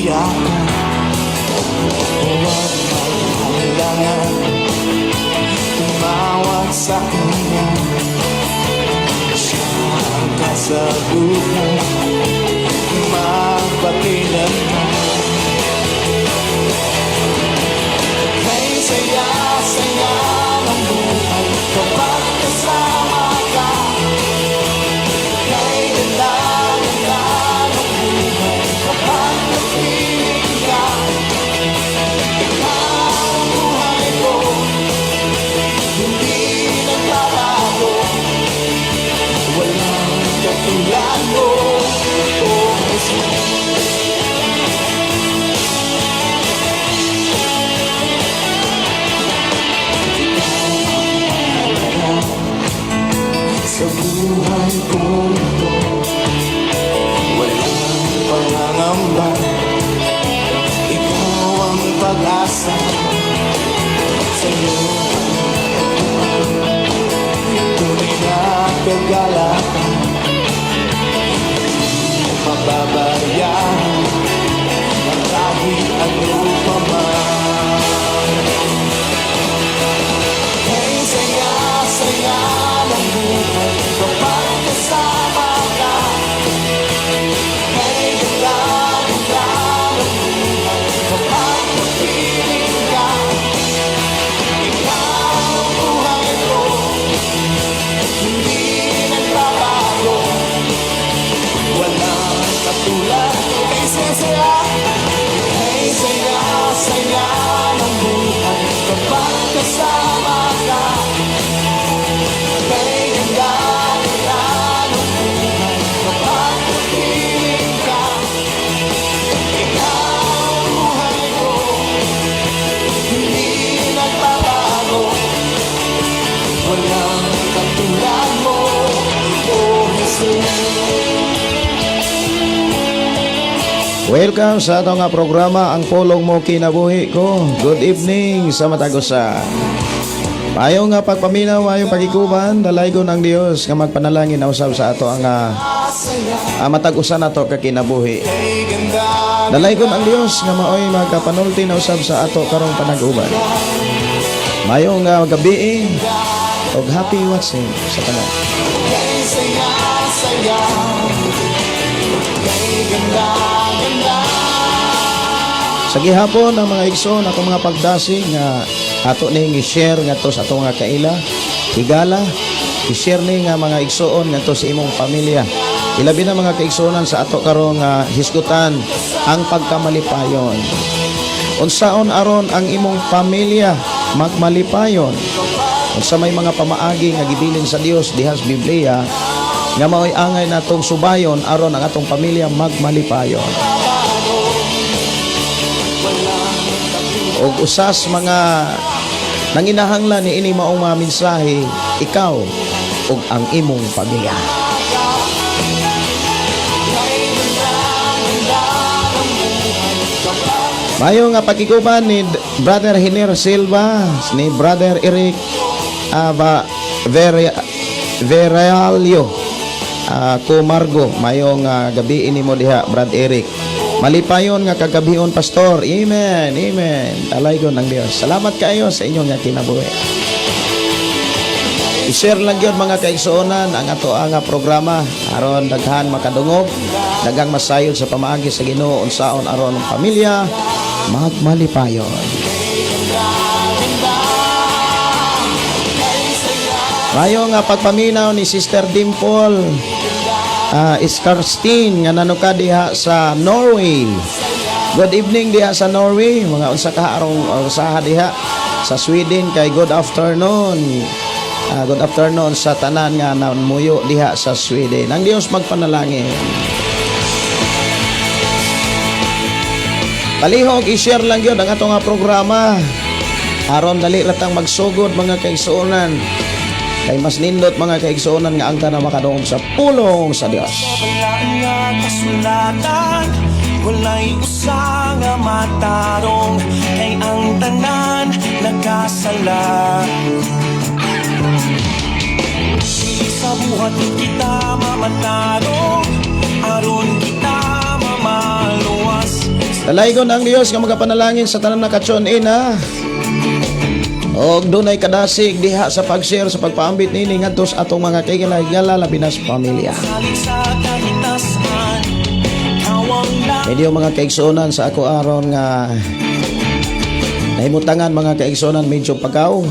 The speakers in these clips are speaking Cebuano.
Iyakan. Huwag mag-alinlangan. Tumawag sa kanya. Siya ang kasagutan magpakailanman. Kay saya-saya ng buhay kapag kasama ka. Kay ganda-ganda ng buhay kapag kapiling ka. Ikaw ang buhay ko, hindi nagbabago. Walang katulad mo, oh Jesus. Sa buhay kong ito, walang pangangamba. Ikaw ang pag-asa. Sa'yo tunay na kagalakan. Mababayaan kahit ano pa man. Kay saya-saya ng buhay kapag kasama ka. Kay ganda-ganda ng buhay kapag kapiling ka. Ikaw ang buhay ko, hindi nagbabago. Walang katulad. Kay saya-saya. Kay saya-saya ng buhay kapag kasama ka. Kay ganda-ganda ng buhay kapag kapiling ka. Ikaw ang buhay ko, hindi nagbabago. Walang katulad mo, oh Jesus. Welcome sa atong nga programa, Ang Pulong Mo Kinabuhi Ko. Good evening sa matag usa. Mayo nga pagpaminaw, maayong pagkiguban, dalaygon ang Dios nga magpanalangin na usab sa ato ang matag usa nato ka kinabuhi. Kay ganda. Dalaygon ang Dios nga maoy magkapanulti na usab sa ato karong panag-uban. Mayo nga gabi og happy watching sa tanan. Kay saya-saya. Kay ganda-ganda. Sa gihapon ang mga igsoon, akong mga pagdasig nga ato ning i-share ngadto sa atong mga kaila, higala, i-share ni nga mga igsoon ngadto sa imong pamilya. Ilabi na, mga kaigsuonan, sa ato karong nga hisgutan ang pagkamalipayon. Unsaon aron ang imong pamilya magmalipayon? Unsa may mga pamaagi nga gibilin sa Dios diha sa Biblia nga mao'y angay natong subayon aron ang atong pamilya magmalipayon? Og usas mga nanginahanglan ni ini maong mga mensahe, ikaw ug ang imong pamilya. Kay ganda-ganda ng buhay kapag Mayo nga pakiguban ni Brother Hiner Silva, ni Brother Eric Aba Veralio Comargo. Mayo nga gabi ini mo diha, Brad Eric. Malipayon nga kagabion, Pastor. Amen. Amen. Dalaygon ang Dios. Salamat kaayo sa inyong nga kinabuhi. I-share lang yun, mga kaigsuonan, ang ato ang programa aron daghan makadungog, daghang masayod sa pamaagi sa Ginoo unsaon aron ang pamilya magmalipayon. Ganda. Kay saya. Mayo nga pagpaminaw ni Sister Dimple Iskarstein nga nanuka diha sa Norway. Good evening diha sa Norway, mga unsa ka arong usaha diha sa Sweden kay good afternoon. Good afternoon sa tanan nga namuyo diha sa Sweden. Ang Dios magpanalangin. Palihog i-share lang yun ang atong nga programa. Aron dali ratang magsugod, mga kaigsuonan. Kay mas nindot, mga kaigsuonan, nga ang tanan makadungog sa pulong sa Dios. Wala nga kasulatan, wala'y usa nga matarong, kay ang tanan nagkasala. Dili sa buhat kita mamatarong, aron kita mamaluwas. Sa Dalaygon ang Dios nga magapanalangin sa tanan naka-tune in, ha. Og dunay kadasig diha sa pag-share, sa pagpaambit nini ngadto sa atong mga kaigala, labi na sa pamilya. Salig sa kahitasan. Ikaw ang Medyo, mga kaigsuonan, sa ako aron nga nahimutangan, mga kaigsuonan, medyo pagaw.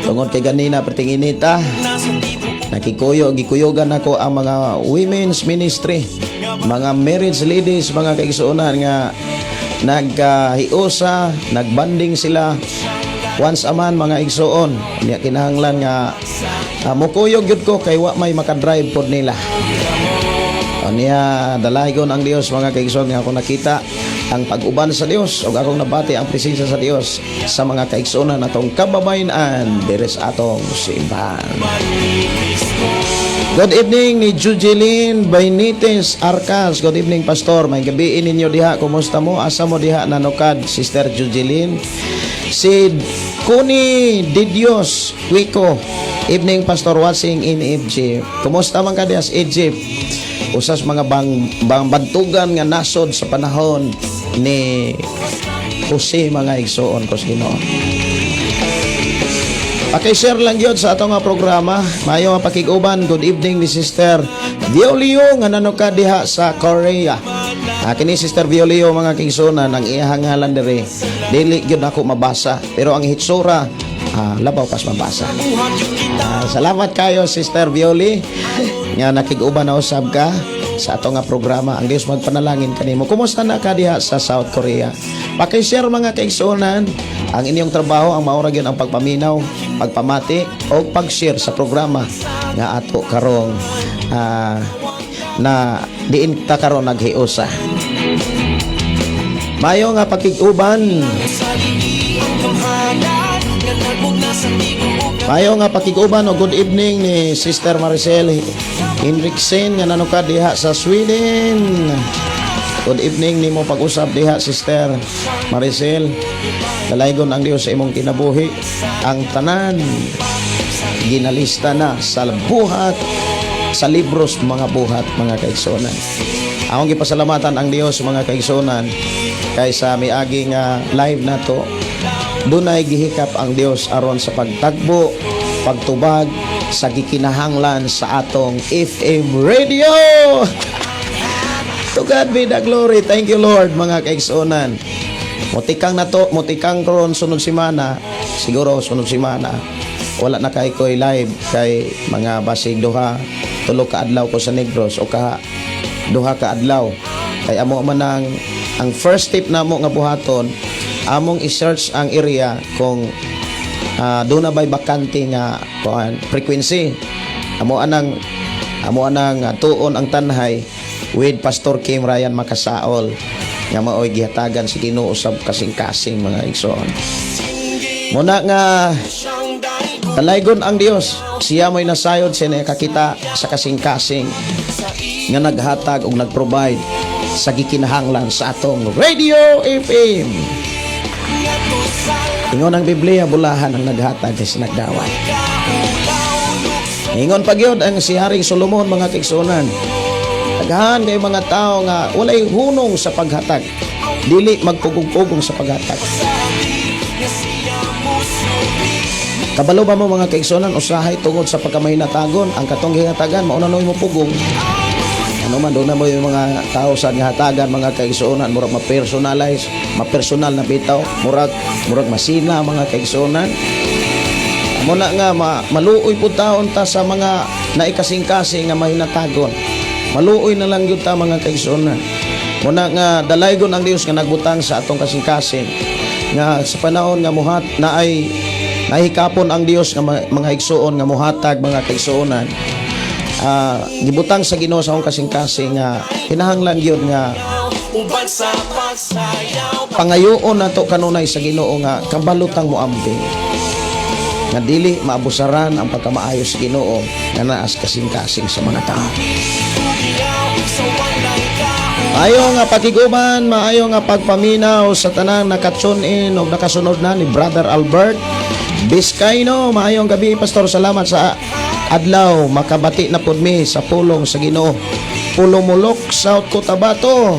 Tungod kay ganina perting inita. Nasa tibuok. Nakikuyo, gikuyogan ako ang mga women's ministry, mga marriage ladies, mga kaigsuonan, nga nagkahiusa, nagbanding sila once a month, mga igsuon. Niya kinahanglan nga mukuyog gyud ko kay wa may makadrive pod nila. O niya, dalaygon ang Dios, mga kaigsoon, nga ako nakita ang pag-uban sa Dios ug akong nabati ang presensya sa Dios sa mga kaigsuonan atong kababayen-an diri sa atong simbahan. Good evening ni Jujeline Benitez Arcas. Good evening, Pastor. Maayong gabii ninyo diha. Kumusta mo? Asa mo diha nanukad, Sister Jujeline? Si Kuni Didios Wico. Evening, Pastor, watching in Egypt. Kumusta man ka diha sa Egypt? Usas mga bang, bang bantugan nga nasod sa panahon ni Jose, mga igsuon ko sa Ginoo. Paki-share lang yun sa atong nga programa. Maayo nga pakig-uban. Good evening ni Sister Violio nga nanuka diha sa Korea. Kini Sister Violio, mga kaigsuonan, ang iyang ngalan diri. Dili gyud ako mabasa, pero ang hitsura labaw pas mabasa. Buhat yung kita. Salamat kayo, Sister Violi, nga nakig-uban na usab ka sa ato nga programa. Ang Dios magpanalangin kanimo. Kumusta na ka diha sa South Korea? Paki-share, mga kaigsuonan, ang inyong trabaho ang maura gyud ang pagpaminaw, pagpamati o pag-share sa programa nga ato karong na diin ta karon naghiusa. Mayo nga pakig-uban. Sa ang gamhanan nga nagmugna sa tibuok. Mayo nga pakig-uban o good evening ni Sister Maricel Henriksen nga nanuka diha sa Sweden. Good evening nimo pag-usab diha, Sister Maricel. Dalaygon ang Dios sa imong kinabuhi. Ang tanan ginalista na sa buhat sa libros mga buhat, mga kaigsuonan. Akong gipasalamatan ang Dios, mga kaigsuonan, kay sa miagi nga live nato dunay gihikap ang Dios aron sa pagtagbo, pagtubag sa gikinahanglan sa atong FM radio. To God be the glory. Thank you, Lord, mga kaigsuonan. Mutikang na to, mutikang karon sunod semana, siguro sunod semana. Wala na kay ko'y live kay mga basig duha, tulo ka adlaw ko sa Negros o ka duha ka adlaw. Kay amo man ang first step namo nga buhaton, among i-search ang area kung doon na ba'y bakante nga kuan frequency. Amo anang tuon ang tanhay with Pastor Kim Ryan Makasaol nga maoy gihatagan sa Ginoo sa kasing-kasing, mga igsoon. Muna nga dalaygon ang Dios. Siya mo'y nasayod, siya nakakita sa kasing-kasing nga naghatag og nagprovide sa gikinahanglan sa atong Radio FM. Ingon ang Biblia, bulahan ang naghatag kaysa nagdawat. Ingon pa gyud ang si Haring Solomon, mga kaigsuonan. Daghan kay mga tao nga walay hunong sa paghatag. Dili magpugong-pugong sa paghatag. Kabalo ba mo, mga kaigsuonan, usahay tungod sa pagkamahinatagon ang katong gihatagan mauna no mo pugong? Ano man doon na mo yung mga tao sa nga hatagan, mga kaigsuonan, murag ma-personalize, ma-personal na bitaw, murag masina, mga kaigsuonan. Muna nga maluoy po taon ta sa mga naikasing-kasing nga mahinatagon. Maluoy na lang gyud ta, mga kaigsuonan. Muna nga dalaygon ang Dios nga nagbutang sa atong kasing-kasing nga sa panahon nga muhat na ay nahikapon ang Dios nga mga igsuon nga muhatag, mga kaigsuonan. Gibutang sa Ginoo sa akong kasing-kasing nga kinahanglan gyud nga Uban sa pagsayaw. Pangayoon nato kanunay sa Ginoo nga kabalutang moambing nga dili maabusaran ang pagkamaayo sa Ginoo nga naas kasing-kasing sa mga tao. Tugiyaw sa walay kaulaw. Maayo nga pakiguban, maayo nga pagpaminaw sa tanang naka-tune in o nakasunod na ni Brother Albert Vizcaino. Maayong gabi, Pastor. Salamat sa adlaw. Makabati na pud mi sa pulong sa Ginoo. Pulomulok, South Cotabato.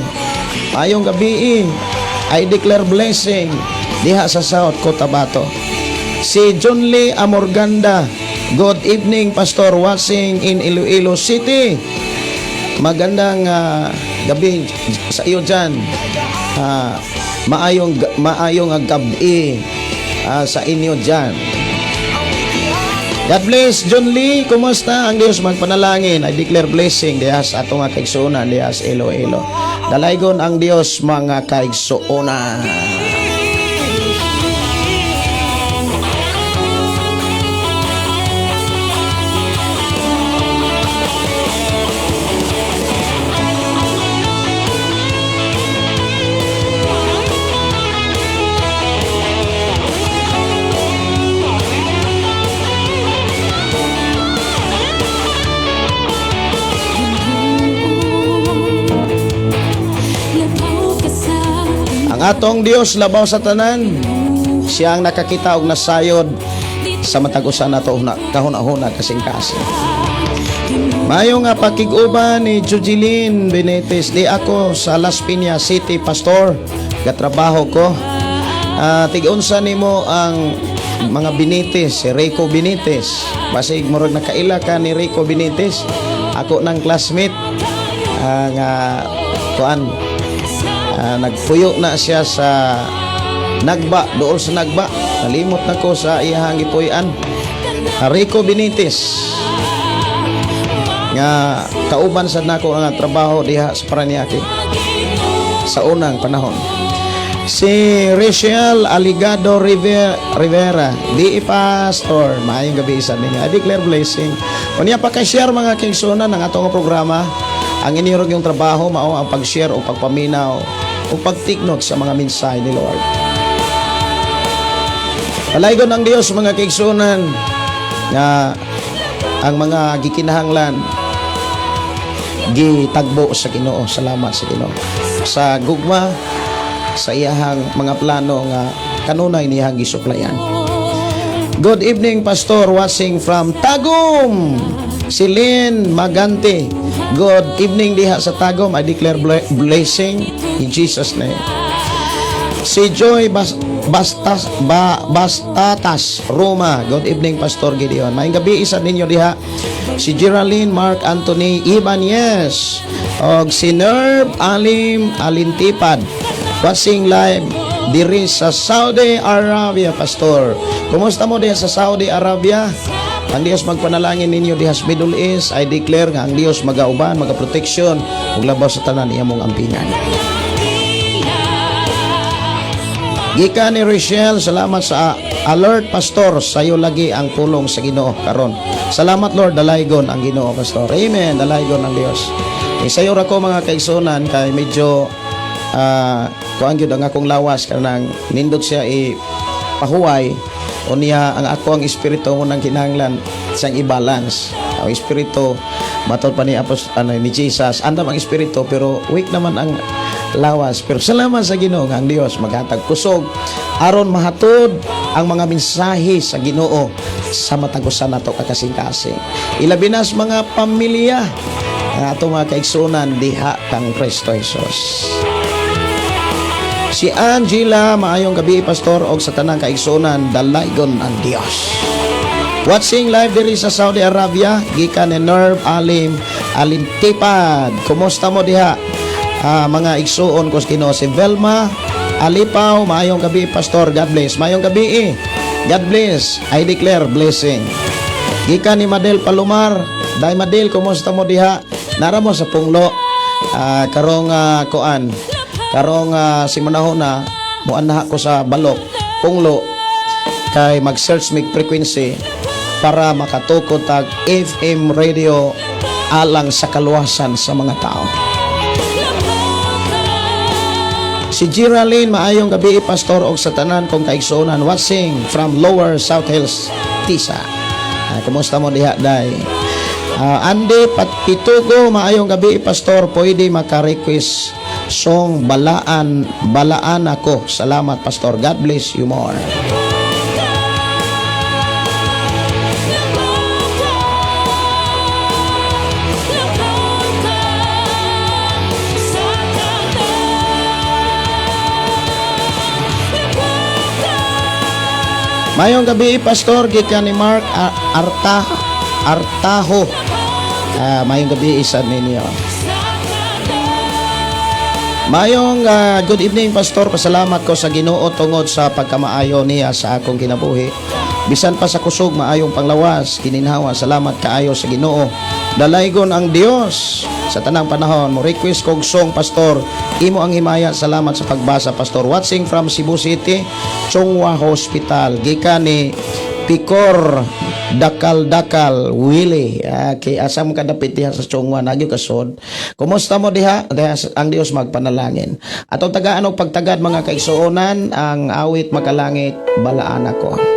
Maayong gabi. I declare blessing diha sa South Cotabato. Si John Lee Amorganda. Good evening, Pastor, watching in Iloilo City. Magandang gabi sa iyo dyan. Maayong maayong gabi sa inyo dyan. God bless, John Lee. Kumusta? Ang Diyos magpanalangin. I declare blessing diha sa atong mga kaigsuonan diha sa Iloilo. Dalaygon ang Diyos, mga kaigsuonan. Labaw ka sa Ang atong Dios labaw sa tanan. Siya ang nakakita og nasayod sa matag usa nato na kahuna-huna, kasing-kasing. Mayo nga pakig-uban ni Jujilin Benitez. Di ako sa Las Piñas City, Pastor. Gatrabaho ko. Tig-unsa nimo ang mga Benitez, si Rico Benitez. Basig murag nakaila ka ni Rico Benitez. Ako ng classmate. Nga kuan, nagpuyo na siya sa Nagba, dool sa Nagba. Nalimot na ko sa iyahang gipuy-an. Rico Benitez nga kauban sad nako ang trabaho diha sa Paranaque sa unang panahon. Si Rachel Aligado Rivera, di Pastor, maayong gabi isa ninyo. I declare blessing. Unya pa share, mga kaigsuonan, ang atong programa. Ang inirog yung trabaho mao ang pag-share o pagpaminaw o pag-take note sa mga mensahe ni Lord. Dalaygon ang Dios, mga kaigsuonan, nga ang mga gikinahanglan gitagbo sa Ginoo. Salamat sa Ginoo. Sa gugma sa iyahang mga plano nga kanunay niyang gisuplayan. Good evening, Pastor, watching from Tagum. Si Lynn Magante. Good evening diha sa Tagum. I declare blessing in Jesus' name. Si Joy Bastatas Roma. Good evening, Pastor Gideon. Maayong gabi isa ninyo diha. Si Geraldine Mark Anthony Ibanez. Og si Nerv Alim Alintipad. Watching live diri sa Saudi Arabia, Pastor. Kumusta mo diha sa Saudi Arabia? Ang Dios magpanalangin ninyo diha sa Middle East. I declare nga ang Dios magauban, magaproteksyon ug labaw sa tanan iya mong ampingan. Gikan ni Rochelle, salamat sa alert, Pastor. Sayo lagi ang pulong sa Ginoo karon. Salamat, Lord, dalaygon ang Ginoo, Pastor. Amen, dalaygon ang Dios. E sayo ra ko, mga kaigsuonan, kay medyo kuan gyud ang akong lawas kanang nindot siya i pahuway. Unya ang ako ang espiritu mo nang kinahanglan siyang i-balance. Ang espiritu, matod pa ni Apos, ano, ni Jesus, andam ang espiritu pero weak naman ang lawas. Pero salamat sa Ginoo nga ang Dios maghatag kusog aron mahatod ang mga mensahe sa Ginoo sa matag usa nato ka kasing-kasing. Ilabi na sa mga pamilya ang atong mga kaigsuonan diha kang Kristo Jesus. Si Angela, maayong gabi, Pastor, og sa tanang kaigsuonan, dalaygon ang Dios. Watching live diri sa Saudi Arabia, gikan ni Nerv Alim Alintipad. Kumusta mo diha? Mga igsuon ko sa Ginoo. Si Velma Alipaw, maayong gabi, Pastor. God bless. Maayong gabi eh. God bless. I declare blessing. Gikan ni Madel Palomar. Day Madel, kumusta mo diha? Nara mo sa Punglo. Karong kuan. Karong si manahona, muanha ko sa Balok, Punglo, kay mag-search mig frequency para makatukod tag FM radio alang sa kaluwasan sa mga tao. Si Geraldine, maayong gabi, Pastor, og sa tanan kong kaigsuonan watching from Lower South Hills, Tisa. Kumusta mo diha, day? Andy Patpitugo, maayong gabi, Pastor, pwede maka-request song Balaan Balaan Ako? Salamat, Pastor. God bless you more. Labaw ka, labaw ka sa tanan. Mayong gabi, Pastor, gikan ni Mark Arta Artaho. Mayong gabi isa ninyo. Mayong good evening, Pastor. Pasalamat ko sa Ginoo tungod sa pagkamaayo niya sa akong kinabuhi. Bisan pa sa kusog, maayong panglawas, gininhawa, salamat kaayo sa Ginoo. Dalaygon ang Dios sa tanang panahon. Mo request kog song, Pastor. Imo ang himaya. Salamat sa pagbasa, Pastor. Watching from Cebu City, Chong Hua Hospital. Gikan ni Picor Dakal Dakal Willie. Okay, asa mo kadapit diha sa Chong Hua nagyo kasod. Kumusta mo diha? Diha ang Dios magpanalangin. Atong tagaan og pagtagad, mga kaigsuonan, ang awit "Makalangit Balaan Ako."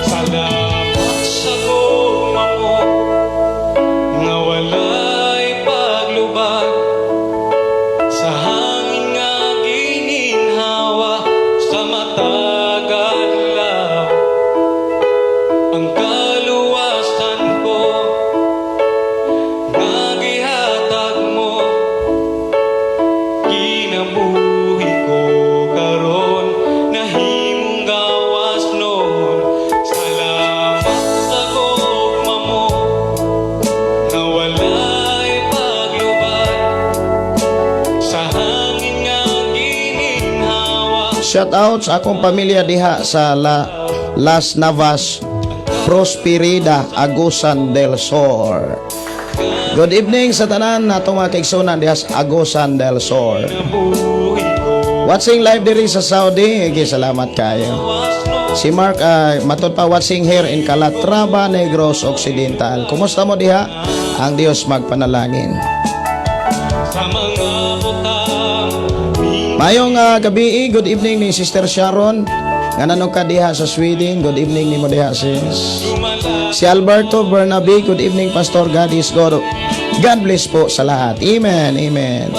Salamat sa gugma mo nga walay paglubad, sa hangin nga gininhawa, sa matag adlaw. Ang kaluwasan ko nga gihatag mo, kinabuhi ko karon nahimong gawas nun. Salamat sa gugma mo nga walay paglubad, sa hangin nga gininhawa. Shout out sa akong pamilya diha sa Las Navas, Prosperida, Agusan del Sur. Good evening sa tanan natong mga kaigsunan diha sa Agusan del Sur. Kinabuhi ko Watching live diri sa Saudi, okay, salamat kayo. gawas nun. Si Mark, matod pa, watching here in Calatrava, Negros Occidental. Kumusta mo diha? Ang Dios magpanalangin. Sa mga butang Mayong gabi, good evening ni Sister Sharon. Nga nanog ka diha sa Sweden, good evening nimo diha, sis. Lumala Si Alberto Bernabe, good evening, Pastor, God is God. God bless po sa lahat. Amen, amen.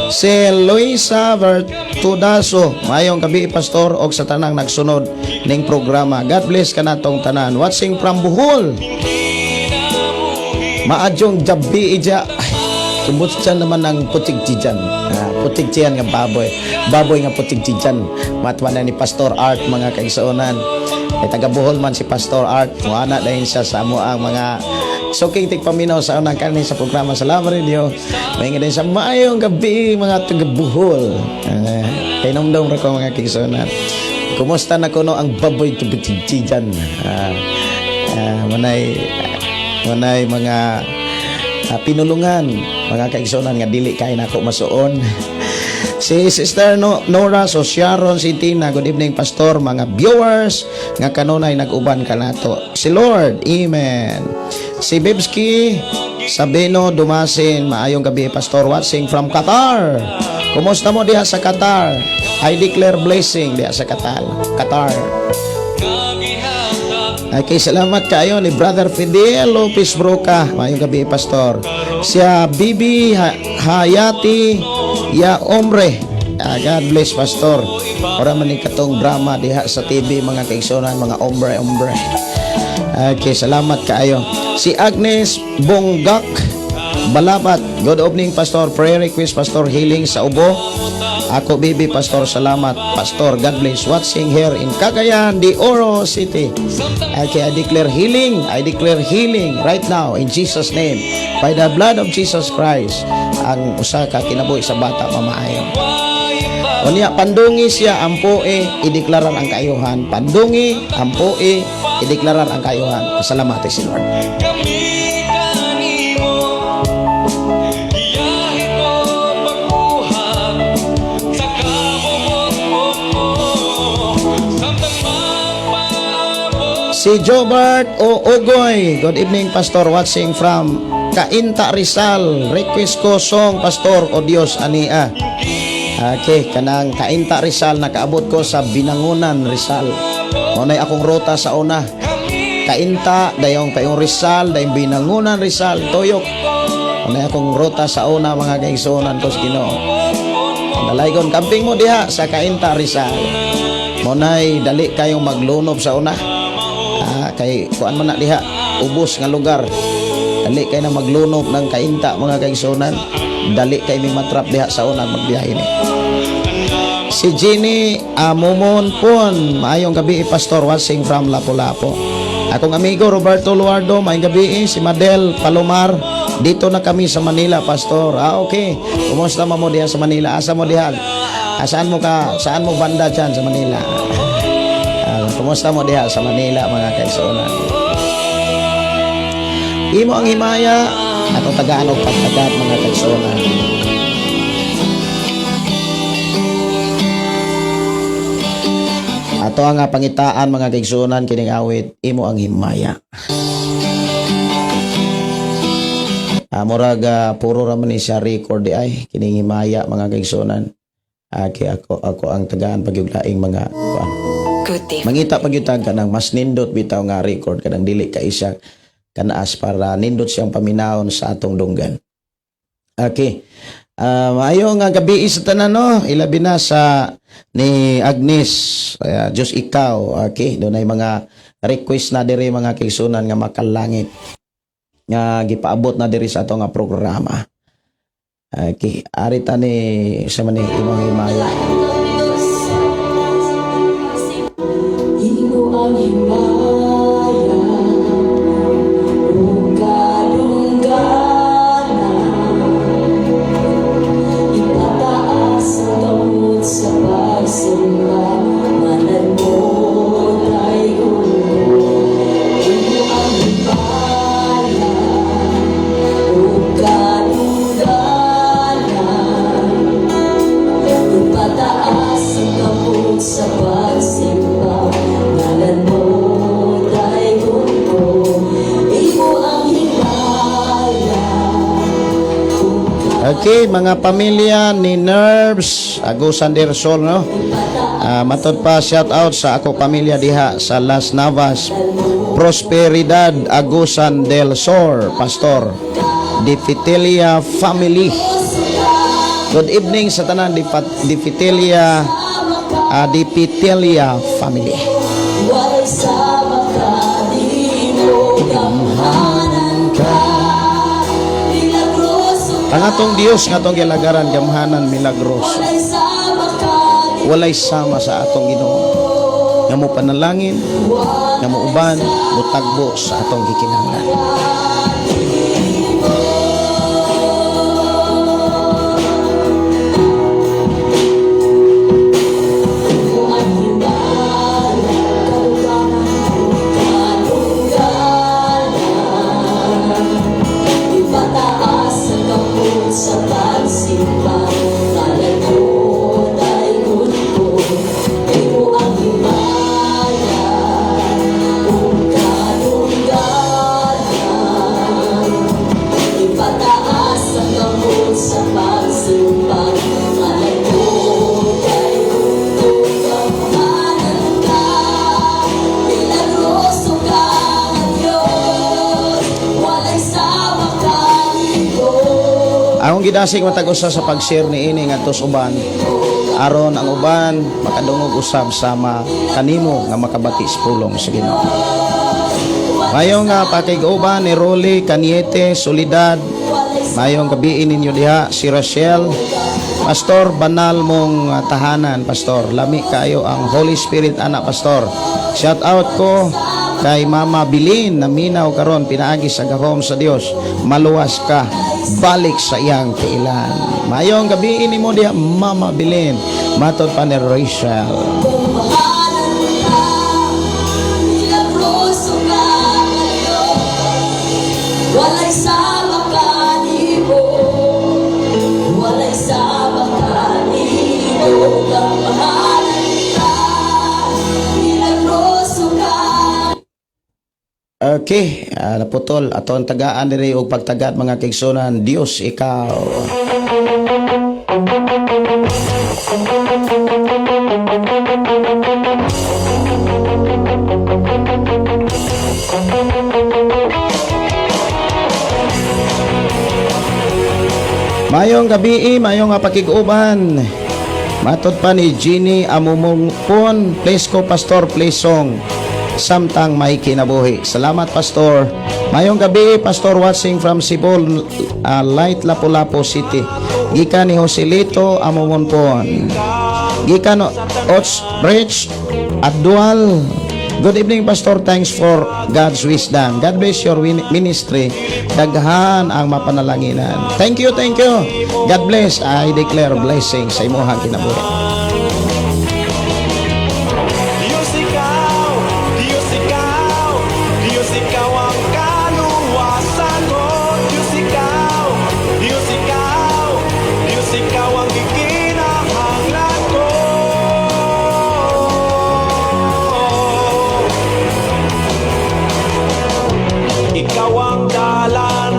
Si Luisa Vertudaso, mayong gabi, Pastor, og sa tanang nagsunod ning programa. God bless kanatong tanan. Watching from Bohol. Maadyong gabi ija. Ay, siya naman ang putig tiyan. Putig tiyan nga baboy. Baboy nga putig tiyan. Matwa na ni Pastor Art, mga kaigsuonan. Ay, taga Bohol man si Pastor Art. Muana dahil siya sa amo ang mga suking tigpaminaw sa unang kanin sa programa sa Love Radio. May nga din sa maayong gabi mga taga Bohol. Kay nomdom ra ko, mga kaigsuonan. Kumusta na kuno ang baboy putig tiyan? Manay mga pinulungan, mga kaigsuonan, nga dili kay nako masuon. Si Sister no, Nora so Sharon si Tina, good evening, Pastor, mga viewers nga kanunay nag-uban kanato. Si Lord, amen. Si Bibski Sabino Dumasin, maayong gabi, Pastor, watching from Qatar. Kumusta mo diha sa Qatar? I declare blessing diha sa Qatar. Qatar. Okay, salamat kayo ni Brother Fidel Lopez Broca. Maayong gabi, Pastor. Siya Bibi Hayati Ya Omre. God bless, Pastor. Ora man ni katong drama diha sa TV, mga kaigsunan, mga ombre ombre. Okay, salamat kaayo. Si Agnes Bonggak Balabat. Good evening, Pastor. Prayer request, Pastor, healing sa ubo. Ako, baby, Pastor. Salamat, Pastor. God bless. Watching here in Cagayan de Oro City. Okay, I declare healing. I declare healing right now in Jesus' name. By the blood of Jesus Christ, ang usa ka kinabuhi sa bata mamaayo. Unya pandungi siya, ampoe, ideklarar ang kaayuhan. Pandungi, ampoe, ideklarar ang kaayuhan. Pasalamati si Lord. Kami kanimo, giyahe ko pagbuhat sa kabubut mo samtang magpaabot. Si Jobert O Ogoy, good evening, Pastor, watching from Cainta, Rizal. Request ko song, Pastor, "O Dios Ania." Okay, kanang Cainta, Rizal, nakaabot ko sa Binangunan, Rizal. Mao akong ruta sa una. Cainta, dayong payong Rizal, dayong Binangunan Rizal, Toyok. Ano akong ruta sa una, mga kaigsuonan ko sa Ginoo. Dalaygon, camping mo diha sa Cainta, Rizal. Munay dali kayong maglunob sa una. Ah, kay kuan man na diha, ubos nga lugar. Dali kay na maglunob ng Cainta, mga kaigsuonan. Dali kay may matrap diha sa una magbiyahe ni. Si Jenny Amumon Pon, maayong gabi, Pastor, watching from Lapu-Lapu. Akong amigo Roberto Luardo, maayong gabi. Si Madel Palomar, dito na kami sa Manila, Pastor. Ah, okay. Kumusta mo diha sa Manila? Asa mo diha? Ah, saan mo ka? Saan mo banda dyan sa Manila? Ah, kumusta mo diha sa Manila, mga kaigsuonan? Imo ang himaya, atong tagaan og pagtagat, mga kaigsuonan. Ato ang pangitaan, mga kaigsuonan, kining awit, "Imo ang Himaya." Ah, murag puro ra man ni siya record di ay kining "Himaya", mga kaigsuonan. Ah, kay ako ang tagaan pagyug laing mga kuan. Good day. Mangita pagyutag kanang mas nindot bitaw nga record, kanang dili ka isa kanaas para nindot siyang paminawon sa atong dunggan. Okay. Maayo nga gabi sa tanan, no. Ilabi na sa ni Agnes, Diyos ikaw. Okay, dunay mga request na diri, mga kaigsuonan, nga makalangit nga gipaabot na diri sa ato nga programa. Okay, ari ta ni sa man ni "Imong Himaya." Imo ang himaya ug kadungganan. Ipataas ang kamot sa pagsimba. Ngalan mo daygon. Imo ang himaya ug kadungganan. Ipataas ang kamot sa pagsimba. Ngalan mo daygon ko. Imo ang himaya. Okay, mga pamilya ni Nerves, Agusan del Sol, no? Ah, matod pa, shout out sa ako pamilya diha sa Las Navas. Prosperidad Agusan del Sol, Pastor. Di Fitelia family. Good evening sa tanan Di Fitelia family. Walay sama ka nimo, gamhanan ka, milagroso. Ang atong Dios nga atong gilagaran, gamhanan, milagroso. Walay sama ka. Walay sama sa atong Ginoo. Nga mo panalangin, nga mo uban, mutagbo sa atong gikinahanglan. Imo ang himaya, kadungganan. Ipataas ang kamot sa pagsimba. Ngalan mo daygon ko. Imo ang himaya ug kadungganan. Ipataas ang kamot sa pagsimba. Ngalan mo daygon ko. Gamhanan ka, milagroso ka nga Diyos. Walay sama ka nimo. Akong gidasig matag usa sa pag-share ni ini ngadto sa uban aron ang uban makadungog usab sama kanimo nga makabati sa pulong sa Ginoo. Maayong nga pakig-uban ni Rolly Caniete Solidad. Maayong gabi ninyo diha. Si Rachel, Pastor, banal mong tahanan, Pastor. Lami kayo ang Holy Spirit ana, Pastor. Shout out ko kay Mama Bilin na minaw karon pinaagi sa gahom sa Dios. Maluwas ka, balik sa iyang tiilan. Maayong gabi nimo diha, Mama Bilin. Matod pa ni Rachel. Gamhanan ka, milagroso ka nga Diyos. Walay sama ka nimo. Walay sama ka nimo. Gamhanan ka, milagroso ka. Okay, naputol. Ato ang tagaan diri og pagtagat, mga kaigsuonan, "Dios Ikaw." Mayong gabi, mayong nga pakig-uban. Matod pa ni Jeannie Amumungpon, please ko, Pastor, please song "Samtang May Kinabuhi." Salamat, Pastor. Mayong gabi, Pastor, watching from Cebu, Light, Lapu-Lapu City. Gikan ni Joselito Amumunpon. Gikan Och Rich Addual. Good evening, Pastor. Thanks for God's wisdom. God bless your ministry. Daghan ang mapanalanginan. Thank you, thank you. God bless. I declare blessing sa imuhang kinabuhi. Diyos ikaw, Diyos ikaw, Diyos ikaw ang kaluwasan ko. Diyos ikaw, Diyos ikaw, Diyos ikaw ang gikinahanglan ko. Ikaw ang dalan.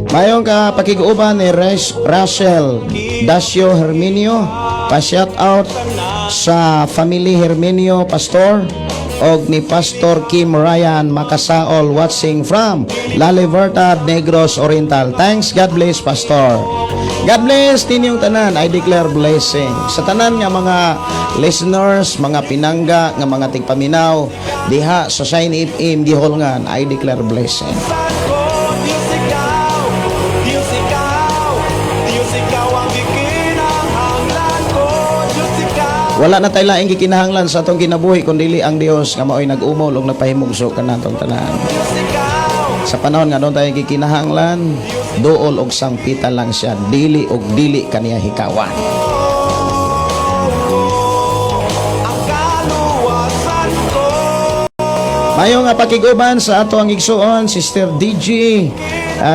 Mayong ka pakig-uban ni Russell Dasio Herminio. Pa-shout out sa family Herminio, Pastor, og ni Pastor Kim Ryan Makasaol, watching from La Libertad, Negros Oriental. Thanks, God bless, Pastor. God bless ninyong tanan. I declare blessing sa tanan nga mga listeners, mga pinangga nga mga tigpaminaw diha sa Shine FM Giholngan. I declare blessing. Ko, Diyos ikaw, Diyos ikaw, Diyos ikaw ang gikinahanglan ko. Diyos ikaw. Wala na tayo laing gikinahanglan sa atong kinabuhi kun dili ang Dios nga mao'y nag-umol ug nagpahimugso kanatong tanan. Diyos ikaw. Sa panahon nga doon tayo gikinahanglan, duol og sangpita lang siya, dili og dili kaniya hikawan. Ang kaluwasan ko. Mayo nga pakiguban sa ato ang igsuon, Sister DG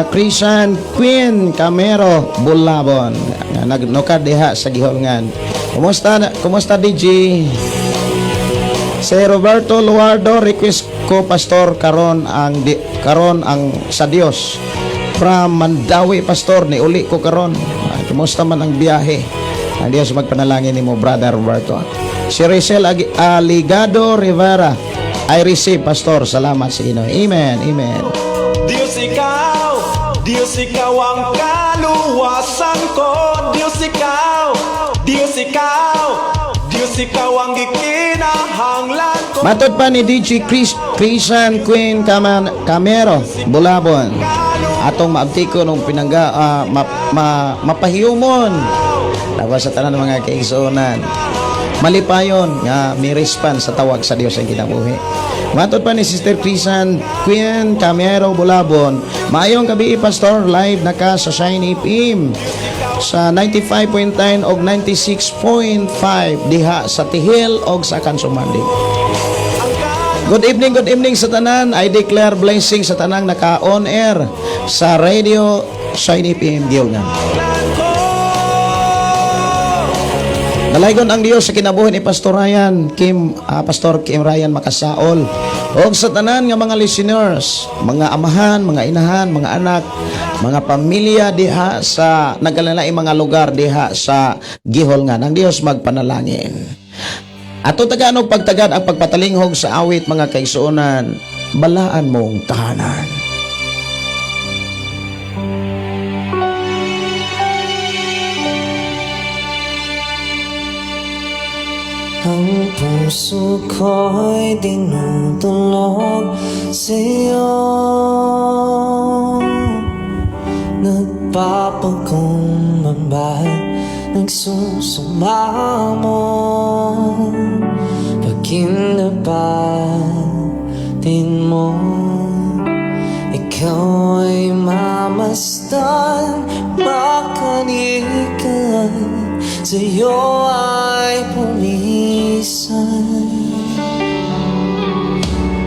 Christian Queen Camero Bulabon nga nagnukad diha sa Giholngan. Kumusta na, kumusta, DG? Si Roberto Luardo, request ko, Pastor, karon ang "Sa Dios" from Mandaue. Pastor, ni uli ko karon. Kumusta man ang biyahe? Ang Dios magpanalangin nimo, Brother Roberto. Si Rachel Aligado Rivera, I receive, Pastor. Salamat sa Ginoo. Amen. Amen. Diyos ikaw, Diyos ikaw ang kaluwasan ko. Diyos ikaw, Diyos ikaw, Diyos ikaw ang gikinahanglan ko. Matod pa ni DJ Chris, Christian Queen Camero Bulabon. Atong maabtiko nung pinangga mapahiyumon. Tapos sa tanan ng mga kaigsuonan. Malipayon nga mi respond sa tawag sa Dios ang kinabuhi. Matod pa ni Sister Christian Queen Camero Bulabon. Maayong gabi, Pastor, live na ka sa Shine FM sa 95.9 og 96.5 diha sa Tihil og sa Kansumandig. Good evening sa tanan. I declare blessing sa tanang naka-on air sa Radio Shine FM Giulngan. Dalaygon ang Dios sa kinabuhi ni Pastor Ryan Kim, Pastor Kim Ryan Makasaol. Og sa tanan nga mga listeners, mga amahan, mga inahan, mga anak, mga pamilya diha sa nagkalalaing mga lugar diha sa Giholngan. Ang Dios magpanalangin. Ato tagaan og pagtagad ang pagpatalinghog sa awit, mga kaigsuonan, "Balaan Mong Tahanan." Ang puso ko'y dinudulog sa'yo, Nagpapakumbaba, nagsusumamo Pagkinabatin mo, ikaw ay mamasdan, makanikan, sa'yo ay pumisan.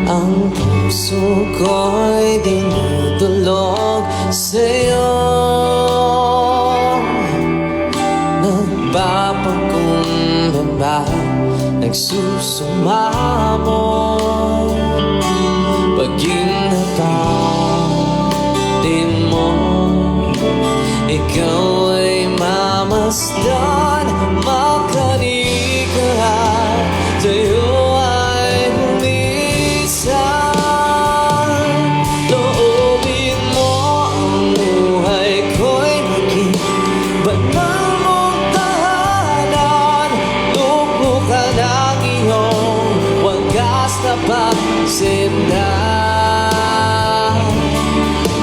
Ang puso ko'y dinudulog sa'yo, Nagpapakumbaba, nagsusumamo Paginapatin mo, ikaw ay mamasdan, makanikan, sa'yo ay humisan. Loobin mo ang buhay ko'y maging na.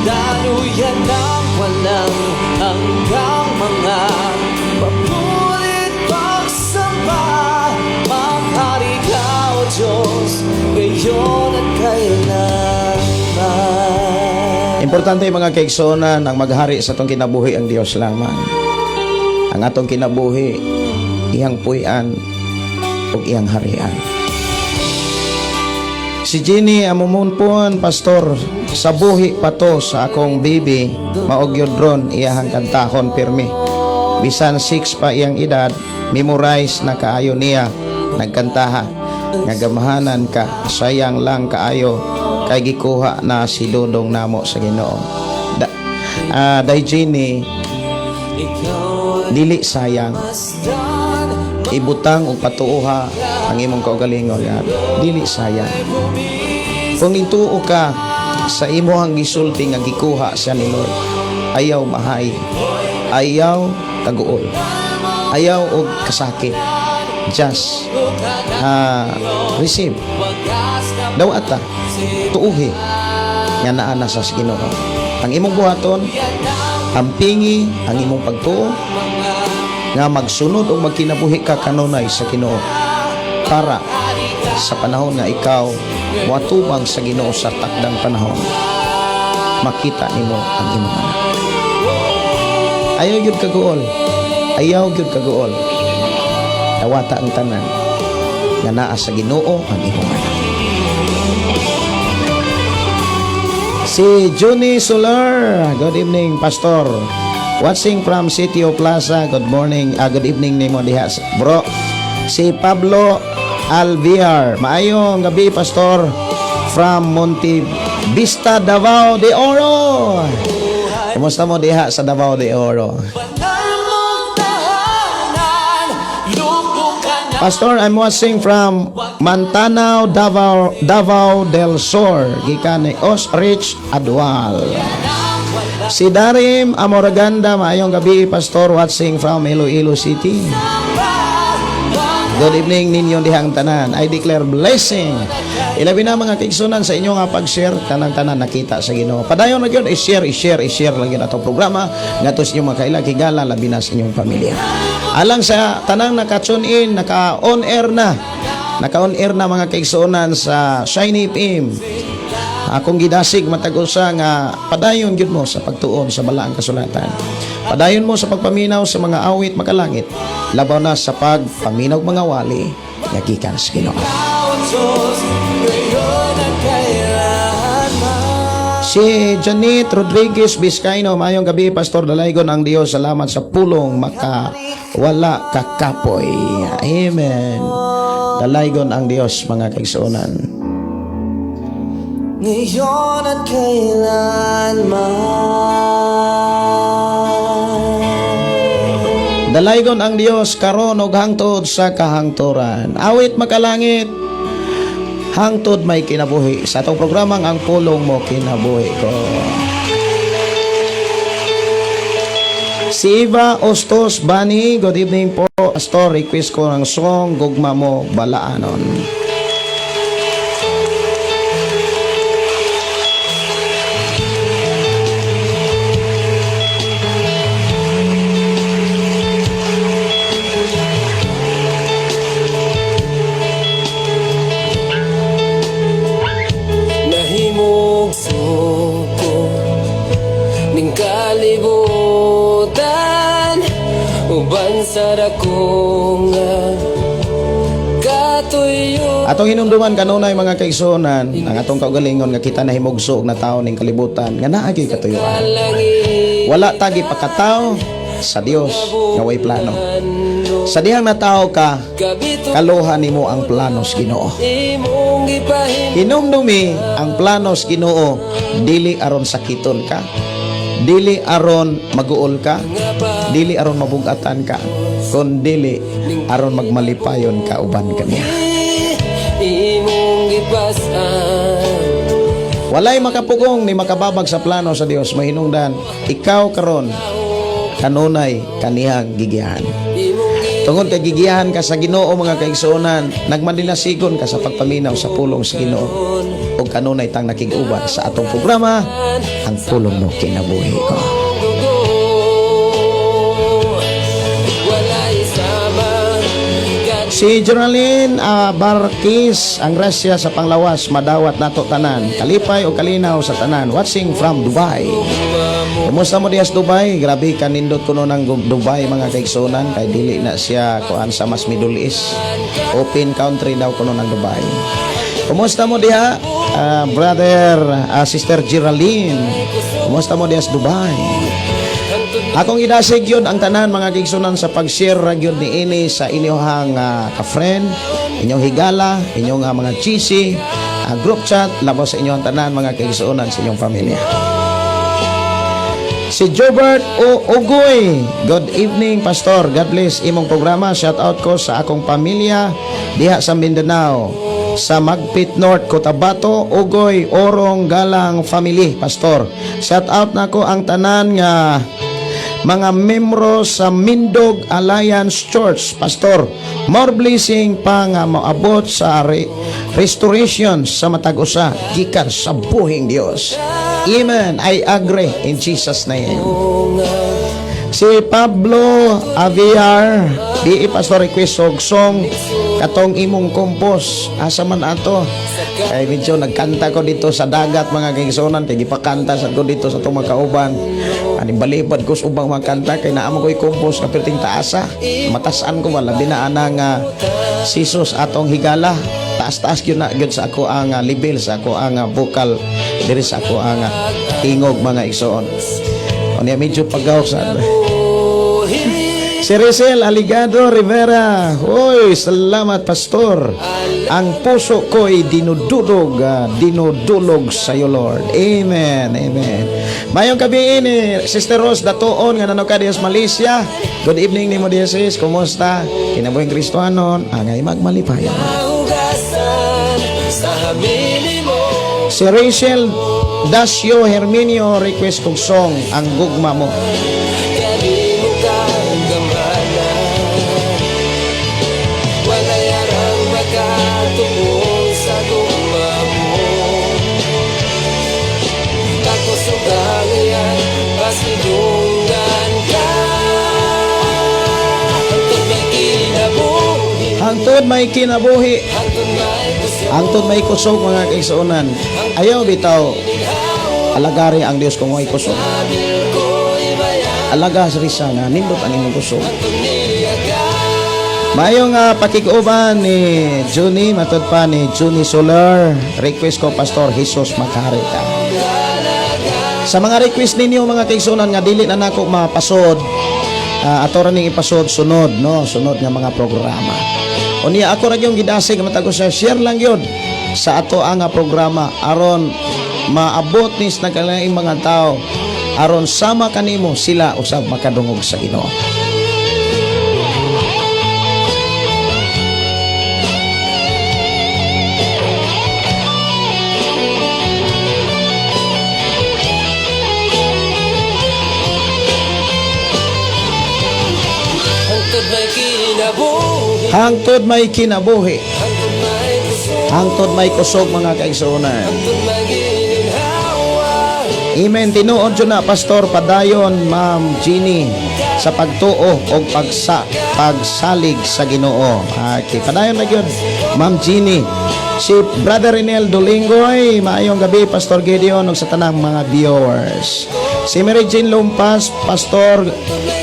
Daluyan ng walang hanggang mga papuri't pagsamba. Maghari ka, O Diyos, ngayon at kailanman. Importante, mga kaigsuonan, ang maghari sa atong kinabuhi ang Dios lamang. Ang atong kinabuhi iyang puy-an ug iyang harian. Si Jenny Amumunpon, "Pastor, sa buhi pa to sa akong baby, mao gyud ron iyahang kantahon pirmi. Bisan 6 pa iyang edad, memorize na kaayo niya, nagkantaha. Nga gamahanan ka, sayang lang kaayo kay gikuha na si Dodong namo sa Ginoo." Day Jenny, Ikaw dili sayang. masdan. Ibutang og patuoha ang imong kaugalingon nga dili sayang. Kung nituo ka sa imong gisulti nga gikuha siya ni Lord, ayaw mahay, ayaw kaguol, ayaw og kasakit. Just receive. Dawata, tuuhi nga naa na sa Ginoo. Ang imong buhaton, ampingi ang imong pagtuo nga magsunod o magkinabuhi ka kanunay sa Ginoo para sa panahon nga ikaw moatubang sa Ginoo sa takdang panahon, makita nimo ang imong anak. Ayaw gyud kaguol, ayaw gyud kaguol. Dawata ang tanan nga naa sa Ginoo ang imong anak. Si Juni Solar, "Good evening, Pastor. Watching from Sitio Plaza." Good morning, good evening nimo diha, bro. Si Pablo Alviar, "Maayong gabi, Pastor, from Monte Vista, Davao de Oro." Kumusta mo diha sa Davao de Oro? Banal mong tahanan, lubog ka na. "Pastor, I'm watching from Mantanao, Davao del Sur." Gikan ni Osrich Adwal. Si Darim Amoraganda, "Maayong gabi, Pastor, watching from Iloilo City." Good evening ninyo dihang tanan. I declare blessing. Ilabi na, mga kaigsuonan, sa inyo nga pag-share, kanang tanan nakita sa Ginoo. Padayon na gyud, i-share, i-share, i-share lang gyud atong programa ngadto sa inyong mga kaila, higala, labi na sa inyong pamilya. Alang sa tanang naka-tune in, naka-on air na. Naka-on air na, mga kaigsuonan, sa Shiny FM. Akong gidasig matag usa nga padayon gyud mo sa pagtuon sa balaang kasulatan. Padayon mo sa pagpaminaw sa mga awit makalangit. Labaw na sa pagpaminaw mga wali nga gikan sa Ginoo. Ikaw, Diyos, ngayon at kailanman. Si Janet Rodriguez Vizcaino, "Maayong gabi, Pastor. Dalaygon ang Dios. Salamat sa pulong maka wala kakapoy." Amen. Dalaygon ang Dios, mga kaigsuonan. Ngayon at kailanman. Dalaygon ang Dios karon ug hangtod sa kahangturan. Awit makalangit, hangtod may kinabuhi sa atong programang Ang Pulong Mo Kinabuhi Ko. Si Eva Ostos Bani, "Good evening po, Pastor. Request ko ng song Gugma Mo Balaanon." Nahimugso ko ning kalibutan uban sa dako nga katuyo. Atong hinumduman kanunay, mga kaigsuonan, ang atong kaugalingon nga kita nahimugso og natawo ning kalibutan nga naa gyud katuyuan. Kalangit. Wala ta gipakatawo sa Dios nga way plano. Sa dihang natawo ka, Gabito. Kaluha nimo ang plano sa Ginoo. Imong gipahim. Hinumdumi ang plano sa Ginoo dili aron sakiton ka, dili aron maguol ka, dili aron mabugatan ka, kun dili aron magmalipayon ka uban kaniya. Imong gipasan. Walay makapugong ni makababag sa plano sa Dios mahinungdan ikaw karon kanunay kaniyang gigiyahan. Imong. Tungod kay gigiyahan ka sa Ginoo, mga kaigsuonan, nagmadilasigon ka sa pagpaminaw sa pulong sa Ginoo. Ug kanunay tang nakig-uban sa atong programa, Ang Pulong no Kinabuhi Ko. Walay sama. Si Geraldine Barquis, ang grasya sa panglawas madawat nato tanan. Kalipay o kalinaw sa tanan. Watching from Dubai. Kumusta mo diyas Dubai? Grabe kanindot kuno ng Dubai, mga kaigsunan, kay dili na siya kuan sa mas Middle East. Open country daw kuno ng Dubai. Kumusta mo diha? Brother, Sister Geraldine. Kumusta mo diha sa Dubai? Akong idasig yun ang tanan, mga kaigsunan, sa pag-share ra gyud ni ini sa inyong ka-friend, inyong higala, inyong mga GC, group chat, labaw sa inyong tanan, mga kaigsunan, sa inyong pamilya. Si Jobert O. Ogoy. Good evening, Pastor. God bless imong programa. Shout out ko sa akong pamilya diha sa Mindanao. Sa Magpit North, Cotabato, Ogoy, Orong, Galang family, Pastor. Shout out nako ang tanan nga mga membro sa Mindog Alliance Church, Pastor. More blessing pa nga moabot sa restoration sa matag usa gikan sa buhing Dios. Amen. I agree in Jesus' name. Si Pablo Aviar, di Pastor, request og song katong imong compose. Asa man ato? Ay medyo nagkanta ko dito sa dagat, mga kaigsuonan, kay gipakanta sa ko dito sa atong mga kauban. Ani balibad ko sa ubang mga kanta kay naa man ko'y compose nga perting taasa. Matasan ko ba labi na anang Jesus atong higala. Taas-taas gyud na gyud sa ako ang level sa ako ang vocal diri sa ako ang tingog, mga igsoon. Unya medyo pagaw sa Si Rizel Aligado Rivera. Hoy, salamat, Pastor. Ang puso ko'y dinudulog sa iyo, Lord. Amen. Amen. Mayong gabi ni Sister Rose Datoon nga nanoka diya sa Malaysia. Good evening nimo diya, sis. Kumusta? Kinabuhing Kristohanon, angay magmalipayon. Hugasan sa hamili mo. Si Rachel Dasio Herminio, request kong song Ang Gugma Mo. Kanimo ka gamana. Walay arang makatungong sa gugma mo. Kakusugang yan, pasidunggan ka. Hangtod may kinabuhi. Hangtod may kinabuhi. Hangtod may kusog. Hangtod may kusog, mga kaigsuonan. Ayaw bitaw alagari ang Dios kung may kusog. Abil ko'y bayan. Alaga sa risa nga nindot ang imong kusog. Hangtod niya ka. Mayong pakig-uban ni Juni, matod pa ni Juni Solar. Request ko, Pastor, Jesus Maghari Ka. Sa mga request ninyo, mga kaigsuonan, nga dili na nako mapasod, ato ra ning ipasod sunod, no, sunod nga mga programa. Unya ako ra yung gidasig matag sa share lang yun sa ato ang programa aron maabot ni sa nagkalaing mga tao, aron sama kanimo sila usab makadungog sa Ginoo. Hangtod may kinabuhi. Hangtod may kinabuhi. Hangtod may kusog. Hangtod may kusog, mga kaigsuonan. Hangtod may gininhawa. Amen. Tinuod yun na, Pastor. Padayon, Ma'am Jeannie, sa pagtuo o pagsalig sa Ginoo. Okay. Padayon na yun, Ma'am Jeannie. Si Brother Renel Dolingoy, maayong gabi, Pastor Gideon, ug sa tanang mga viewers. Si Mary Jane Lumpas, Pastor,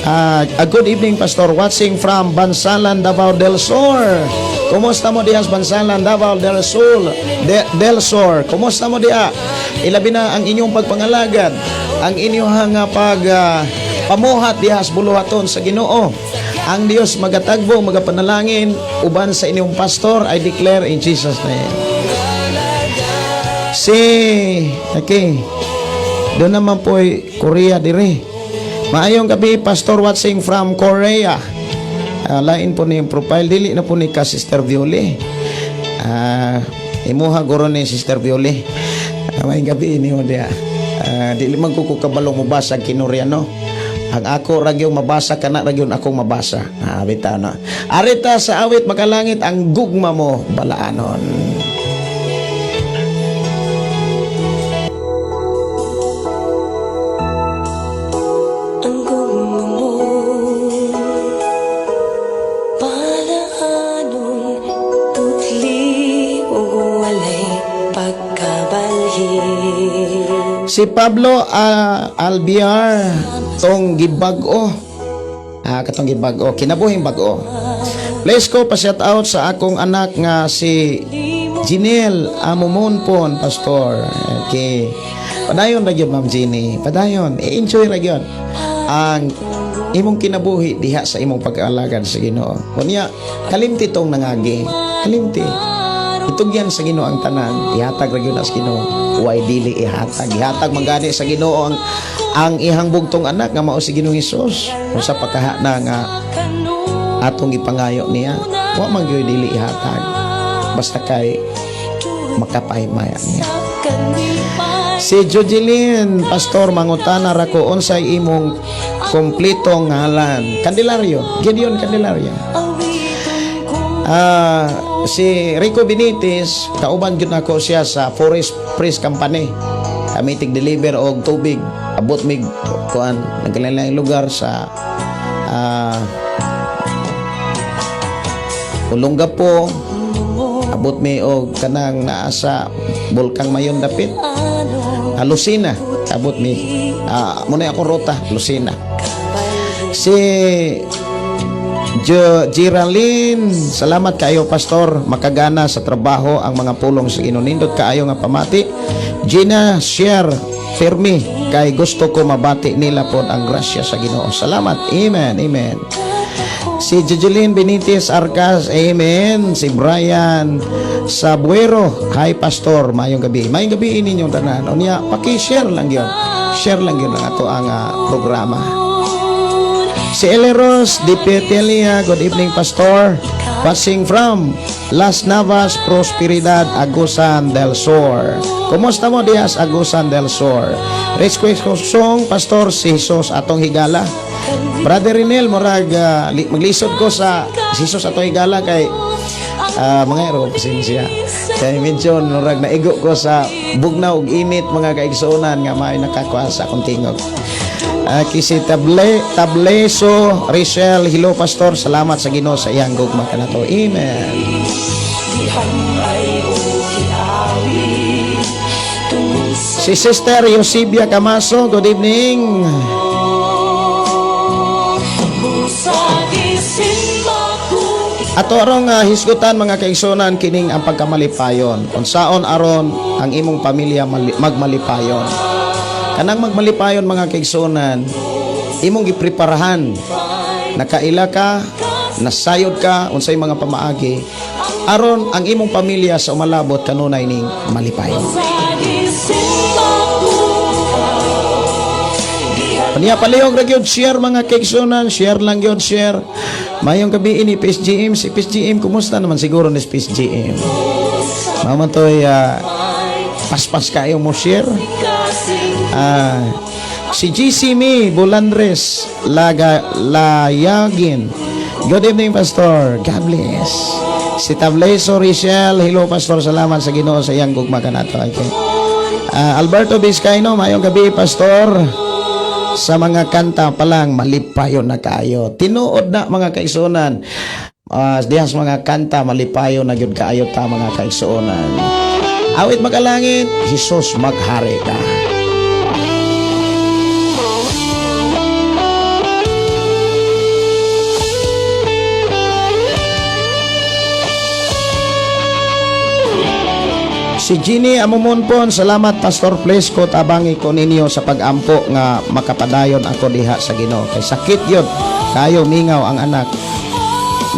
a good evening, Pastor, watching from Bansalan, Davao del Sur. Kumusta mo diha sa Bansalan, Davao del Sur? Del Sur. Kumusta mo diha? Ilabi na ang inyong pagpangalagad, ang inyong pag pamuhat diha sa buluhaton sa Ginoo. Ang Dios magatagbo, magapanalangin uban sa inyong pastor, I declare in Jesus' name. Si okay. Doon naman po ay Korea dire. Maayong gabi, Pastor, watching from Korea. Lain po ni yung profile, dili na po ni ka Sister Violy. Imuha guro ni Sister Violy. Maayong gabi niyo diha. Dili man ko kabalong mo basag Kinoreano. Ang ako ra gyud mabasa, kana ra gyud akong mabasa. Ah, bitaw na. Arita sa Awit Makalangit, "Ang Gugma Mo Balaanon." Ang gugma mo Balaanon, putli ug walay pagkabalhin. Si Pablo Albiar tong gibag-o. Ah, katong gibag-o, kinabuhing bag-o. Please ko pa shout out sa akong anak nga si Jinel Amumonpon, Pastor. Okay. Padayon ra gyud, Ma'am Jenny. Padayon, i-enjoy ra gyud ang imong kinabuhi diha sa imong pag-alagad sa Ginoo. Unya, kalimti tong nangagi. Kalimti. Itugyan sa Ginoo ang tanan, ihatag ra gyud na sa Ginoo. Way dili ihatag, ihatag man gani sa Ginoo ang ihang bugtong anak nga mao si Ginoong Hesus. Kung sa pagkaha na nga atong gipangayo niya, wa man gyud dili ihatag. Basta kay makapahimaya niya. Si Jojeline, "Pastor, mangutana ra ko, unsay imong kompletong ngalan?" Candelario, Gideon Candelario. Ah, si Rico Benitez, kauban gyud nako siya sa Forest Press Company. Kami tig deliver og tubig. Abot mig kuan nagkalain lugar sa Olongapo, abot mi og kanang naa sa Bulkang Mayon dapit. Lucena, abot mi. Ah, muna ako ruta, Lucena. Si Geraldine, "Salamat kaayo, Pastor, makagana sa trabaho ang mga pulong sa Ginoo. Nindot kaayo nga pamati. Gina, share firme kay gusto ko mabati nila pod ang grasya sa Ginoo. Salamat." Amen. Amen. Si Jejeline Benitez Arcas, amen. Si Brian Sabuero, "Hi Pastor, maayong gabi." Maayong gabi ninyong tanan. Unya, paki-share lang yun. Share lang yun ang ato ang programa. Si Eleros Di Petelia, "Good evening, Pastor. Passing from Las Navas, Prosperidad, Agusan del Sur. Kumusta mo diha sa Agusan del Sur? Request ko song, Pastor, si Jesus Atong Higala." Brother Rinel, murag maglisod ko sa si Jesus Atong Higala kay mga ero, pasensya. Kay medyo murag naigo ko sa bugnaw ug init, mga kaigsuonan, nga may nakakuha sa akong tingog. Kisi Tableso Richelle, "Hello Pastor, salamat sa Ginoo sa iyang gugma kanato." Amen. Gihamay o giawit tungod sa Si Sister Eusebia Camaso, good evening. Busagi simba ko. Ato arong hisgutan, mga kaigsuonan, kining ang pagkamalipayon. Unsaon aron ang imong pamilya magmalipayon? Kanang magmalipayon, mga kaigsuonan, imong gipreparahan. Nakaila ka, nasayod ka unsay mga pamaagi aron ang imong pamilya sa umalabot kanunay ning malipayon. Busagi simba ko. Paniya palihog ra gyud share, mga kaigsuonan, share lang gyud, share. Mayong gabi ini PSGM, si PSGM, kumusta naman siguro ni PSGM? Mama toy paspas kayo mo share. Ah, si GC Me Bulandres Laga Layagin. "Good evening, Pastor. God bless." Si Tableso Richelle, "Hello Pastor, salamat sa Ginoo sa iyang gugma kanato." Okay. Ah, Alberto Vizcaino, "Maayong gabi, Pastor. Sa mga kanta pa lang malipayon na kaayo." Tinuod na, mga kaigsuonan. Diha sa mga kanta malipayon na gyud kaayo ta, mga kaigsuonan. Awit Makalangit, "Jesus Maghari Ka." Si Ginny Amumonpon, "Salamat Pastor Plesko, tabangi ko ninyo sa pagampo nga makapadayon ako diha sa Ginoo. Kay sakit yun, kayo mingaw ang anak.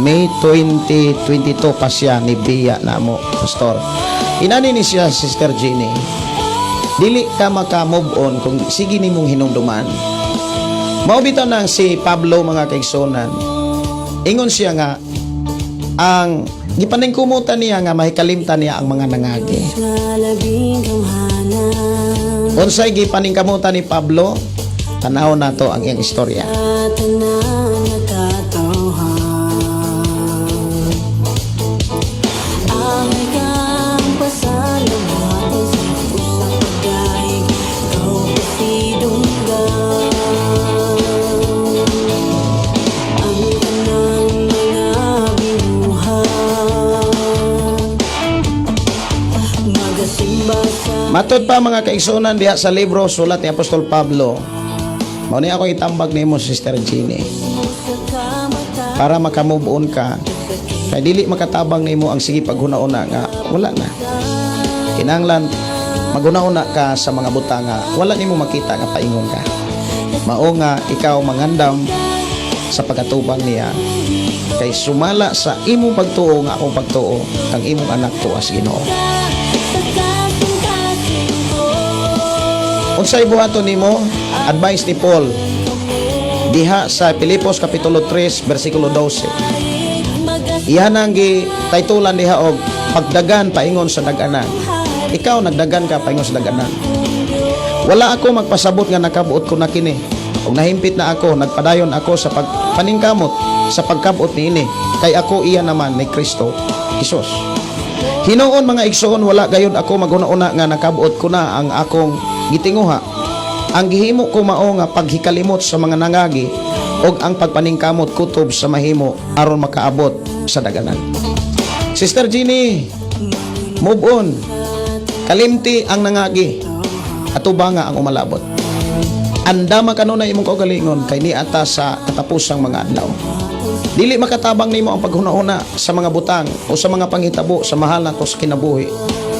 May 2022 pa siya ni biya namo, Pastor." Inani ni siya, Sister Ginny. Dili ka maka-move on kung sige nimong hinumduman. Mao bitaw nang si Pablo, mga kaigsuonan. Ingon siya nga ang gipaningkumutan niya nga mahikalimtan niya ang mga nangagi. Nga labing gamhanan. Unsay gipaningkamutan ni Pablo? Tanaw nato ang iyang istorya. Tanan nga katawhan. Ang ikang pasalamatan sa usa ka gahig ikaw pasidunggan. Ang tanang mga binuhat magasimba sa Matod pa, mga kaigsuonan, diha sa libro sulat ni Apostol Pablo. Mao ni ako itambag nimo, Sister Jeannie, sa kamatayon para makamove on ka. Kay dili makatabang nimo ang sige paghuna-una nga wala na. Kinahanglan maghuna-una ka sa mga butang nga wala nimo makita nga paingon ka. Mao nga ikaw mangandam sa pag-atubang niya kay sumala sa imong pagtuo nga akong pagtuo ang imong anak tuas Ginoo. Sa kasing-kasing ko. Unsay buhaton nimo? Advice ni Paul diha sa Pilipos kapitulo 3 bersikulo 12. Iyan ang gi taytulan diha og pagdagan paingon sa daganan. Ikaw nagdagan ka paingon sa daganan. Wala ako magpasabot nga nakabuot ko na kini. Og nahimpit na ako, nagpadayon ako sa pagpaningkamot sa pagkabot niini kay ako iya naman ni Kristo Jesus. Hinuon, mga igsoon, wala gayud ako maghuna-una nga nakabuot ko na ang akong gitinguha. Ang gihimo ko mao nga paghikalimot sa mga nangagi ug ang pagpaningkamot kutob sa mahimo aron makaabot sa daganan. Sister Jeannie, move on. Kalimti ang nangagi. Atubanga ang umalabot. Andama kanunay imong kaugalingon kay niata sa katapusang mga adlaw. Dili makatabang nimo ang paghuna-huna sa mga butang o sa mga panghitabo sa mahal nato sa kinabuhi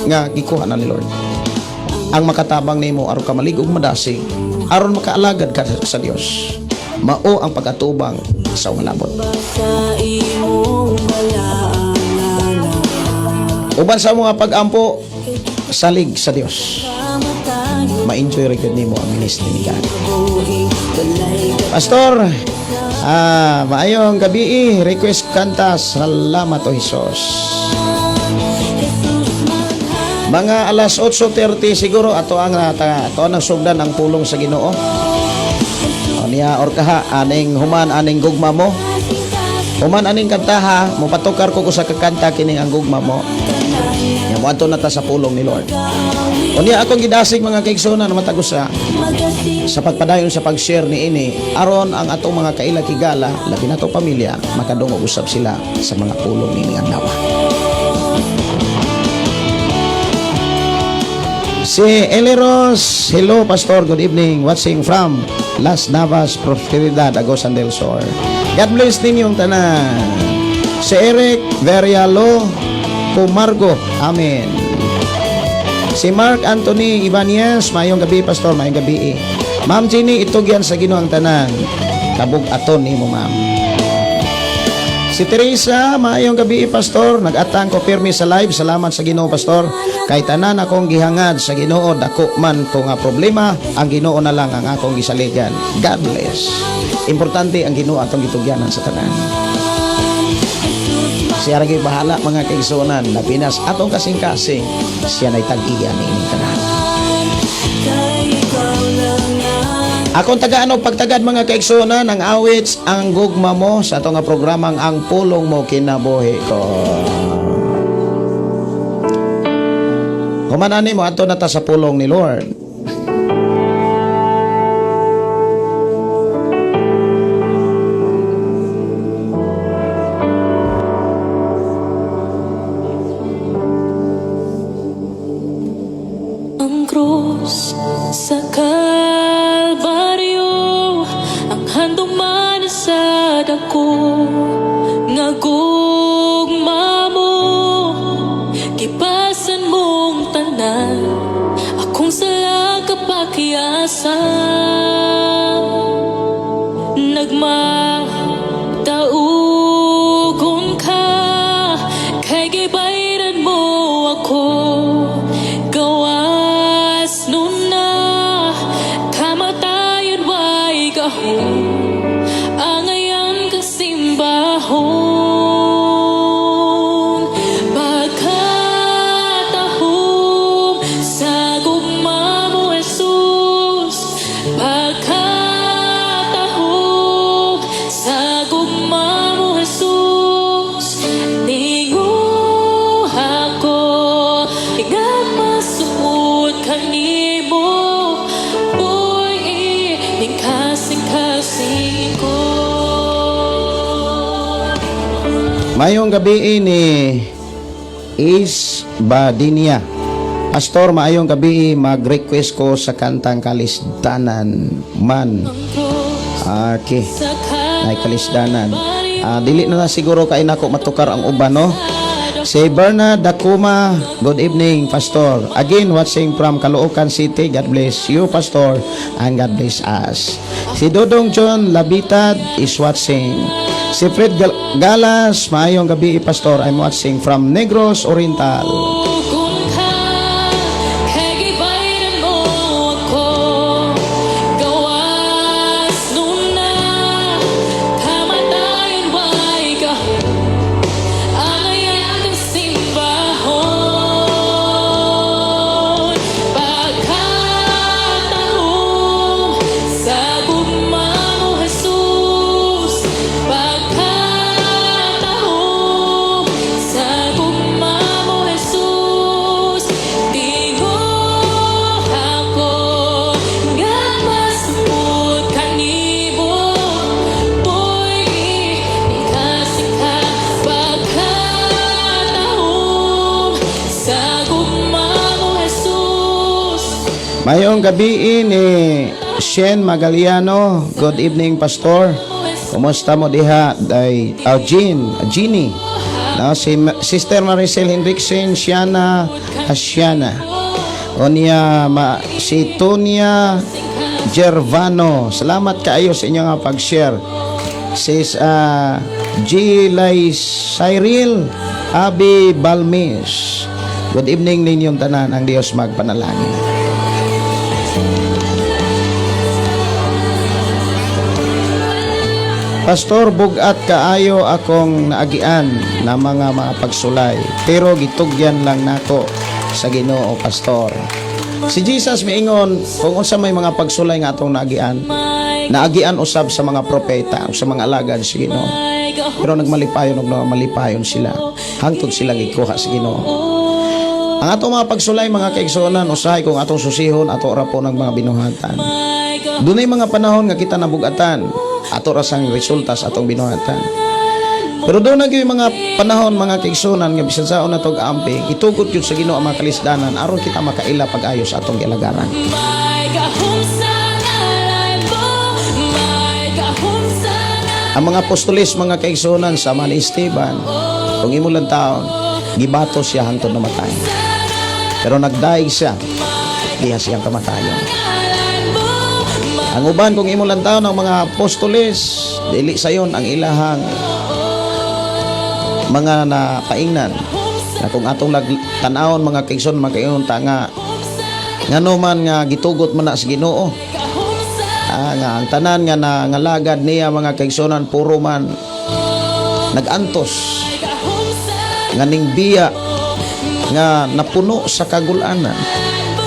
nga gikuha na ni Lord. Ang makatabang nimo aron ka malig-og, madasig, aron makaalagad ka sa Dios. Mao ang pag-atubang sa umalabot. Sa imong balaan. Uban sa mga pag-ampo, salig sa Dios. Kamatayon Ma-enjoy ra gyud nimo ang ministry ni God. Buhi walay. Pastor, maayong gabi, request kanta, "Salamat O Jesus." Jesus manghari. Mga alas 8:30 siguro ato ang ato ang sugdan ang pulong sa Ginoo. O niya orkaha aning human aning "Gugma Mo." Human aning kantaha, mopatukar ko sa kakanta kining ang "Gugma Mo." Ya moadto na ta sa pulong ni Lord. Unya akong gidasig, mga kaigsuonan, matag usa sa pagpadayon sa pag-share ni ini aron ang atong mga kaila kigala, labi na to pamilya, makadungog usab sila sa mga pulong niini adlaw. Si Eleros, hello Pastor, good evening. Watching from Las Navas, Prosperidad, Agusan del Sur. God bless ninyong tanan. Si Eric Verialo Pumargo, amen. Si Mark Anthony Ibanez, maayong gabi Pastor, maayong gabi. Ma'am Jenny, itugyan sa Ginoo ang tanan. Kabug-aton nimo, ma'am. Si Teresa, maayong gabi Pastor. Nag-atang ko pirmi sa live. Salamat sa Ginoo, Pastor. Kay tanan akong gihangad sa Ginoo, dako man ko nga problema, ang Ginoo na lang ang akong gisaligan. God bless. Importante ang Ginoo atong gitugyanan sa tanan. Siya ra gyud bahala, mga kaigsuonan, labi na sa atong kasing-kasing, siya na'y tag-iya niining tanan. Kay ikaw lang ang Akong tagaan og pagtagad, mga kaigsuonan, ang awit "Ang Gugma Mo" sa atong nga programang "Ang Pulong Mo Kinabuhi Ko." Human ani mo ato na ta sa pulong ni Lord. Ang krus sa Kalbaryo ang handuman sa dako nga gugma mo. Gipasan mong tanan akong sala kapakiasan. Nagmataugon ka kay gibayran mo ako. Gawas nun na kamatayon way gahom, angayan kang simbahon. Pagkatahom sa gugma mo, Jesus. Pagkatahom. Mayong gabi ni Is Badinia. Pastor, maayong gabi, mag-request ko sa kantang "Kalisdanan Man". Okay. Ay, "Kalisdanan". Dili na siguro kay nako matukar ang uban, no? Si Bernard Dacuma, good evening, Pastor. Again, watching from Caloocan City. God bless you, Pastor, and God bless us. Si Dodong John Labitad is watching. Si Fred Galas, maayong gabi, Pastor. I'm watching from Negros Oriental. Kung ka, kay gibayran mo ako. Gawas nuna, kamatayon way ka Angayan ng simbahon. Pagkatahom sa gugma mo, Jesus. Pagkatahom sa gugma mo, Jesus. Tinguha ko nga masupod kanimo. Puy ikasika. Pagkatahom sa gugma mo, Jesus. Mayong gabi ni Shen Magaliano. Good evening, Pastor. Kumusta mo diha day, oh, Jean, Jeannie. No, si Sister Maricel Hendrickson, Siana Asiana. Onya ma, si Tonya Gervano. Salamat kaayo sa inyong nga pag-share. Sis G. Lay Cyril Abi Balmis. Good evening ninyong tanan. Ang Dios magpanalangin. Pastor, bugat kaayo akong naagian na mga pagsulay. Pero gitugyan lang nako sa Ginoo, Pastor. Si Jesus miingon kung unsa may mga pagsulay nga atong naagian. Naagian usab sa mga propeta o sa mga alagad sa Ginoo. Pero nagmalipayon og malipayon sila hangtod sila gikuha sa Ginoo. Ang atong mga pagsulay, mga kaigsuonan, usahay kung atong susihon, ato ra po ng mga binuhatan. Dunay mga panahon nga kita nabugatan, ato ra sang resulta sa atong binuhatan. Pero doon na gyud mga panahon, mga kaigsuonan, nga bisan saon nato amping, itugot gyud sa Ginoo ang mga kalisdanan aron kita makaila pag-ayo sa atong gialagaran. May gahom sa ngalan mo, may gahom sa ngalan. Ang mga apostoles, mga kaigsuonan, sama ni Esteban, kung imo lang taon, gibato siya hangtod namatay. Pero nagdaig siya diha siyang kamatayon. Mo. Ang uban, kung imo lang taon ang mga apostoles, dili sayon ang ilahang mga napaingnan. Na kung atong tan-awon, mga kaigsoon, makaingon ta nga ngano man nga gitugot man na sa Ginoo. Gahom sa Nga ang tanan nga nangalagad niya, mga kaigsuonan, puro man nagantos gahom sa nga ning biya nga napuno sa kagulanan.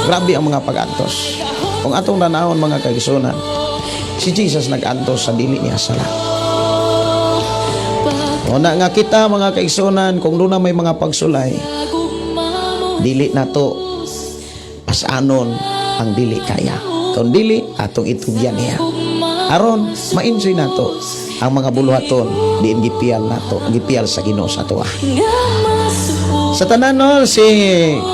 Grabe ang mga pag-antos. Kung atong tanawon, mga kaigsuonan, si Jesus nag-antos sa dili niya sala. O na nga kita, mga kaigsuonan, kung doon na may mga pagsulay, Gugma mo. Dili nato pasanon ang dili kaya. Kung dili, atong itugyan niya. Aron, ma-enjoy nato ang mga buluhaton diin gipiyal nato, gipiyal sa Ginoo sa atoa. Nga masupod. Sa tanan, no, si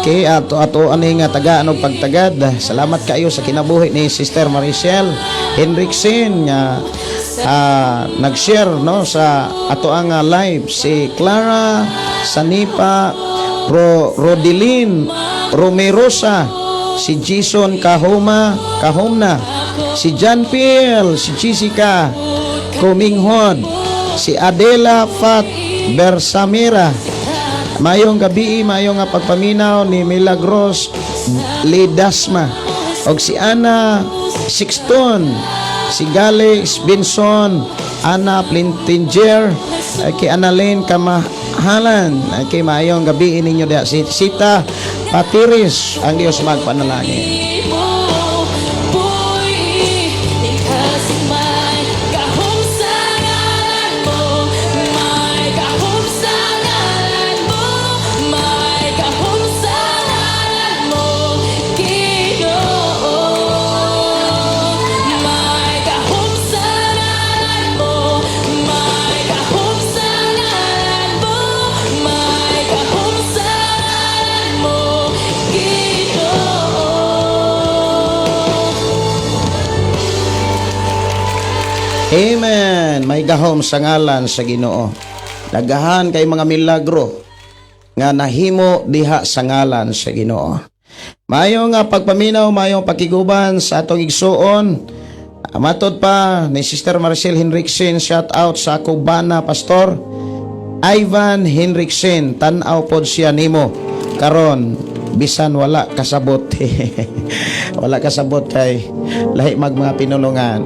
kay ato ato ani nga tagaan og pagtagad. Salamat kaayo sa kinabuhi ni Sister Maricel Hendrickson nga nag-share, no, sa ato ang live, si Clara Sanipa Ro Rodelin Romerosa, si Jason Kahoma Kahomna, si John Piel, si Jessica Kuminghod, si Adela Fat Bersamira. Mayong gabi, mayong nga pagpaminaw ni Milagros Ledasma. Og si Ana Sixton, si Galex Benson, Ana Plintinger, ay kay Annalyn Kamahalan, ay kay maayong gabi ninyo diha. Si Sita Patiris, ang Diyos magpanalangin. Mo Puy ikasimay gahom sa ngalan mo, may gahom sa ngalan mo, may gahom sa ngalan mo, Ginoo. May gahom sa ngalan mo, may gahom sa ngalan mo. Amen. May gahom sa ngalan sa Ginoo. Daghan kay mga milagro nga nahimo diha sa ngalan sa Ginoo. Mayo nga pagpaminaw, mayong pakiguban sa atong igsuon. Matod pa ni Sister Marcel Henriksen, shout out sa akong bana, Pastor Ivan Henriksen, tan-aw pod siya nimo karon bisan wala kasabot. Wala kasabot kay lahi mag mga pinulungan.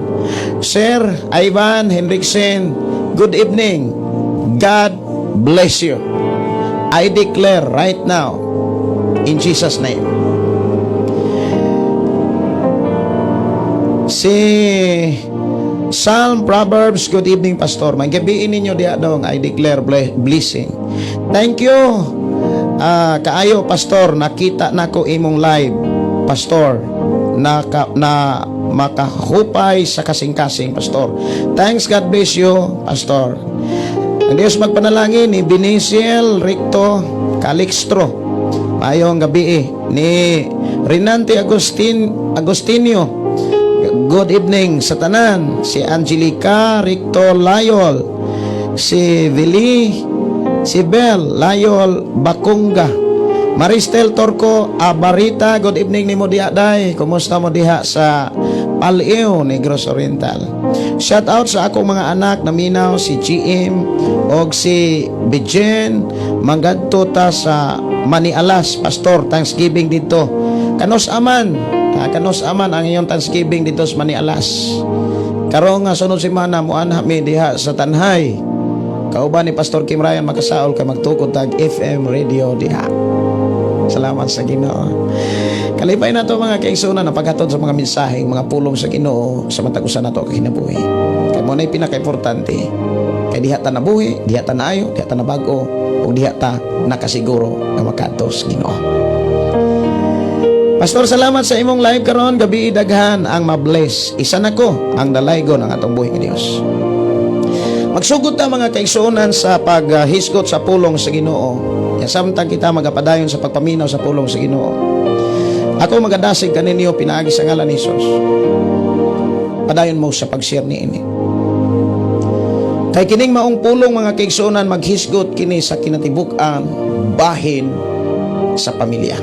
Sir Ivan Henriksen, good evening. God bless you. I declare right now in Jesus' name. Si Psalm Proverbs, good evening, Pastor. May gabi ninyo diha dong. I declare blessing. Thank you. Kaayo, Pastor, nakita nako imong live. Pastor, na makahupay sa kasing-kasing, Pastor. Thanks, God bless you, Pastor. Ang Diyos magpanalangin ni Beniciel Recto Calixtro. Mayong gabi eh. Ni Renante Agustin Agustinio. Good evening sa tanan. Si Angelica Recto Layol. Si Vili, si Bel Layol Bakunga. Maristel Torco Abarita, good evening nimo diha, day. Kumusta mo diha sa Paliw, Negros Oriental? Shout out sa akong mga anak naminaw, si GM og si Bijen, mangadto ta sa Manialas, Pastor, Thanksgiving dito. Kanos aman, ha, kanos aman ang iyong Thanksgiving dito sa Manialas. Karong nga sunod semana muanha mi diha sa Tanhay. Kauban ni Pastor Kim Ryan makasaol kay magtukod tag FM radio diha. Salamat sa Ginoo. Kalipay na to, mga kaigsuonan, na paghatod sa mga mensahe, mga pulong sa Ginoo sa matag usa nato kinabuhi. Kay mao na'y pinaka-importante. Kay diha ta nabuhi, diha ta naayo, diha ta nabag-o, ug diha ta nakasiguro nga makadto sa Ginoo. Pastor, salamat sa imong live karon gabi, daghan ang mabless. Isa nako ang dalaygon ang atong buhi nga Dios. Magsugod ta, mga kaigsuonan, sa paghisgot sa pulong sa Ginoo. Ya, samtang kita magapadayon sa pagpaminaw sa pulong sa Ginoo, ako magadasig kaninyo pinaagi sa ngalan ni Jesus. Padayon mo sa pag-share niini. Kay kining maong pulong, mga kaigsuonan, maghisgot kini sa kinatibuk-an bahin sa pamilya.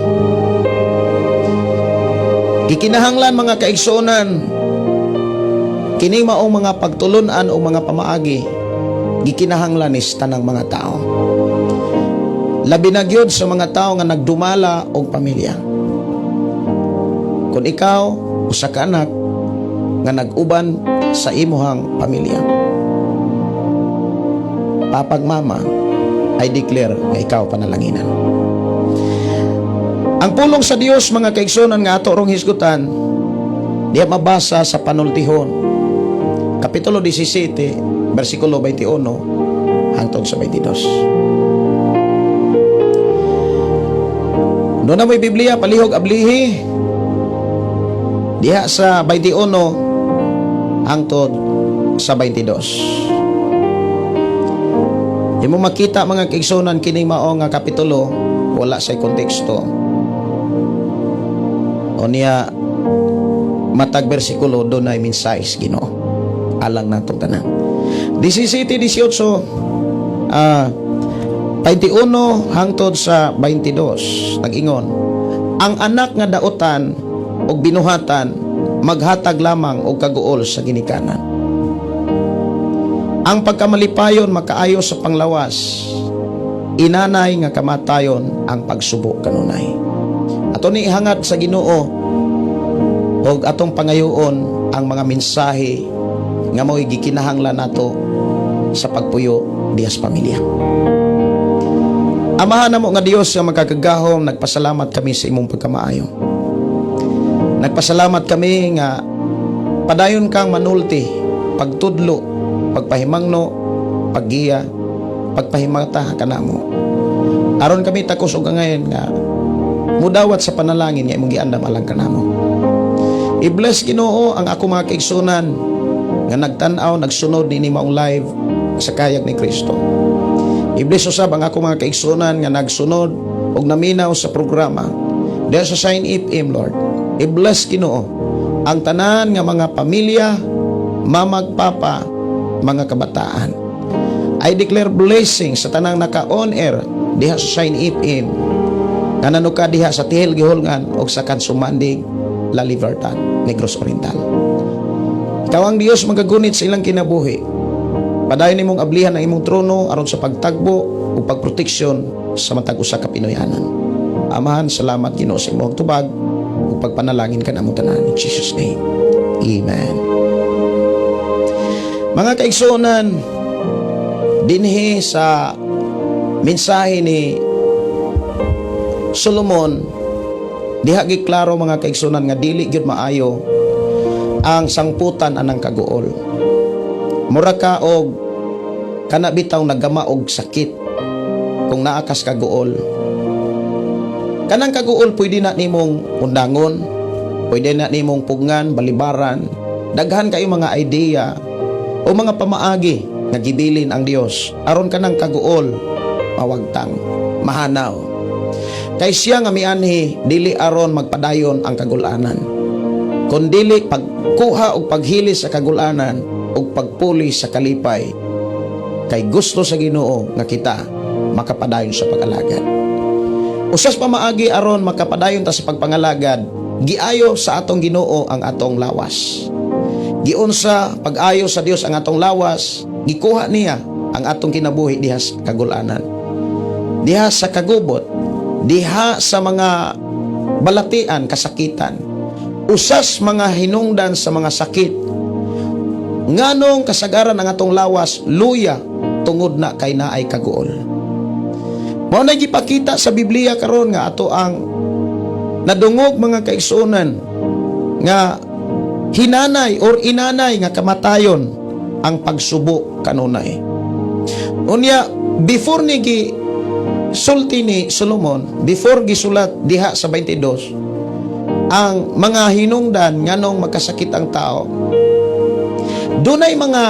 Gikinahanglan, mga kaigsuonan, kining maong mga pagtulunan o mga pamaagi, gikinahanglan is tanang mga tao. Labi na gyud sa mga tao nga nagdumala og pamilya. Kung ikaw usa ka anak nga nag-uban sa imuhang pamilya, papag mama, I declare nga ikaw panalanginan. Ang pulong sa Dios, mga kaigsuonan, nga ato rong hisgutan, diha mabasa sa Panultihon Kapitulo 17, versikulo 21 hangtod sa 22. Doon na mo'y Biblia, palihog ablihi. Diha sa 21 hangtod sa 22. Di mo makita, mga kaigsuonan, kining mao nga kapitulo wala sa konteksto. O niya matag bersikulo doon ay mensahe sa Ginoo alang natong tanan. 17, 18, 21 hangtod sa 22, nag-ingon: "Ang anak nga dautan og binuhatan maghatag lamang og kaguol sa ginikanan. Ang pagkamalipayon makaayo sa panglawas, inanay nga kamatayon ang pagsubo kanunay." Ato ni ihangad sa Ginoo og atong pangayoon ang mga mensahe nga mao'y gikinahanglan nato sa pagpuyo diha sa pamilya. Amahan namo nga Dios nga makakagahom, nagpasalamat kami sa imong pagkamaayo. Nagpasalamat kami nga padayon kang manulti, pagtudlo, pagpahimangno, paggiya, pagpahimata kanamo. Aron kami takos og angayan nga mudawat sa panalangin nga imong giandam alang kanamo. I-bless, Ginoo, ang ako mga kaigsuonan nga nagtan-aw, nagsunod nini maong live sa kayag ni Kristo. I-bless usab ang ako mga kaigsuonan nga nagsunod og naminaw sa programa diha sa Sign FM, Lord. I-bless, Ginoo, ang tanan nga mga pamilya, mamag papa. mga kabataan. I declare blessing sa tanang naka-on air diha sa Shine FM nga nanuka diha sa Tihil Guihulngan o sa Kansumandig, La Libertad, Negros Oriental. Ikaw ang Dios magagunit sa ilang kinabuhi. Padayon nimong ablihan ang imong trono aron sa pagtagbo ug pagproteksyon sa matag usa ka Pinoyanan. Amahan, salamat, Ginoo, sa imong tubag ug pagpanalangin kanamo tanan, in Jesus' name. Amen. Mga kaigsuonan, dinhi sa mensahe ni Solomon, diha giklaro, mga kaigsuonan, nga dili gyud maayo ang sangputan anang kaguol. Mura ka og kana bitaw nagama og sakit kung naa kas kaguol. Kanang kaguol, pwede na nimong undangon, pwede na nimong pugngan, balibaran, daghan kayo mga idea o mga pamaagi nga gibilin ang Dios aron kanang kaguol mawagtang, mahanaw. Kay siya nga mianhi dili aron magpadayon ang kagulanan, kun dili pagkuha og paghilis sa kagulanan ug pagpuli sa kalipay. Kay gusto sa Ginoo nga kita makapadayon sa pag-alagad. Usas pamaagi aron makapadayon ta sa pagpangalagad, giayo sa atong Ginoo ang atong lawas. Giunsa pag-ayo sa Dios ang atong lawas? Gikuha niya ang atong kinabuhi diha sa kagulanan, diha sa kagubot, diha sa mga balatian, kasakitan. Usas mga hinungdan sa mga sakit, nganong kasagaran ang atong lawas luya, tungod na kay naay kaguol. Mao na gipakita sa Biblia karon nga ato ang nadungog, mga kaigsuonan, nga hinanay or inanay nga kamatayon ang pagsubo kanunay. Unya, before ni gi sulti ni Solomon, before gisulat diha sa 22 ang mga hinungdan nganong magkasakit ang tao, dunay mga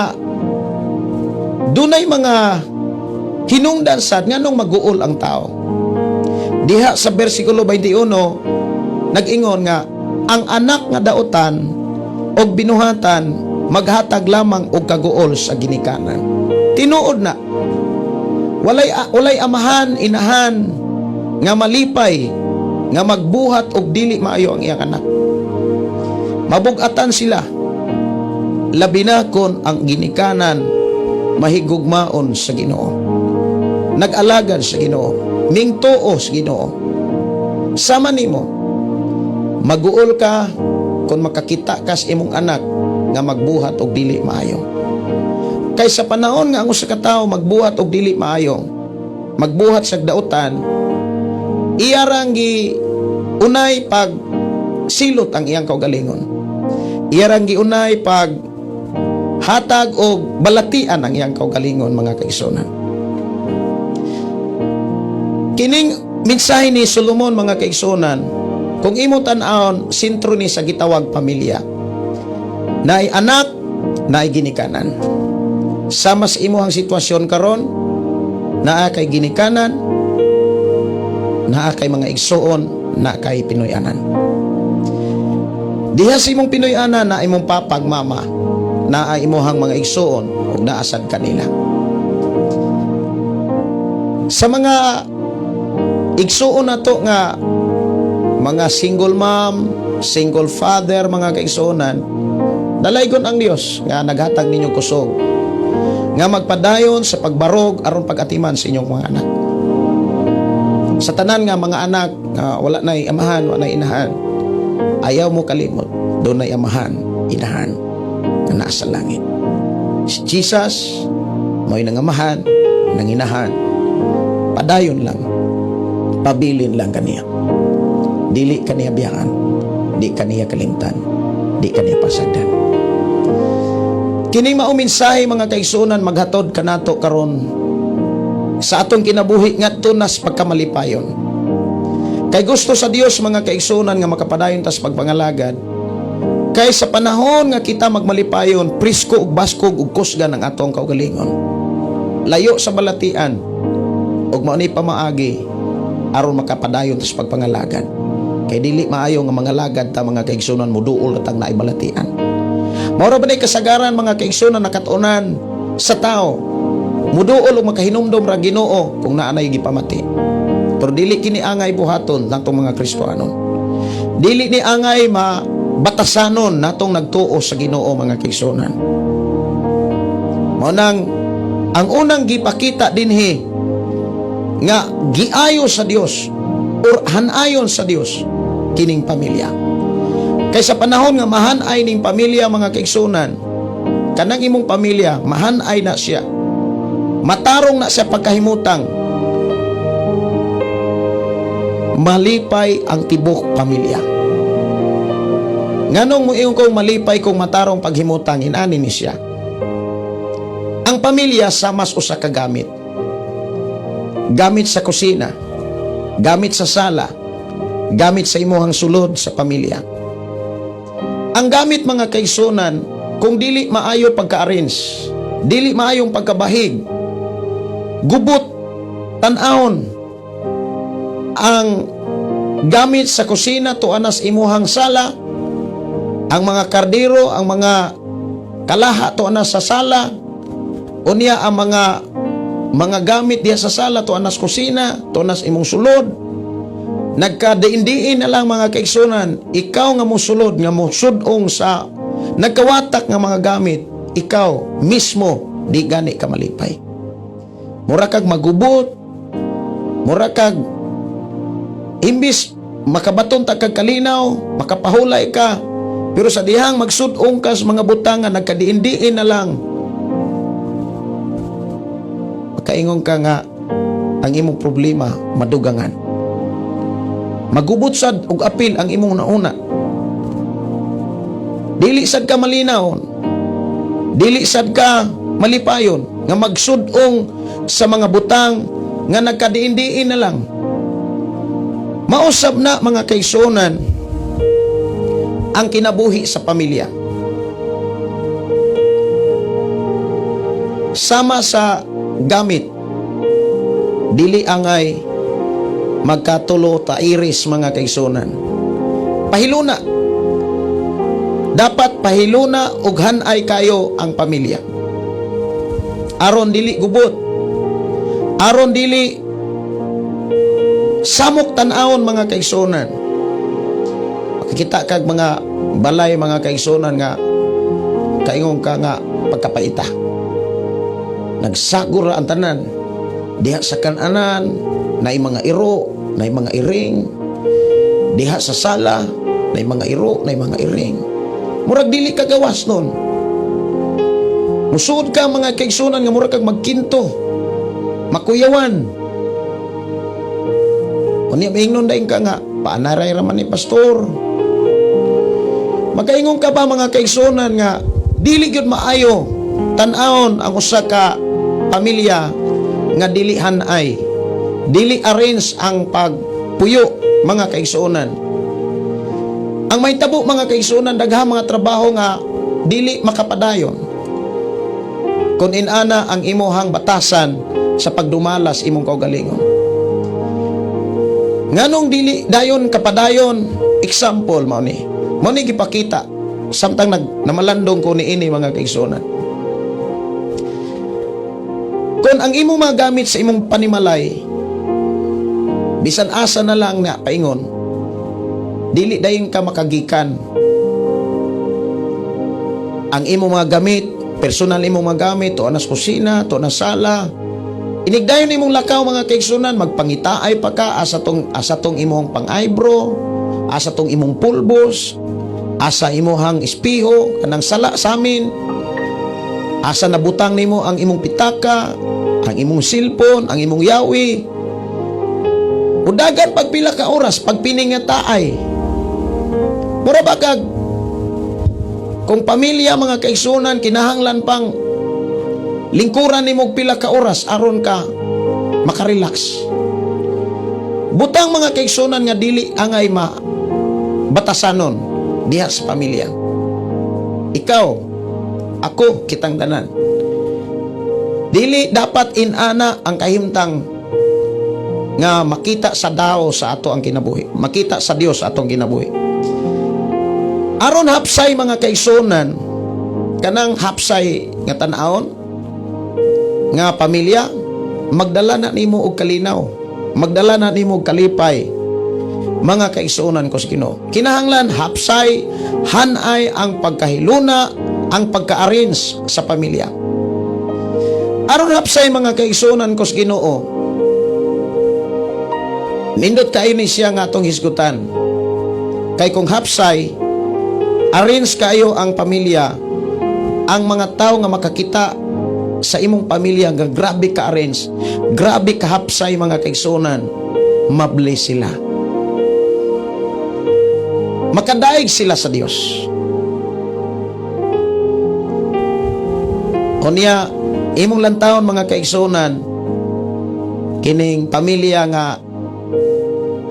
hinungdan sad nganong maguol ang tao. Diha sa bersikulo 21, nag-ingon nga ang anak nga dautan og binuhatan maghatag lamang og kaguol sa ginikanan. Tinuod na. Walay amahan, inahan nga malipay nga magbuhat og dili maayo ang iyang anak. Mabugatan sila. Labi na kon ang ginikanan mahigugmaon sa Ginoo, nag-alagad sa Ginoo, mingtuo sa Ginoo. Sama nimo, maguol ka kung makakita ka sa imong anak nga magbuhat og dili maayo. Kay sa panahon nga ang usa ka tawo magbuhat og dili maayo, magbuhat sa dautan, iyarang gi unay pag silot ang iyang kaugalingon. Iyarang giunay pag hatag og balatian ang iyang kaugalingon, mga kaigsuonan. Kining mensahe ni Solomon, mga kaigsuonan, kung imo tan-awon, sentro ni sa gitawag pamilya. Naay anak, naay ginikanan. Sama sa imuhang sitwasyon karon, naa kay ginikanan, naa kay mga igsuon, naa kay Pinoy-anan. Diha sa imong Pinoy-anan, naa imong papa ug mama, naa imuhang mga igsuon ug naa sad kanila. Sa mga igsuon nato nga mga single mom, single father, mga kaigsuonan, dalaygon ang Dios nga naghatag ninyo kusog nga magpadayon sa pagbarog aron pag-atiman sa inyong mga anak. Sa tanan nga mga anak nga wala nay amahan, wala nay inahan, ayaw mo kalimot, dunay amahan, inahan nga nasa langit. Si Jesus, mo'y nangamahan, nanginahan, padayon lang, pabilin lang kaniya. Dili kaniya biyakan, di kaniya kalimtan, di kaniya pasagdan. Kini mao mensahe, mga kaigsuonan, maghatod kanato karon sa atong kinabuhi ngadto nas pagkamalipayon. Kay gusto sa Dios, mga kaigsuonan, nga makapadayon tas pagpangalagad. Kay sa panahon nga kita magmalipayon, presko ug baskog ug kusgan ang atong kaugalingon. Layo sa balatian ug mao ni pamaagi aron makapadayon tas pagpangalagad. Kay dili maayo nga mangalagad ta, mga kaigsuonan, muduol tang naay balatian. Mao ra ba ni kasagaran, mga kaigsuonan, nakatuonan sa tao. Muduol o makahinumdom ra Ginoo kung naa nay gipamati. Pero dili kini angay buhaton natong mga Kristohanon. Dili ni angay mabatasanon natong nagtuo sa Ginoo, mga kaigsuonan. Mao nang ang unang gipakita dinhi nga giayo sa Dios or hanayon sa Dios kining pamilya. Kay sa panahon nga mahanay ning pamilya, mga kaigsuonan, kanang imong pamilya mahanay na siya. Matarong na siya pagkahimutang. Malipay ang tibok pamilya. Nganong moingon kong malipay kung matarong paghimutang, inani ni siya. Ang pamilya sama sa usa ka gamit. Gamit sa kusina, gamit sa sala, gamit sa imuhang sulod sa pamilya. Ang gamit, mga kaigsuonan, kung dili maayo pagka-arrange, dili maayong pagkabahig, gubot, tan-awon, ang gamit sa kusina tuanas imuhang sala, ang mga kardero, ang mga kalaha tuanas sa sala, unya ang mga gamit diha sa sala tuanas kusina, tuanas imong sulod. Nagkadiin-diin na lang, mga kaigsuonan, ikaw nga mosulod, nga mosudong sa nagkawatak nga mga gamit, ikaw mismo di gani ka malipay. Mura kag magubot, mura kag imbis makabaton ta kag kalinaw, makapahulay ka, pero sa dihang magsudong ka sa mga butang nga nagkadiin-diin na lang, makaingon ka nga ang imong problema madugangan. Magubot sad og apil ang imong nauna. Dili sad ka malinaw. Dili sad ka malipayon nga magsudong sa mga butang nga nagkadiin-diin na lang. Mausab na, mga kaigsuonan, ang kinabuhi sa pamilya. Sama sa gamit, dili angay magkatulo tairis, mga kaigsuonan. Pahiluna. Dapat pahiluna ug hanay kayo ang pamilya. Aron dili gubot. Aron dili samok tan-awon, mga kaigsuonan. Makikita kag mga balay, mga kaigsuonan, nga kaingon ka nga pagkapaita. Nagsagor ra ang tanan. Diha sa kananan, naay mga iro, naay mga iring. Diha sa sala, naay mga iro, naay mga iring. Murag dili ka gawas nun. Musuod ka, mga kaigsuonan, nga murag kag magkinto. Makuyawan. Unya maingnon dayon ka nga, "Paanaray raman ni pastor." Makaingon ka ba, mga kaigsuonan, nga dili gyud maayo tan-awon ang usa ka pamilya nga dili hanay, dili arrange ang pagpuyo, mga kaigsuonan? Ang mahitabo, mga kaigsuonan, daghang mga trabaho nga dili makapadayon kung inana ang imuhang batasan sa pagdumalas imong kaugalingon. Nganong dili dayon kapadayon? Example mao ni. Mao ni gipakita samtang nag namalandong ko niini, mga kaigsuonan. Kung ang imong mga gamit sa imong panimalay bisan asa na lang na paingon, dili dayon ka makagikan. Ang imong mga gamit, personal imong mga gamit, tuo na sa kusina, tuo na sala. Inigdayon imong lakaw, mga kaigsuonan, magpangitaay pa ka asa tong imong pang-eyebrow, asa tong imong pulbos, asa imuhang espiho, kanang sala sa amin, asa nabutang nimo ang imong pitaka, ang imong cellphone, ang imong yawi. Udagan pagpila ka oras, pagpiningataay. Mura ba kag kung pamilya, mga kaigsuonan, kinahanglan pang lingkuran nimo og pila ka oras aron ka makarelax. Butang, mga kaigsuonan, nga dili angay ma batasanon diha sa pamilya. Ikaw, ako, kitang tanan. Dili dapat inana ang kahimtang nga makita sa dao sa ato ang kinabuhi. Makita sa Dios atong kinabuhi. Aron hapsay, mga kaigsuonan, kanang hapsay nga tan-awon, nga pamilya, magdala na nimo og kalinaw, magdala na nimo og kalipay, mga kaigsuonan ko sa Ginoo. Kinahanglan hapsay, hanay ang pagkahiluna, ang pagka-arrange sa pamilya. Aron hapsay, mga kaigsuonan ko sa Ginoo, nindot kaayo ni siya nga atong hisgutan. Kay kung hapsay, arrange kayo ang pamilya, ang mga tao nga makakita sa imong pamilya nga grabe ka arrange, grabe ka hapsay, mga kaigsuonan, mabless sila. Makadaig sila sa Dios. Unya, imong lantawon, mga kaigsuonan, kining pamilya nga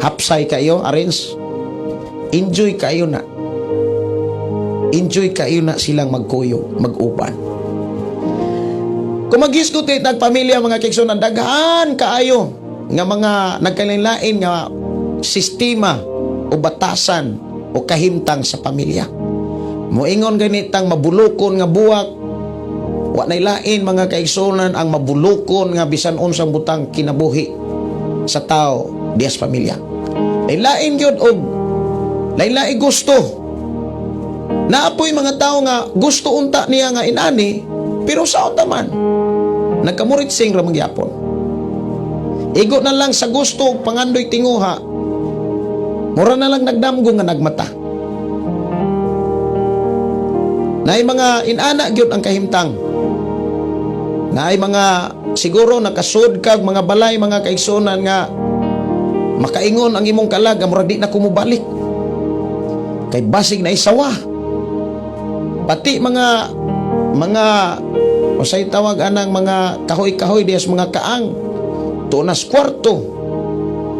hapsay kayo, arrange, enjoy kayo na. Enjoy kayo na silang magkuyo, mag-uban. Kung maghisgot tag pamilya, mga kaigsuonan, daghan kaayo nga mga nagkalain-lain nga sistema o batasan o kahimtang sa pamilya. Moingon ganitang mabulokon nga buwak, wa nay lain, mga kaigsuonan, ang mabulokon nga bisan unsang butang kinabuhi sa tao dias pamilya. Lain gyud og lain-lain gusto. Naapoy mga tao nga gusto unta niya nga inani, pero sa unta man nagkamuritsing ra magyapon. Igo na lang sa gusto ug pangandoy tinguha, mura na lang nagdamgo nga nagmata. Naay mga inana gyud ang kahimtang. Naay mga siguro nakasud kag mga balay, mga kaigsuonan, nga makaingon ang imong kalag nga murag di na ko mobalik. Kay basig na isawa. Pati mga usay tawag anang mga kahoy-kahoy diyas mga kaang tunas kwarto,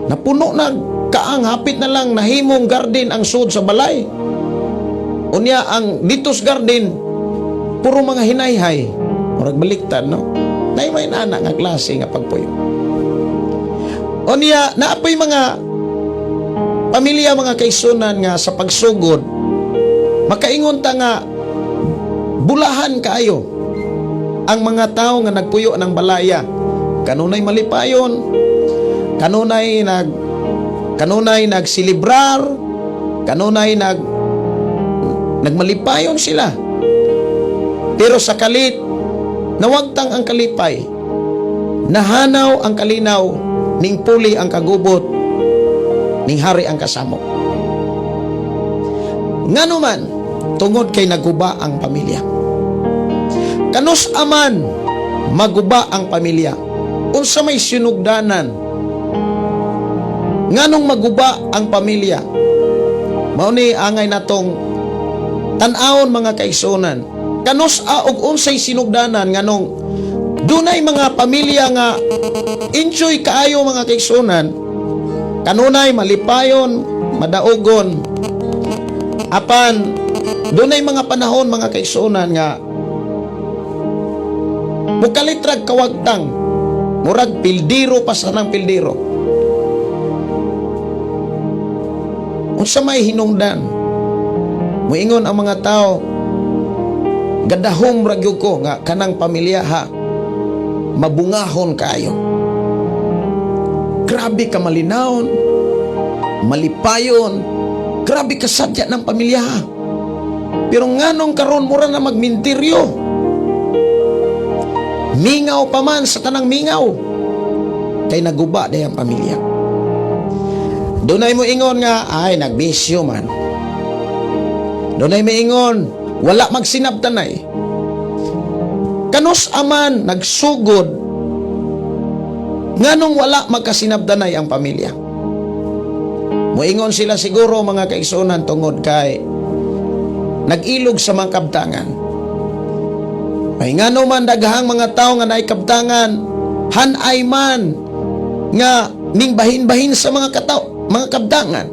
napuno na kaang, hapit na lang nahimong garden ang sud sa balay. Unya ang ditos garden puro mga hinayhay, murag baliktad, no? Nay may nana nga klase nga pagpuyo. Unya naapoy mga pamilya, mga kaigsuonan, nga sa pagsugod makaingon ta nga bulahan kaayo ang mga tao nga nagpuyo ng balaya. Kanunay malipayon, kanunay nagsilibrar, kanunay nagmalipayon sila. Pero sa kalit, nawagtang ang kalipay, nahanaw ang kalinaw, ning puli ang kagubot, ning hari ang kasamok. Ngano man, tungod kay naguba ang pamilya. Kanus aman maguba ang pamilya? Unsa may sinugdanan? Nganong maguba ang pamilya? Mao ni angay natong tan-awon, mga kaigsuonan. Kanus a og unsay sinugdanan nganong dunay mga pamilya nga enjoy kaayo, mga kaigsuonan, kanunay malipayon, madaugon, apan dunay mga panahon, mga kaigsuonan, nga mukalitrag kawagtang, murag pildiro pa sa nang pildiro? Unsa may hinungdan? Muingon ang mga tao, "Gadahom ra gyud ko nga kanang pamilya ha, mabungahon kaayo, grabe ka malinawon, malipayon, grabe ka sadya ng pamilya ha. Pero nganong karon mura na magminteryo? Mingaw pa man sa tanang mingaw." Kay naguba day ang pamilya. Dunay mo ingon nga, "Ay, nagbisyo man." Dunay mo ingon, "Wala magsinabtanay." Kanus aman nagsugod, nganong wala magkasinabtanay ang pamilya? Moingon sila siguro, mga kaigsuonan, tungod kay nag-ilog sa mga kabtangan. Ay ngano man daghang mga tao nga naay kabtangan, hanay man nga ning bahin-bahin sa mga kataw, mga kabtangan?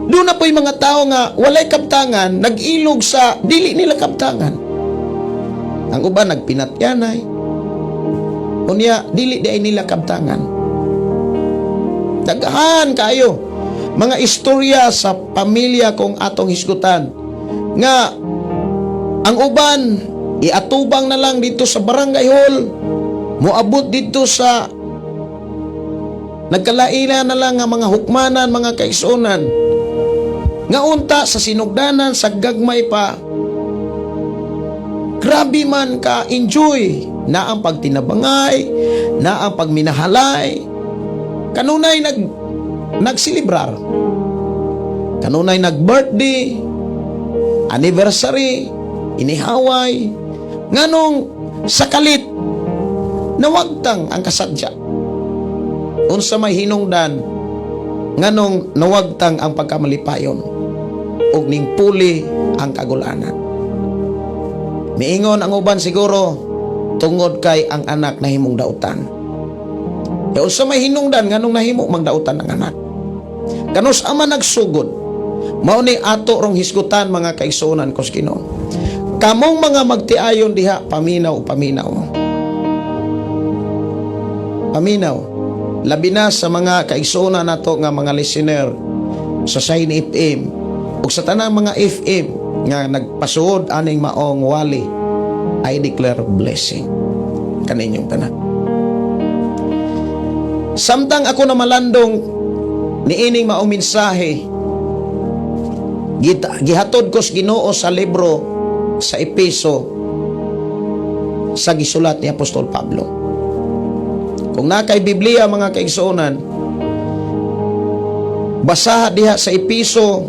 Doon na po'y mga tao nga walay kabtangan, nag-ilog sa dili nila kabtangan. Ang uban nagpinatyanay. Unya dili di ay nila kabtangan. Daghan kayo mga istorya sa pamilya kung atong hisgutan nga ang uban iatubang na lang dito sa barangay hall. Moabot didto sa nagkalaila na lang nga mga hukmanan, mga kaigsuonan, nga unta sa sinugdanan, sa gagmay pa, grabe man ka enjoy na ang pagtinabangay, na ang pagminahalay, kanunay nagsilibrar, kanunay nag-birthday, anniversary, inihaway. Nganong sa kalit nawagtang ang kasadya? Unsa may hinungdan nganong nawagtang ang pagkamalipayon ug ning puli ang kagulanan? Miingon ang uban, siguro tungod kay ang anak nahimong dautan. E unsa may hinungdan nganong nahimo magdautan ang anak? Kanus-a man nagsugod? Mao ni ato rong hisgutan, mga kaigsuonan ko sa Ginoo. Kamong mga magtiayon diha, paminaw, paminaw. Paminaw. Labi na sa mga kaigsuonan nato nga mga listener sa Shine FM ug sa tanang mga FM nga nagpasuod aning maong wali, I declare blessing kaninyong tanan. Samtang ako na malandong niining maong mensahe, gihatod ko sa Ginoo sa libro sa Epeso sa gisulat ni Apostol Pablo. Kung naa kay Biblia, mga kaigsuonan, basaha diha sa Epeso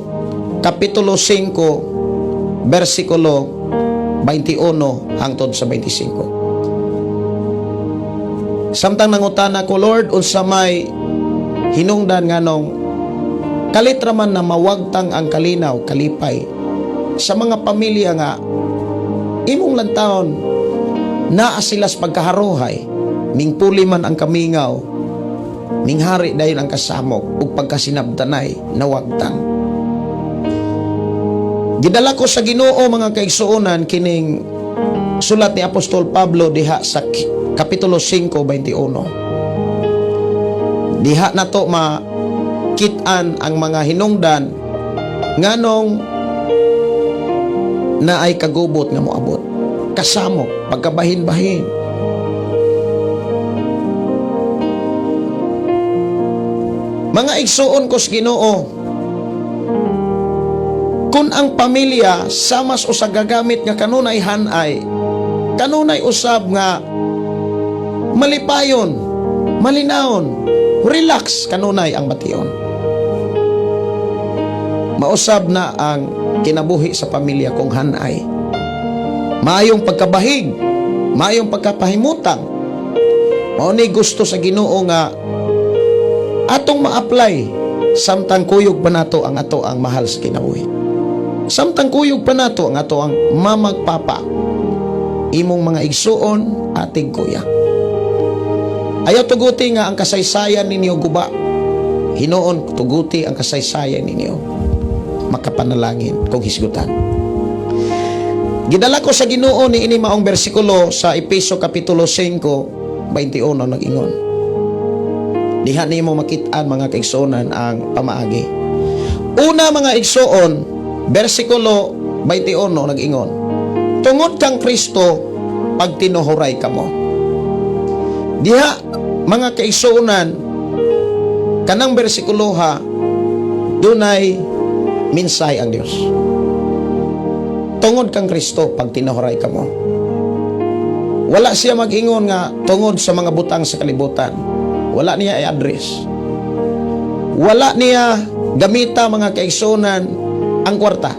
Kapitulo 5 versikulo 21 hangtod sa 25. Samtang nangutana ko, "Lord, unsa may hinungdan nganong kalit raman na mawagtang ang kalinaw, kalipay sa mga pamilya nga imong lantawon naa sila sa pagkaharohay, mingpuli man ang kamingaw, minghari dayon ang kasamok ug pagkasinabtanay nawagtang?" Gidala ko sa Ginoo, mga kaigsuonan, kining sulat ni Apostol Pablo diha sa Kapitulo 5:21. Diha nato makit-an ang mga hinungdan nganong naay kagubot nga moabot. Kasamok, pagkabahin-bahin. Mga igsuon ko sa Ginoo, kung ang pamilya samas o sa gagamit nga kanunay hanay, kanunay usab nga malipayon, malinawon, relax kanunay ang bation, mausab na ang kinabuhi sa pamilya kung hanay. Maayong pagkabahig, maayong pagkapahimutang. Mao ni gusto sa Ginoo nga atong ma-apply samtang kuyog pa nato ang ato ang mahal sa kinabuhi. Samtang kuyog pa nato ang ato ang mamag papa, imong mga igsuon, ating kuya. Ayaw tuguti nga ang kasaysayan ninyo guba. Hinuon tuguti ang kasaysayan ninyo makapanalangin kung hisgutan. Gidala ko sa Ginoo ni ini maong bersikulo sa Epeso Kapitulo 5, 21, nag-ingon. Diha nimo makit-an, mga kaigsuonan, ang pamaagi. Una, mga igsuon, versikulo 21 nag-ingon, "Tungod kang Kristo, pagtinuhuray kamo." Diha, mga kaigsuonan, kanang bersikulo ha, dunay minsay ang Dios. "Tungod kang Kristo, pagtinuhuray kamo." Wala siya mag-ingon nga tungod sa mga butang sa kalibutan. Wala niya i-address. Wala niya gamita, mga kaigsuonan, ang kwarta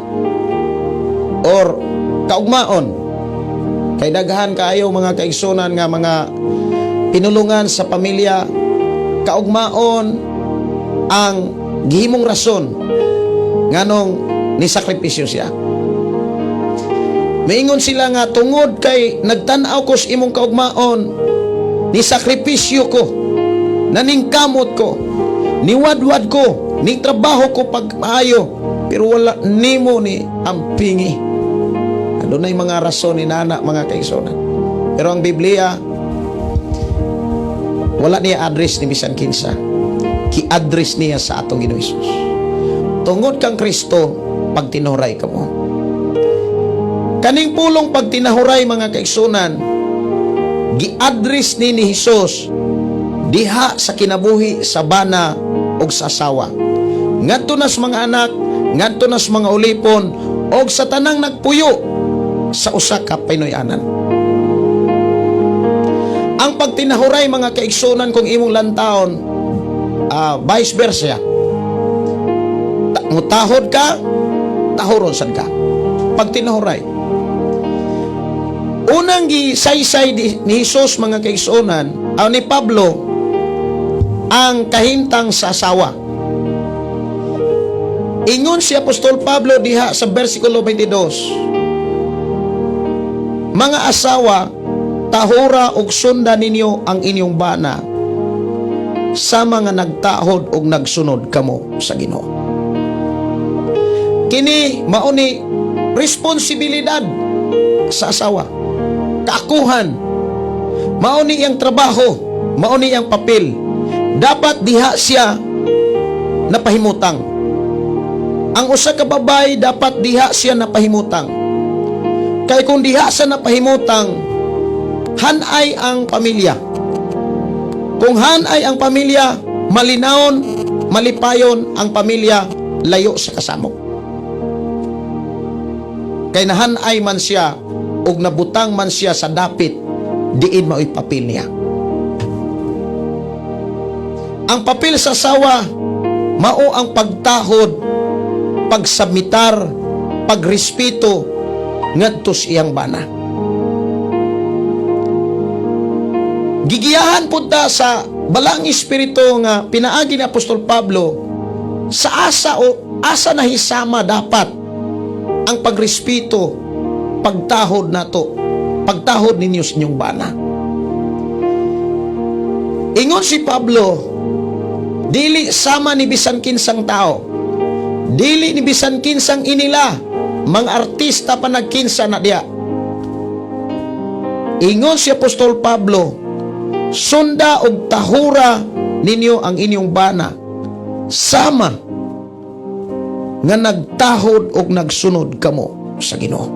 or kaugmaon. Kay daghan kaayo, mga kaigsuonan, nga mga pinulungan sa pamilya, kaugmaon ang gihimong rason nganong ni sakripisyo siya. Maingon sila nga tungod kay nagtan-aw ko sa imong kaugmaon, ni sakripisyo ko, naningkamot ko, niwadwad ko, ni trabaho ko pagmaayo, pero wala nimo ni ampingi. Adunay mga rason ni nana, mga kaigsuonan. Pero ang Biblia, wala niya address ni bisan kinsa. Ki-address niya sa atong Ginoo Hesus. "Tungod kang Kristo, pagtinuray kamo." Kaning pulong "pagtinahuray", mga kaigsuonan, Gi-address ni Jesus diha sa kinabuhi sa bana ug sa asawa. Ngadto na sa mga anak, ngadto na sa mga ulipon og sa tanang nagpuyo sa usa ka Pinoy-anan. Ang pagtinahuray, mga kaigsunan, kung imong lantawon, vice versa. Mutahod ka, tahuron sad ka. Pagtinahuray. Unang gisaysay ni Jesus, mga kaigsunan, ni Pablo, ang kahimtang sa asawa. Ingon si Apostol Pablo diha sa versikulo 22: "Mga asawa, tahura ug sunda ninyo ang inyong bana sa mga nagtahod ug nagsunod kamo sa Ginoo." Kini mao ni responsibilidad sa asawa. Kaakuhan. Mao ni iyang trabaho, mao ni iyang papel. Dapat diha siya napahimutang. Ang usa ka babay, dapat diha siya napahimutang. Kay kung diha siya napahimutang, hanay ang pamilya. Kung hanay ang pamilya, malinawon, malipayon ang pamilya, layo sa kasamok. Kay nahanay man siya ug nabutang man siya sa dapit diin mao'y papel niya. Ang papel sa asawa mao ang pagtahod, pagsabmitar, pagrespeto ngadto sa iyang bana. Gigiyahan pud ta sa Balaang Espiritu nga pinaagi ni Apostol Pablo sa asa o asa nahisama dapat ang pagrespeto, pagtahod nato, pagtahod ninyo sa inyong bana. Ingon si Pablo, dili sama ni bisan kinsang tao, dili ni bisan kinsang inila, mga artista pa nagkinsa na diya. Ingon si Apostol Pablo, sunda og tahura ninyo ang inyong bana sama nga nagtahod og nagsunod kamo sa Ginoo.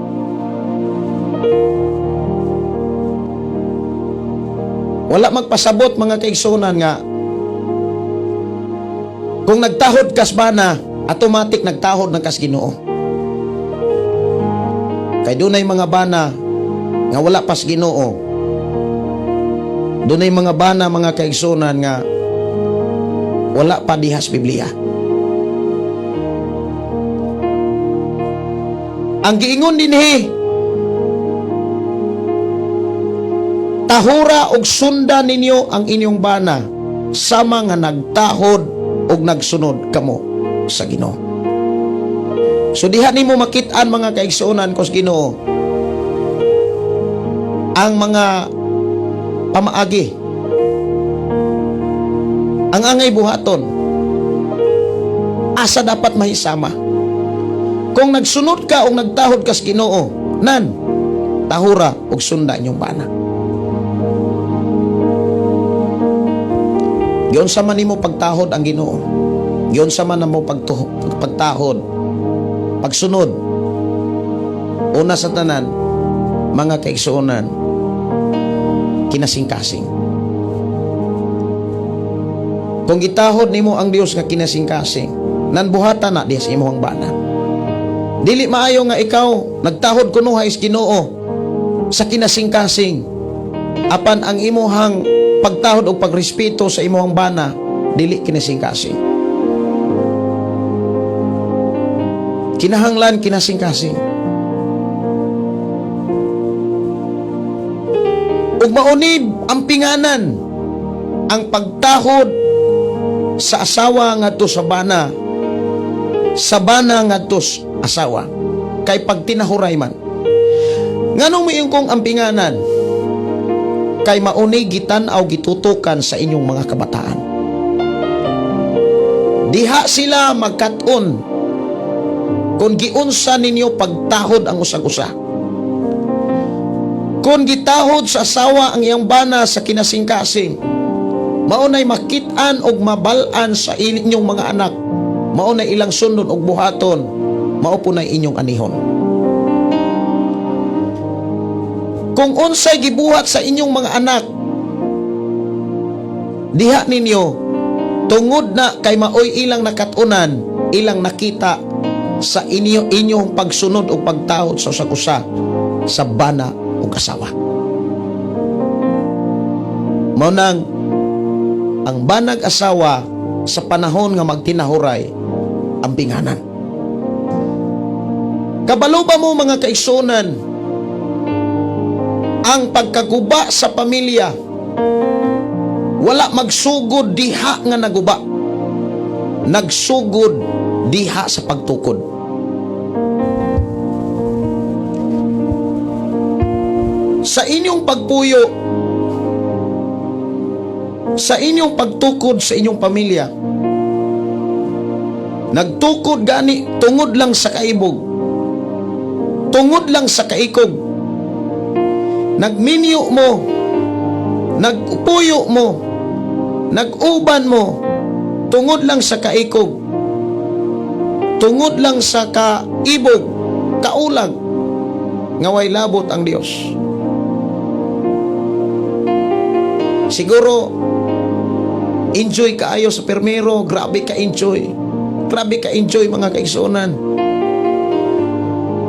Wala magpasabot, mga kaigsunan, nga kung nagtahod kas bana, automatic nagtahod ng kas Ginoo. Kay dunay mga bana nga wala pas Ginoo. Dunay mga bana, mga kaigsunan, nga wala pa dihas Biblia. Ang giingon dinhi, tahura og sunda ninyo ang inyong bana sama nga nagtahod og nagsunod kamo sa Ginoo. So diha nimo makit-an, mga kaigsuonan ko sa Ginoo, ang mga pamaagi, ang angay buhaton, asa dapat mahisama. Kung nagsunod ka o nagtahod ka sa Ginoo, nan tahura og sunda inyong bana. Giunsa man nimo pagtahod ang Ginoo, giunsa man nimo pagtahod, pagsunod, una sa tanan, mga kaigsuonan, kinasingkasing. Kung gitahod nimo ang Dios nga kinasingkasing, nan buhatan na diha sa imong bana. Dili maayo nga ikaw nagtahod kunuhay sa Ginoo sa kinasingkasing, apan ang imuhang pagtahod o pagrespeto sa imuhang bana dili kinasingkasing. Kinahanglan kinasingkasing. Ug maunib ang pinganan ang pagtahod sa asawa ngadto sa bana, sa bana ngadto sa asawa, kay pagtinahuray man. Nganong miingkong kong ampinganan? Kay mauni gitan-aw, gitutukan sa inyong mga kabataan. Diha sila magkat-on kung giunsa ninyo pagtahod ang usag-usa. Kung gitahod sa asawa ang iyang bana sa kinasingkasing, maunay makit-an og mabal-an sa inyong mga anak, maunay ilang sundon og buhaton, mao po nay inyong anihon. Kung unsay gibuhat sa inyong mga anak diha ninyo, tungod na kay maoy ilang nakatunan, ilang nakita sa inyo, inyong pagsunod o pagtahod sa usag usa sa bana ug asawa. Mao nang ang banag asawa sa panahon nga magtinahuray ang binganan. Kabalo ba mo, mga kaigsuonan, ang pagkaguba sa pamilya wala magsugod diha nga naguba? Nagsugod diha sa pagtukod. Sa inyong pagpuyo, sa inyong pagtukod sa inyong pamilya, nagtukod gani tungod lang sa kaibog, tungod lang sa kaikog. Nagminyo mo, nagpuyo mo, nag-uban mo, tungod lang sa kaikog, tungod lang sa kaibog, kaulag, nga way labot ang Dios. Siguro, enjoy kaayo sa permero, grabe ka enjoy. Grabe ka enjoy, mga kaigsuonan.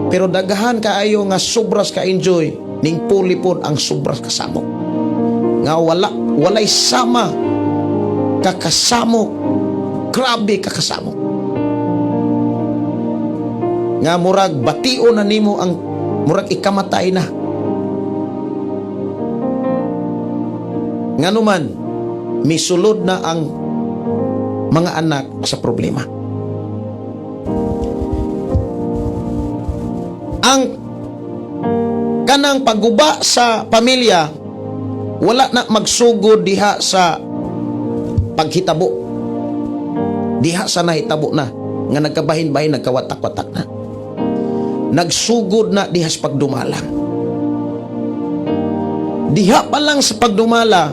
Pero daghan kaayo nga sobras ka enjoy, ning pulipod ang sobras kasamok. Nga walay sama kakasamok, grabe kakasamok. Nga murag batio na nimo ang murag ikamatay na. Nganuman, misulod na ang mga anak sa problema. Ang kanang pagguba sa pamilya wala na magsugod diha sa paghitabo. Diha sa nahitabo na nga nagkabahin-bahin, nagkawatak-watak na. Nagsugod na diha sa pagdumala. Diha pa lang sa pagdumala,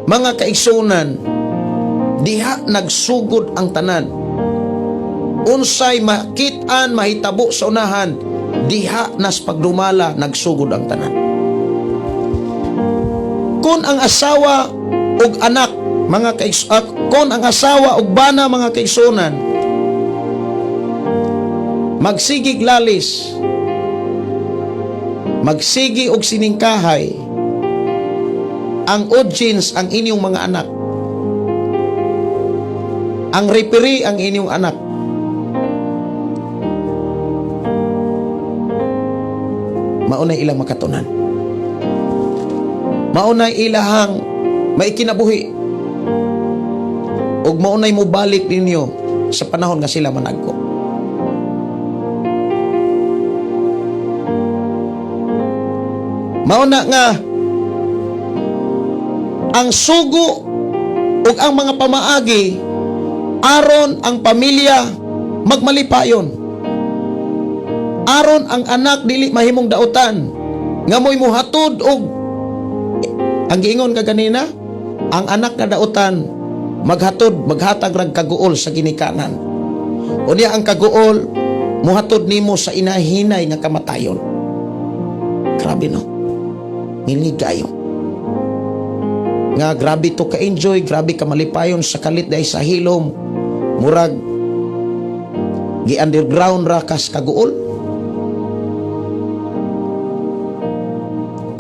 mga kaigsunan, diha nagsugod ang tanan. Unsay makit-an mahitabo sa unahan, diha nas pagdumala nagsugod ang tanan. Kung ang asawa ug anak, kung ang asawa ug bana, mga kaigsunan, magsigig lalis, magsigi og siningkahay, ang audience ang inyong mga anak, ang referee ang inyong anak, maunay ilang makatunan, maunay ilahang maikinabuhi, ug maunay mobalik ninyo sa panahon nga sila managko. Mauna nga ang sugo ug ang mga pamaagi aron ang pamilya magmalipayon, aron ang anak dili mahimong dautan nga mo'y muhatod og ang giingon ka ganina, ang anak nga dautan maghatod, maghatag rag kaguol sa ginikanan. Unya ang kaguol muhatod nimo sa inahinay nga kamatayon. Grabe, no? Ngilngig kayo. Nga grabe to ka-enjoy, grabe ka malipayon sa kalit dahil sa hilom. Murag gi-underground ra kas kaguol.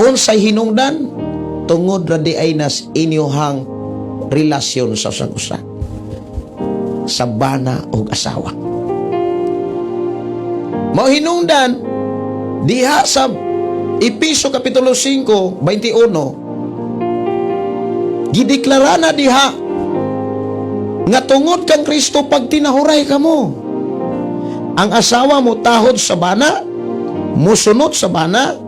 Unsay hinungdan? Tungod ra di ay nas inyohang relasyon sa usag usa, sa bana og asawa. Mao hinungdan diha sa Epeso Kapitulo 5:21, gideklara na diha nga tungod kang Kristo pagtinahuray kamo. Ang asawa mo tahod sa bana, musunod sa bana.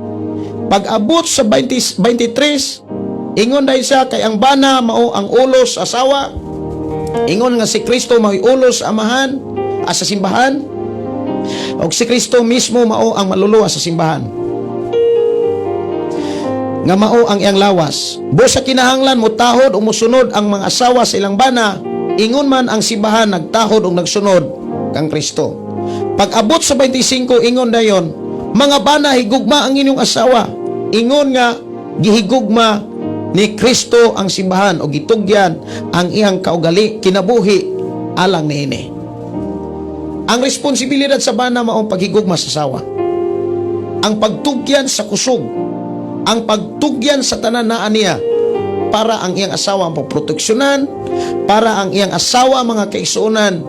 Pag-abot sa 20, 23, ingon dahil siya kay ang bana mao ang ulo sa asawa. Ingon nga si Kristo mao'y ulo sa amahan, sa simbahan. Og si Kristo mismo mao ang maluluwa sa simbahan, nga mao ang iyang lawas. Busa kinahanglan mo tahod o musunod ang mga asawa sa ilang bana, ingon man ang simbahan nagtahod o nagsunod kang Kristo. Pag-abot sa 25, ingon dayon, Mga bana, higugma ang inyong asawa. Ingon nga gihigugma ni Kristo ang simbahan o gitugyan ang iyang kaugali kinabuhi alang niini. Ang responsibilidad sa bana maong paghigugma sa asawa. Ang pagtugyan sa kusog, ang pagtugyan sa tanan naa niya para ang iyang asawa ang pagproteksyonan, para ang iyang asawa, mga kaigsuonan,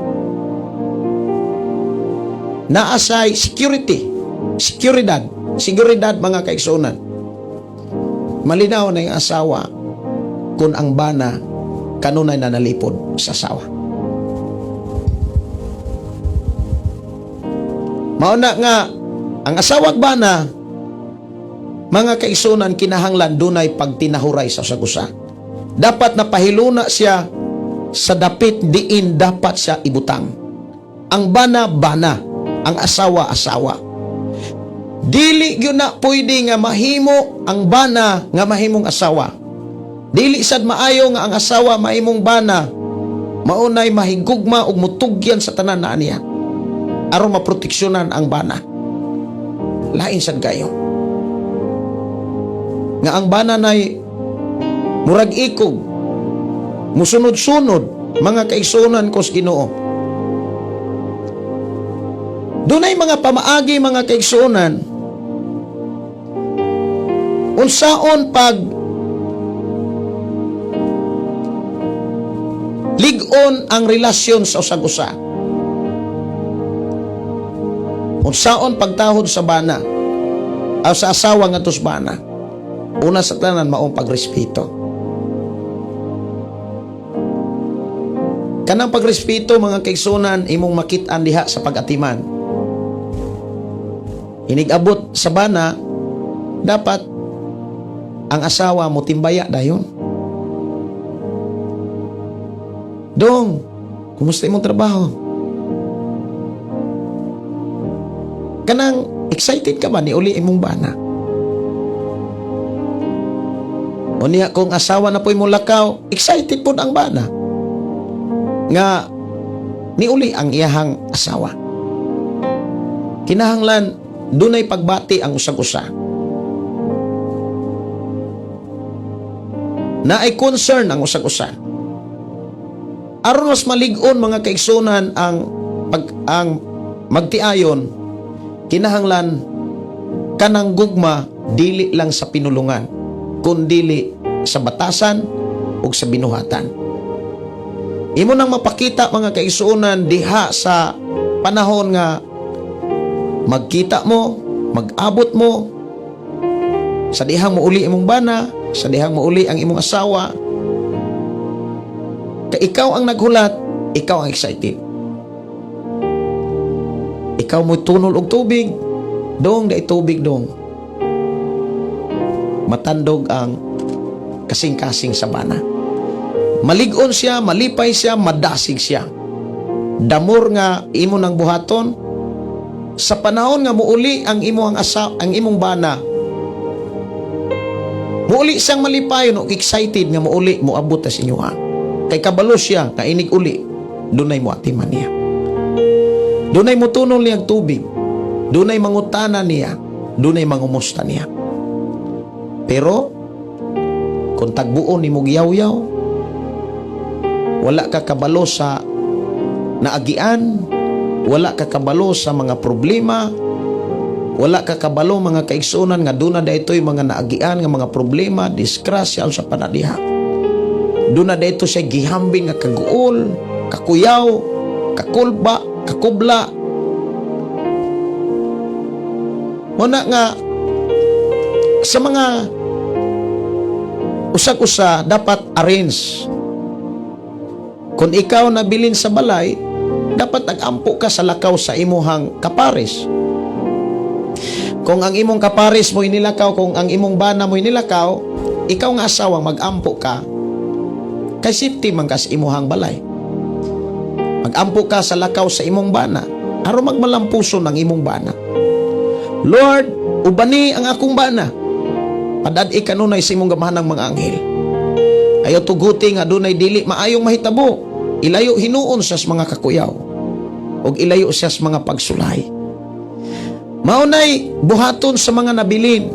naa say security, seguridad, seguridad, mga kaigsuonan. Malinaw na yung asawa kung ang bana kanunay na nalipod sa asawa. Mao na nga ang asawag bana, mga kaigsuonan, kinahanglan dunay pagtinahuray sa usag-usa. Dapat napahiluna siya sa dapit diin dapat siya ibutang. Ang bana, bana, ang asawa, asawa. Dili gyud na pwede nga mahimo ang bana nga mahimong asawa. Dili sad maayo nga ang asawa mahimong bana, maunay mahigugma ug mutugyan sa tanan na niya aron maproteksyonan ang bana. Lain sad kayo. Nga ang bana nay murag ikog, musunod-sunod, mga kaigsuonan ko sa Ginoo. Dunay mga pamaagi, mga kaigsuonan, unsaon pag lig-on ang relasyon sa usag-usa. Unsaon pagtahod sa bana o sa asawa ngadto sa bana. Una sa tanan, maong pagrespeto. Kanang pagrespeto, mga kaigsuonan, imong makit-an diha sa pag-atiman. Inig-abot sa bana, dapat ang asawa mo timbaya dayon. "Dong, kumusta imong trabaho? Kanang excited ka ba ni uli imong bana?" O niya kung asawa na po imong lakaw, excited po ang bana nga niuli ang iyahang asawa. Kinahanglan dunay pagbati ang usag-usa. Naay concern ang usag-usa. Aron mas malig-on, mga kaigsunan, ang magtiayon, kinahanglan kanang gugma dili lang sa pinulungan kundili sa batasan ug sa binuhatan. Imo nang mapakita, mga kaigsuonan, diha sa panahon nga magkita mo, mag-abot mo sa dihang muuli imong bana, sa dihang muuli ang imong asawa. Kay ikaw ang naghulat, ikaw ang excited. Ikaw mo tunol og tubig, "Dong, dai tubig, dong." Matandog ang kasing-kasing sa bana. Malig-on siya, malipay siya, madasig siya. Damor nga imo nang buhaton sa panahon nga muuli ang imong bana. Muuli siyang malipayon ug excited nga muuli, moabot ta sa inyo ha. Kay kabalo siya nga inig uli, dunay mo atiman niya. Dunay motunol niya ang tubig. Dunay mangutana niya. Dunay mangumusta niya. Pero kung tagbuon nimo giyaw-yaw, wala ka kabalo sa naagian, wala ka kabalo sa mga problema, wala ka kabalo, mga kaigsunan, nga duna daytoy mga naagian nga mga problema, disgrasya sa panadiha. Duna dayto siya gihambing nga kaguol, kakuyaw, kakulba, kakubla. Muna nga sa mga usag-usa dapat arrange. Kung ikaw nabilin sa balay, dapat nag-ampo ka sa lakaw sa imuhang kapares. Kung ang imong kapares mo inilakaw, kung ang imong bana mo inilakaw, ikaw nga asawa mag-ampo ka kay safety man ka sa imuhang balay. Mag-ampo ka sa lakaw sa imong bana aron magmalampuson ang imong bana. "Lord, ubani ang akong bana. Padad-i kanunay sa imong gamahanang mga anghel. Ayaw tuguti nga dunay dili maayong mahitabo. Ilayo hinuon sa mga kakuyaw ug ilayo siya sa mga pagsulay." Maunay buhaton sa mga nabilin.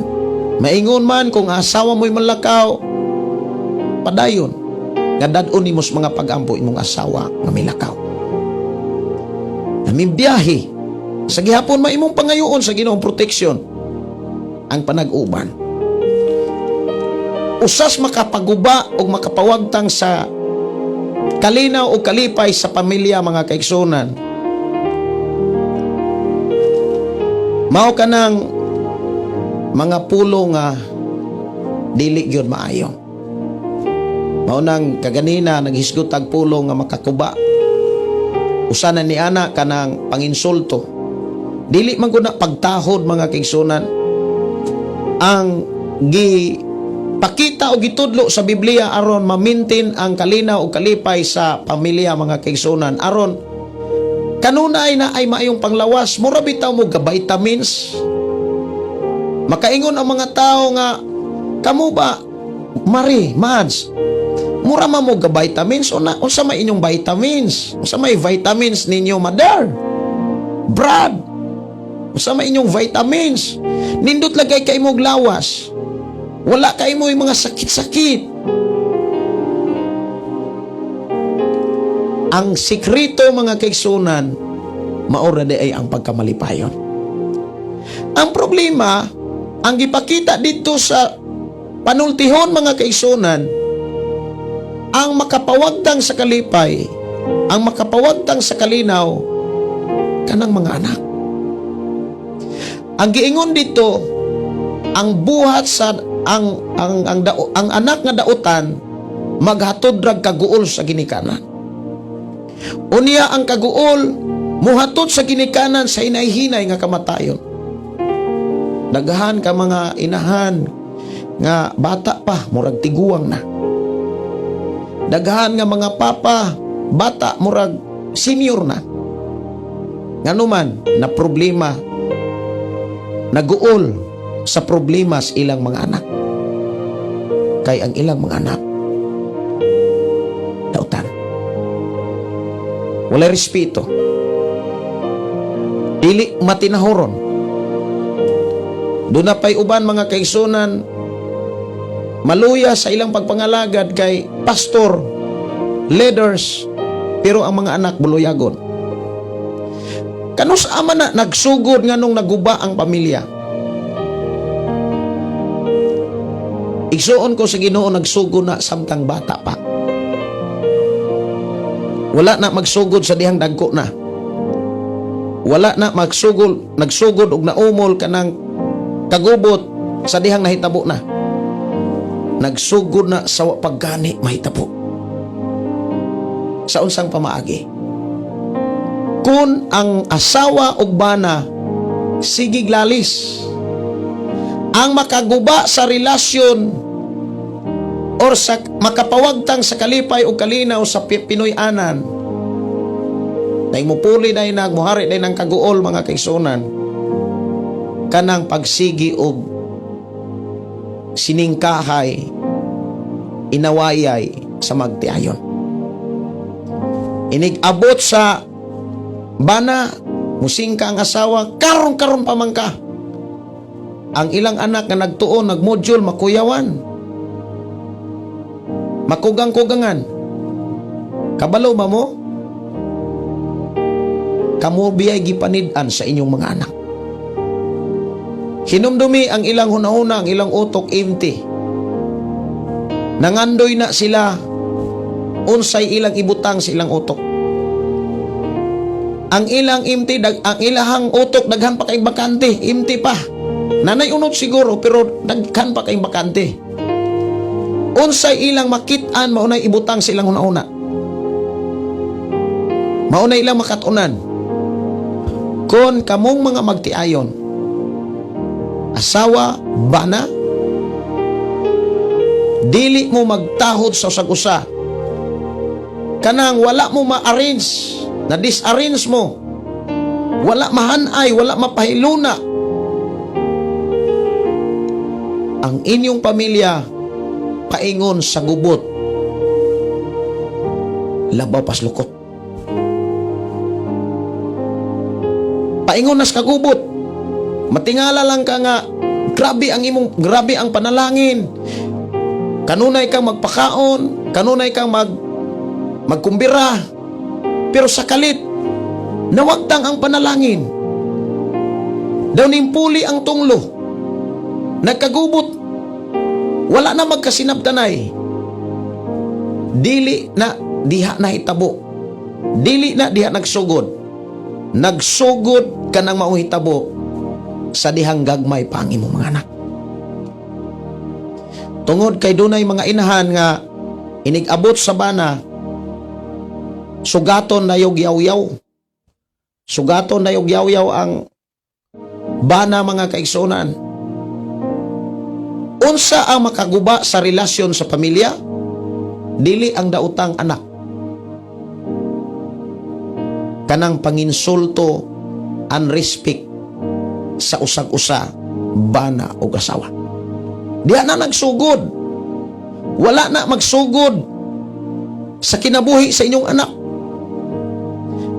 Maingon man kung asawa mo'y malakaw, padayon nga dad-on nimo sa mga pagampo imong asawa nga milakaw. Namimbiyahe sa gihapon, maimong pangayoon sa Ginoong protection ang panag-uban. Usas makapaguba o makapawagtang sa kalinaw o kalipay sa pamilya, mga kaigsunan, mao kanang mga pulo nga dili gyud maayo. Mao nang kaganina naghisgot tag pulo nga makakuba. Usa na ni ana kanang panginsulto. Dili man gud na pagtahod, mga kaigsunan. Ang gi pakita o gitudlo sa Biblia aron ma-maintain ang kalinaw o kalipay sa pamilya, mga kaigsunan, aron kanunay na ay maayong panglawas, mura bitaw mo ga vitamins. Makaingon ang mga tao nga, "Kamo ba, Mari, Mads, mura man mo ga vitamins o na, unsa may inyong vitamins? Unsa may vitamins ninyo, mother? Brad, unsa may inyong vitamins? Nindot lagay kay imong lawas. Wala kay mo yung mga sakit-sakit." Ang sikreto, mga kaigsunan, maura di ay ang pagkamalipayon. Ang problema, ang gipakita dito sa panultihon, mga kaigsunan, ang makapawagtang sa kalipay, ang makapawagtang sa kalinaw, kanang mga anak. Ang giingon dito, ang buhat sa ang anak nga dautan maghatod rag kaguol sa ginikanan. Unya ang kaguol muhatod sa ginikanan sa hinay-hinay nga kamatayon. Daghan ka mga inahan nga bata pa murag tiguang na. Daghan nga mga papa, bata murag senior na. Nganuman na problema, naguol sa problema sa ilang mga anak. Kay ang ilang mga anak dautan. Walay respeto. Dili matinahuron. Doon na pa'y uban, mga kaigsunan, maluya sa ilang pagpangalagad kay pastor, leaders, pero ang mga anak buluyagon. Kanus ama na nagsugod nganong naguba ang pamilya? Igsuon ko sa Ginoo, nagsugod na samtang bata pa. Wala na magsugod sa dihang dagko na. Wala na magsugod, nagsugod og naumol kanang kagubot sa dihang nahitabo na. Nagsugod na sa wa paggani mahitabo. Sa unsang pamaagi? Kung ang asawa og bana sigig lalis, ang makaguba sa relasyon or sa makapawagtang sa kalipay o kalinaw sa Pinoy-anan, nay mupuli day nag muhari day ng kaguol, mga kaigsunan, kanang pagsigi og siningkahay, inawayay sa magtiayon. Inig abot sa bana, musingka ang asawa, "Karon-karon pa man ka." Ang ilang anak nga nagtuon, nagmodule, makuyawan. Makugang-kugangan. Kabalo ba mo? Kamo biyay gipanid-an sa inyong mga anak. Hinumdumi ang ilang hunahuna, ang ilang utok empty. Nangandoy na sila unsay ilang ibutang sa ilang utok. Ang ilang empty, ang ilahang utok daghan pa kay bakante, empty pa. Nanay unod siguro pero daghan pa kay bakante. Unsay ilang makit-an, maunay ibutang sa ilang hunahuna. Maunay ilang makatunan. Kon kamong mga magtiayon, asawa, bana, dili mo magtahod sa usag-usa. Kanang wala mo ma-arrange, na disarrange mo, wala mahanay, wala mapahiluna. Ang inyong pamilya paingon sa gubot, labaw pas lukot. Paingon nas kagubot. Matingala lang ka nga grabe ang panalangin. Kanunay kang magpakaon, kanunay kang magkumbira. Pero sa kalit, nawagtang ang panalangin. Daw puli ang tunglo. Nagkagubot. Wala na magkasinabtanay. Dili na diha nahitabo. Dili na diha nagsugod. Nagsugod kanang maong hitabo sa dihang gagmay pa ang imong mga anak. Tungod kay dunay mga inahan nga inig-abot sa bana, sugaton na yog yaw-yaw. Sugaton na yog yaw-yaw ang bana, mga kaigsuonan. Unsa ang makaguba sa relasyon sa pamilya? Dili ang daotang anak. Kanang panginsulto, unrespect sa usag-usa, bana o asawa. Diha na nagsugod. Wala na magsugod sa kinabuhi sa inyong anak.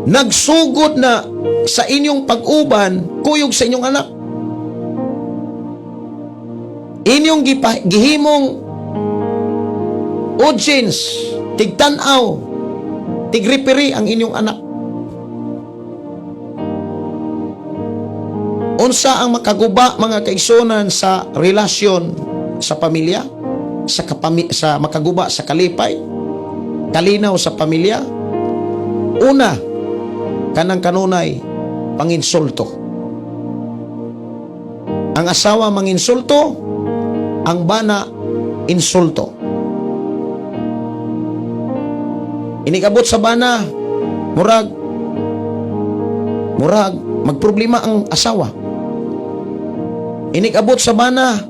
Nagsugod na sa inyong pag-uban, kuyog sa inyong anak. Inyong gihimong audience, tigtan-aw, tigreperi ang inyong anak. Unsa ang makaguba, mga kaigsuonan, sa relasyon sa pamilya, sa makaguba sa kalipay, kalinaw sa pamilya? Una, kanang kanunay panginsulto. Ang asawa manginsulto, ang bana insulto. Inig-abot sa bana, murag magproblema ang asawa. Inig-abot sa bana,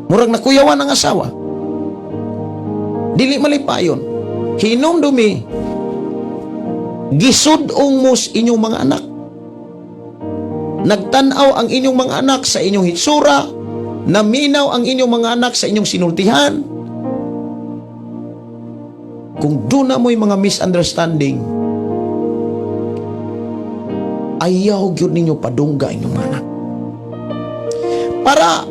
murag nakuyawan ang asawa. Dili malipayon. Hinumdumi, gisud-ong mo sa inyong mga anak. Nagtan-aw ang inyong mga anak sa inyong hitsura, naminaw ang inyong mga anak sa inyong sinultihan. Kung duna mo'y mga misunderstanding, ayaw gyud ninyo padungga inyong mga anak. Para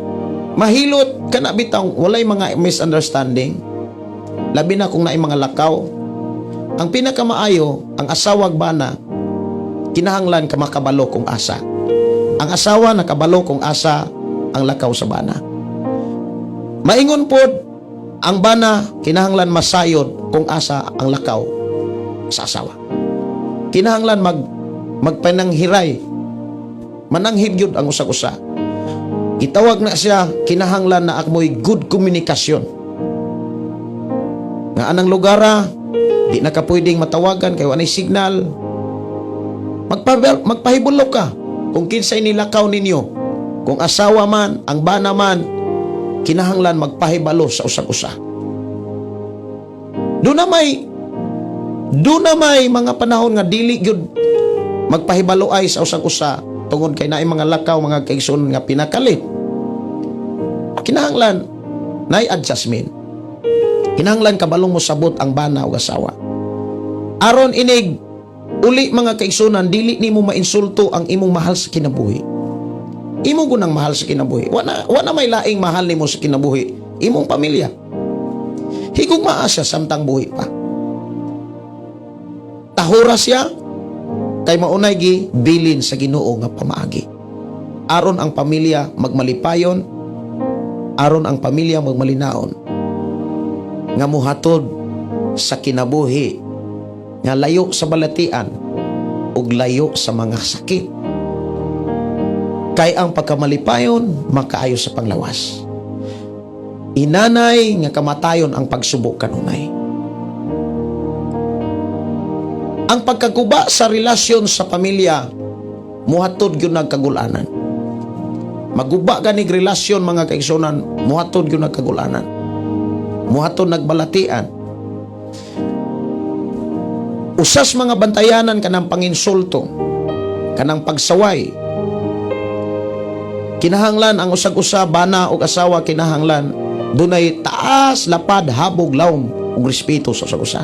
mahilot kana bitaw walay mga misunderstanding, labi na kung naay mga lakaw, ang pinakamaayo, ang asawag bana, kinahanglan ka makabalo kung asa. Ang asawa nakabalo kung asa ang lakaw sa bana. Maingon pod, ang bana kinahanglan masayod kung asa ang lakaw sa asawa. Kinahanglan magpananghiray, mananghid gyud ang usag-usa. Gitawag na siya, kinahanglan na mo'y good communication. Nga anang lugara, di na ka pwedeng matawagan kay walay signal. Magpahibulok ka kung kinsay nilakaw ninyo. Kung asawa man, ang bana man, kinahanglan magpahibalo sa usag-usa. Doon na may mga panahon nga dili gyud magpahibalo ay sa usag-usa tungod kay naay mga lakaw, mga kaigsoon, nga pinakalit. Kinahanglan naay adjustment. Kinahanglan kabalong mo sabot ang bana o asawa. Aron inig uli, mga kaigsunan, dili nimo mainsulto ang imong mahal sa kinabuhi. Imo gunang mahal sa kinabuhi. Wa na may laing mahal nimo sa kinabuhi. Imong pamilya. Higugmaa siya samtang buhi pa. Tahura siya kay maunay gi bilin sa Ginoo nga pamaagi. Aron ang pamilya magmalipayon, aron ang pamilya magmalinaon nga muhatod sa kinabuhi nga layo sa balatian ug layo sa mga sakit. Kay ang pagkamalipayon makaayo sa panglawas. Inanay nga kamatayon ang pagsubok kanunay. Ang pagkaguba sa relasyon sa pamilya muhatod gyud nagkagulanan. Maguba ganig relasyon, mga kaigsunan, muhatod gyud nagkagulanan. Muhatod nagbalatian. Usas mga bantayanan kanang panginsulto, kanang pagsaway. Kinahanglan ang usag-usa, bana o asawa, kinahanglan dunay taas, lapad, habog, lawom ug respeto sa usag-usa.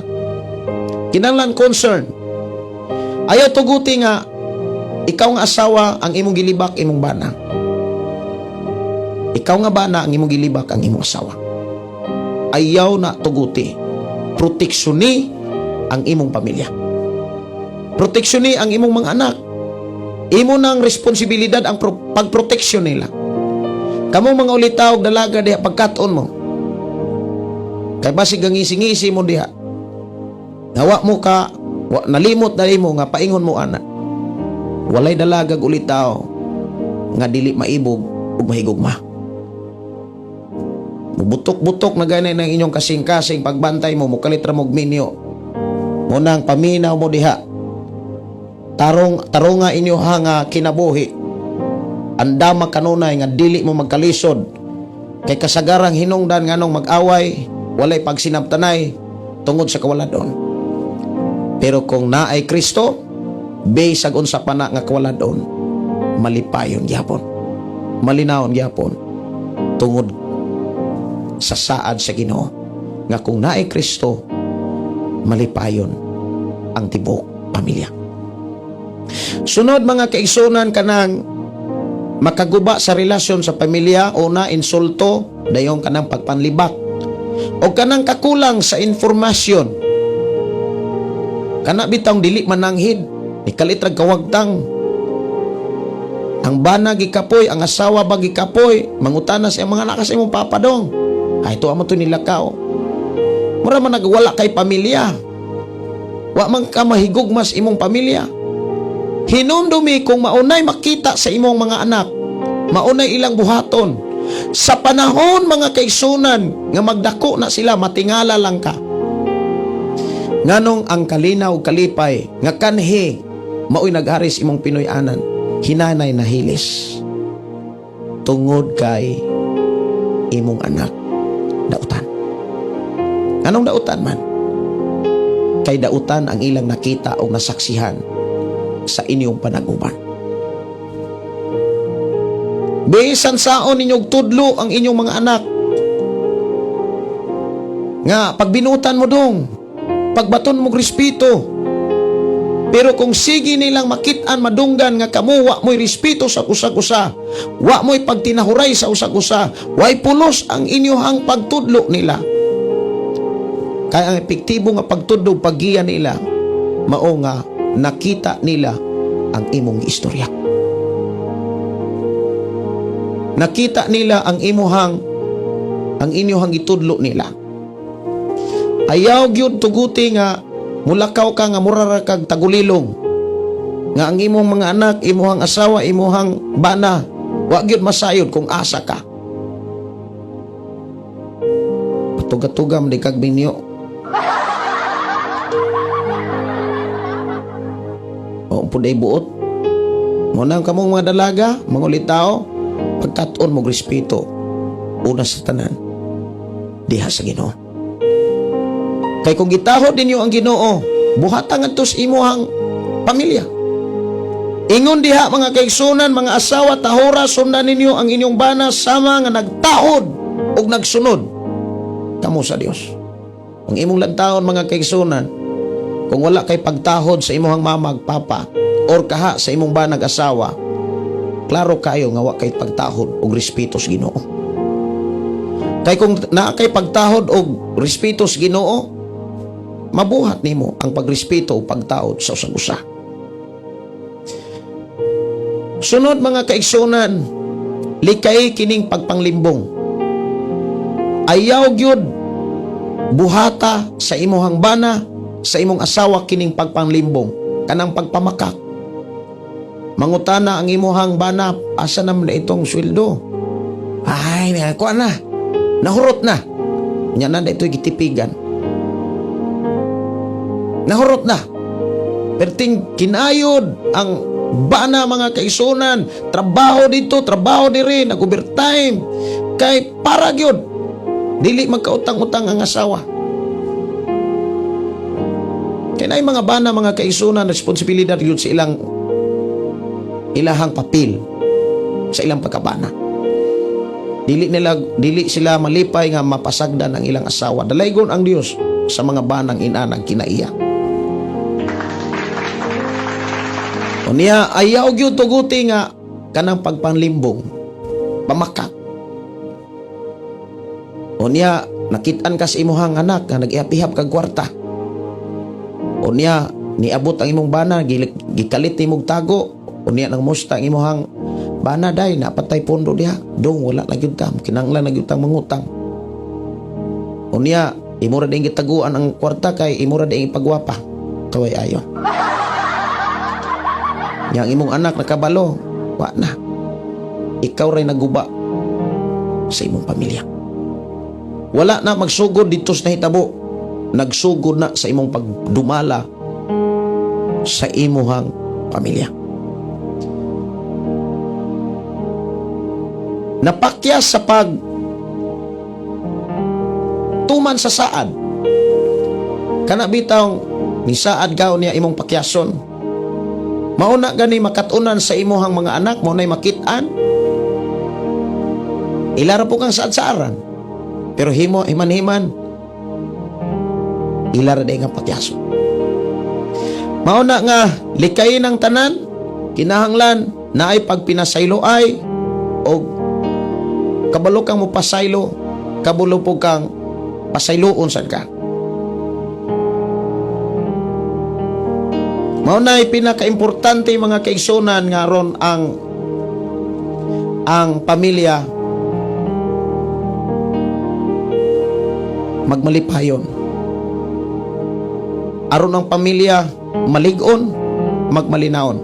Kinahanglan concern. Ayaw tuguti nga ikaw nga asawa ang imong gilibak imong bana. Ikaw nga bana, ang imong gilibak ang imong asawa. Ayaw na tuguti. Proteksyon ang imong pamilya. Proteksyon ang imong mga anak. Imo nang responsibilidad ang pagproteksyon nila. Kamo mga ulitaw, dalaga diha, pagkat-on mo. Kay basig ngisi-ngisi mo diha. Nawa mo ka, wa, nalimot na nimo nga paingon mo ana. Walay dalagag ulitaw nga dili maibog ug mahigugma. Mubutok-butok na gani ng inyong kasing-kasing, pagbantay mo, mukalit ra mo'g minyo. Munang paminaw mo diha. Tarong tarunga inyo ha nga kinabuhi. Andama kanunay nga dili mo magkalisod. Kay kasagarang hinungdan nganong mag-away, walay pagsinabtanay tungod sa kawaladon. Pero kung naay Kristo, bisag unsa pa na nga kawaladon, malipayon gyapon. Malinawon gyapon tungod sa saad sa Ginoo nga kung naay Kristo, malipayon ang tibuok pamilya. Sunod, mga kaigsunan, kanang makaguba sa relasyon sa pamilya, una, insulto, dayon kanang pagpanlibak o kanang kakulang sa informasyon. Kana bitawng dili mananghid, nikalit rag kawagtang. Ang bana gikapoy, ang asawa ba gikapoy, mangutana sa mga anak sa imong papa dong. Ay, ito amo to nilakaw. Mura man nagwala kay pamilya. Wa man ka mahigugma sa imong pamilya. Hinumdumi kung maunay makita sa imong mga anak, maunay ilang buhaton. Sa panahon, mga kaigsunan, nga magdako na sila, matingala lang ka. Nganong ang kalinaw kalipay nga kanhi maoy nagharis imong Pinoy-anan, hinanay nahilis tungod kay imong anak dautan. Anong dautan man? Kay dautan ang ilang nakita o nasaksihan sa inyong panaguban. Bisan saon ninyong tudlo ang inyong mga anak nga pagbinutan mo dong, pagbaton mo respeto. Pero kung sige nilang makitaan, madunggan nga kamo wa mo'y respeto sa usag-usa, wa mo'y pagtinahuray sa usag-usa, way pulos ang inyong pagtudlo nila. Kaya ang epektibo nga pagtudlo, paggiya nila, mao nga nakita nila ang imong istorya. Nakita nila ang inyong gitudlo nila. Ayaw gyud tuguti nga mulakaw ka nga mura ra kag tagulilong. Nga ang imong mga anak, imuhang asawa, imuhang bana, wa gyud masayod kung asa ka. Patuga-tugam di kag minyo. O puday buot. Mo nang kamong mga dalaga, mga ulitaw, pagkat-on mo respeto una sa tanan diha sa Ginoo. Kay kung gitahod ninyo ang Ginoo, buhatan ngadto sa imuhang pamilya. Ingon diha, mga kaigsunan, mga asawa, tahora, sundan ninyo ang inyong bana sama nga nagtahod ug nagsunod kamo sa Dios. Ang imong lantawon, mga kaigsunan, kung wala kay pagtahod sa imong mama ug papa or kaha sa imong banag asawa, klaro kayo nga wa kay pagtahod og respeto sa Ginoo. Kay kung naa kay pagtahod og respeto sa Ginoo, mabuhat nimo ang pagrespeto o pagtahod sa usag-usa. Sunod, mga kaigsunan, likay kining pagpanglimbong. Ayaw gyud buhata sa imuhang bana, sa imong asawa kining pagpanglimbong, kanang pagpamakak. Mangutana ang imuhang bana, "Asa naman na itong sweldo?" "Ay, kuha na. Nahurot na." Nya na ito'y gitipigan. Nahurot na. Perting kinayod ang bana, mga kaigsunan, trabaho dito, trabaho diri, nag-overtime. Kay para gyud dili magkautang-utang ang asawa. Kay naay mga bana, mga kaigsunan, responsibilidad gyud sa ilang ilahang papel sa ilang pagkabana. Dili sila malipay nga mapasagdan ang ilang asawa. Dalaygon ang Dios sa mga banang inanang kinaiya. Unya ayaw gyud tuguti nga kanang pagpanlimbong, pamakak. Unya, nakitaan ka sa imuhang anak nga nag-ihap-ihap kag kwarta. Unya, niabot ang imong bana, gikalit nimog tago. Unya, nang musta ang imuhang bana, "Day, napatay pondo diha." "Dong, wala na gyud ta. Kinahanglan na gyud tang mangutang." Unya, imo ra din gitaguan ang kwarta kay imo ra din ipagwapa. Kaway ayo. Nya ang imong anak nakabalo, wa na. Ikaw ray naguba sa imong pamilya. Wala na magsugod dito sa nahitabo. Nagsugod na sa imong pagdumala sa imuhang pamilya. Napakyas sa pag tuman sa saad. Kana bitaw ni saad ka niya imong pakyason. Mauna gani makatunan sa imuhang mga anak, mao na'y makit-an. Ilara po kang saad-saaran. Pero himo himan-himan ilara day nga pakyason. Mao na nga likayin ang tanan, kinahanglan naay pagpinasaylo ay og kabalo kang mopasaylo, kabalo po kang pasayloon sad ka. Mao na pinakaimportante, mga kaigsunan, nga ron ang pamilya magmalipayon. Aron ang pamilya malig-on, magmalinaon.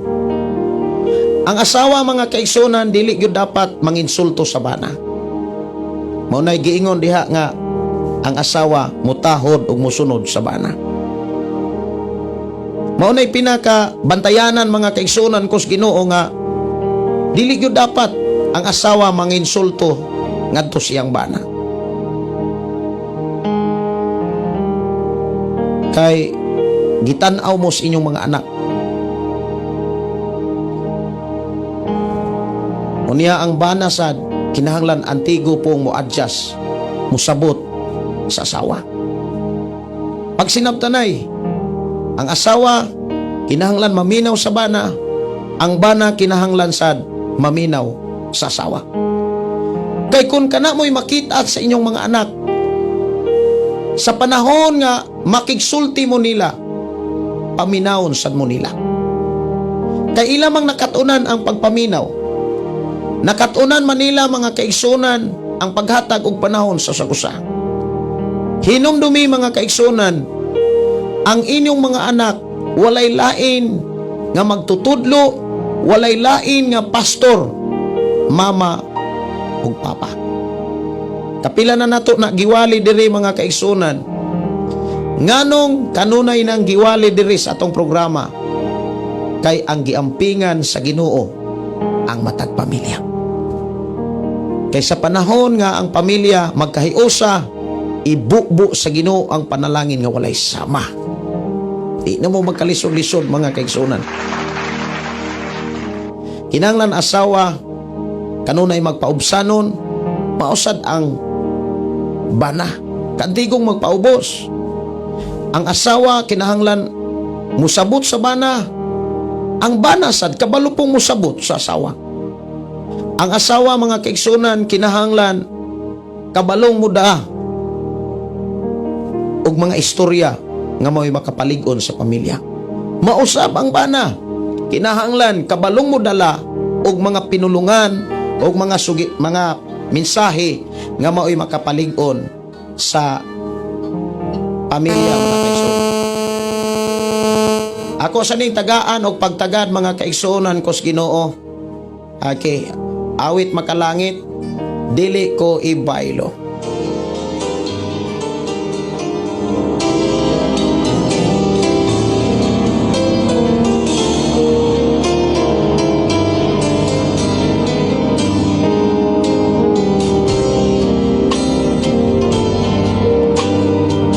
Ang asawa, mga kaigsunan, dili gyud dapat manginsulto sa bana. Mao nay giingon diha nga ang asawa mutahod ug musunod sa bana. Mao nay pinaka bantayanan, mga kaigsunan ko sa Ginoo, nga dili gyud dapat ang asawa manginsulto ngadto siyang bana. Kay gitan-aw mo sa inyong mga anak. Unya ang bana sad kinahanglan antigo pong mo-adjust, musabot sa asawa. Pag sinabtanay, ang asawa kinahanglan maminaw sa bana, ang bana kinahanglan sad maminaw sa asawa. Kay kung kana mo'y makita sa inyong mga anak, sa panahon nga makigsulti mo nila, paminawon sad mo nila. Kay ila mang nakatunan ang pagpaminaw. Nakatunan man nila, mga kaigsunan, ang paghatag og panahon sa usa. Hinumdumi, mga kaigsunan, ang inyong mga anak walay lain nga magtutudlo, walay lain nga pastor, mama ug papa. Kapila na nato na giwali diri, mga kaigsunan. Nganong kanunay nang giwali diri sa atong programa? Kay ang giampingan sa Ginoo ang matag pamilya. Kay sa panahon nga ang pamilya magkahiusa, ibubo sa Ginoo ang panalangin nga walay sama. Di na mo magkalisod-lisod, mga kaigsunan. Kinanglan asawa kanunay magpaubsanon, mausad ang bana. Kantigong magpaubos. Ang asawa kinahanglan musabot sa bana. Ang bana sad kabalo pong musabot sa asawa. Ang asawa, mga kaigsunan, kinahanglan kabalong mudaa og mga istorya nga mao'y makapalig-on sa pamilya. Mausab ang bana. Kinahanglan kabalong modala og mga pinulungan og mga sugi, mga mensahe nga mao'y makapalig-on sa pamilya, mga kaigsuonan. Ako sa ning tagaan og pagtagad, mga kaigsuonan ko sa Ginoo. Okay, awit makalangit, dili ko ibaylo.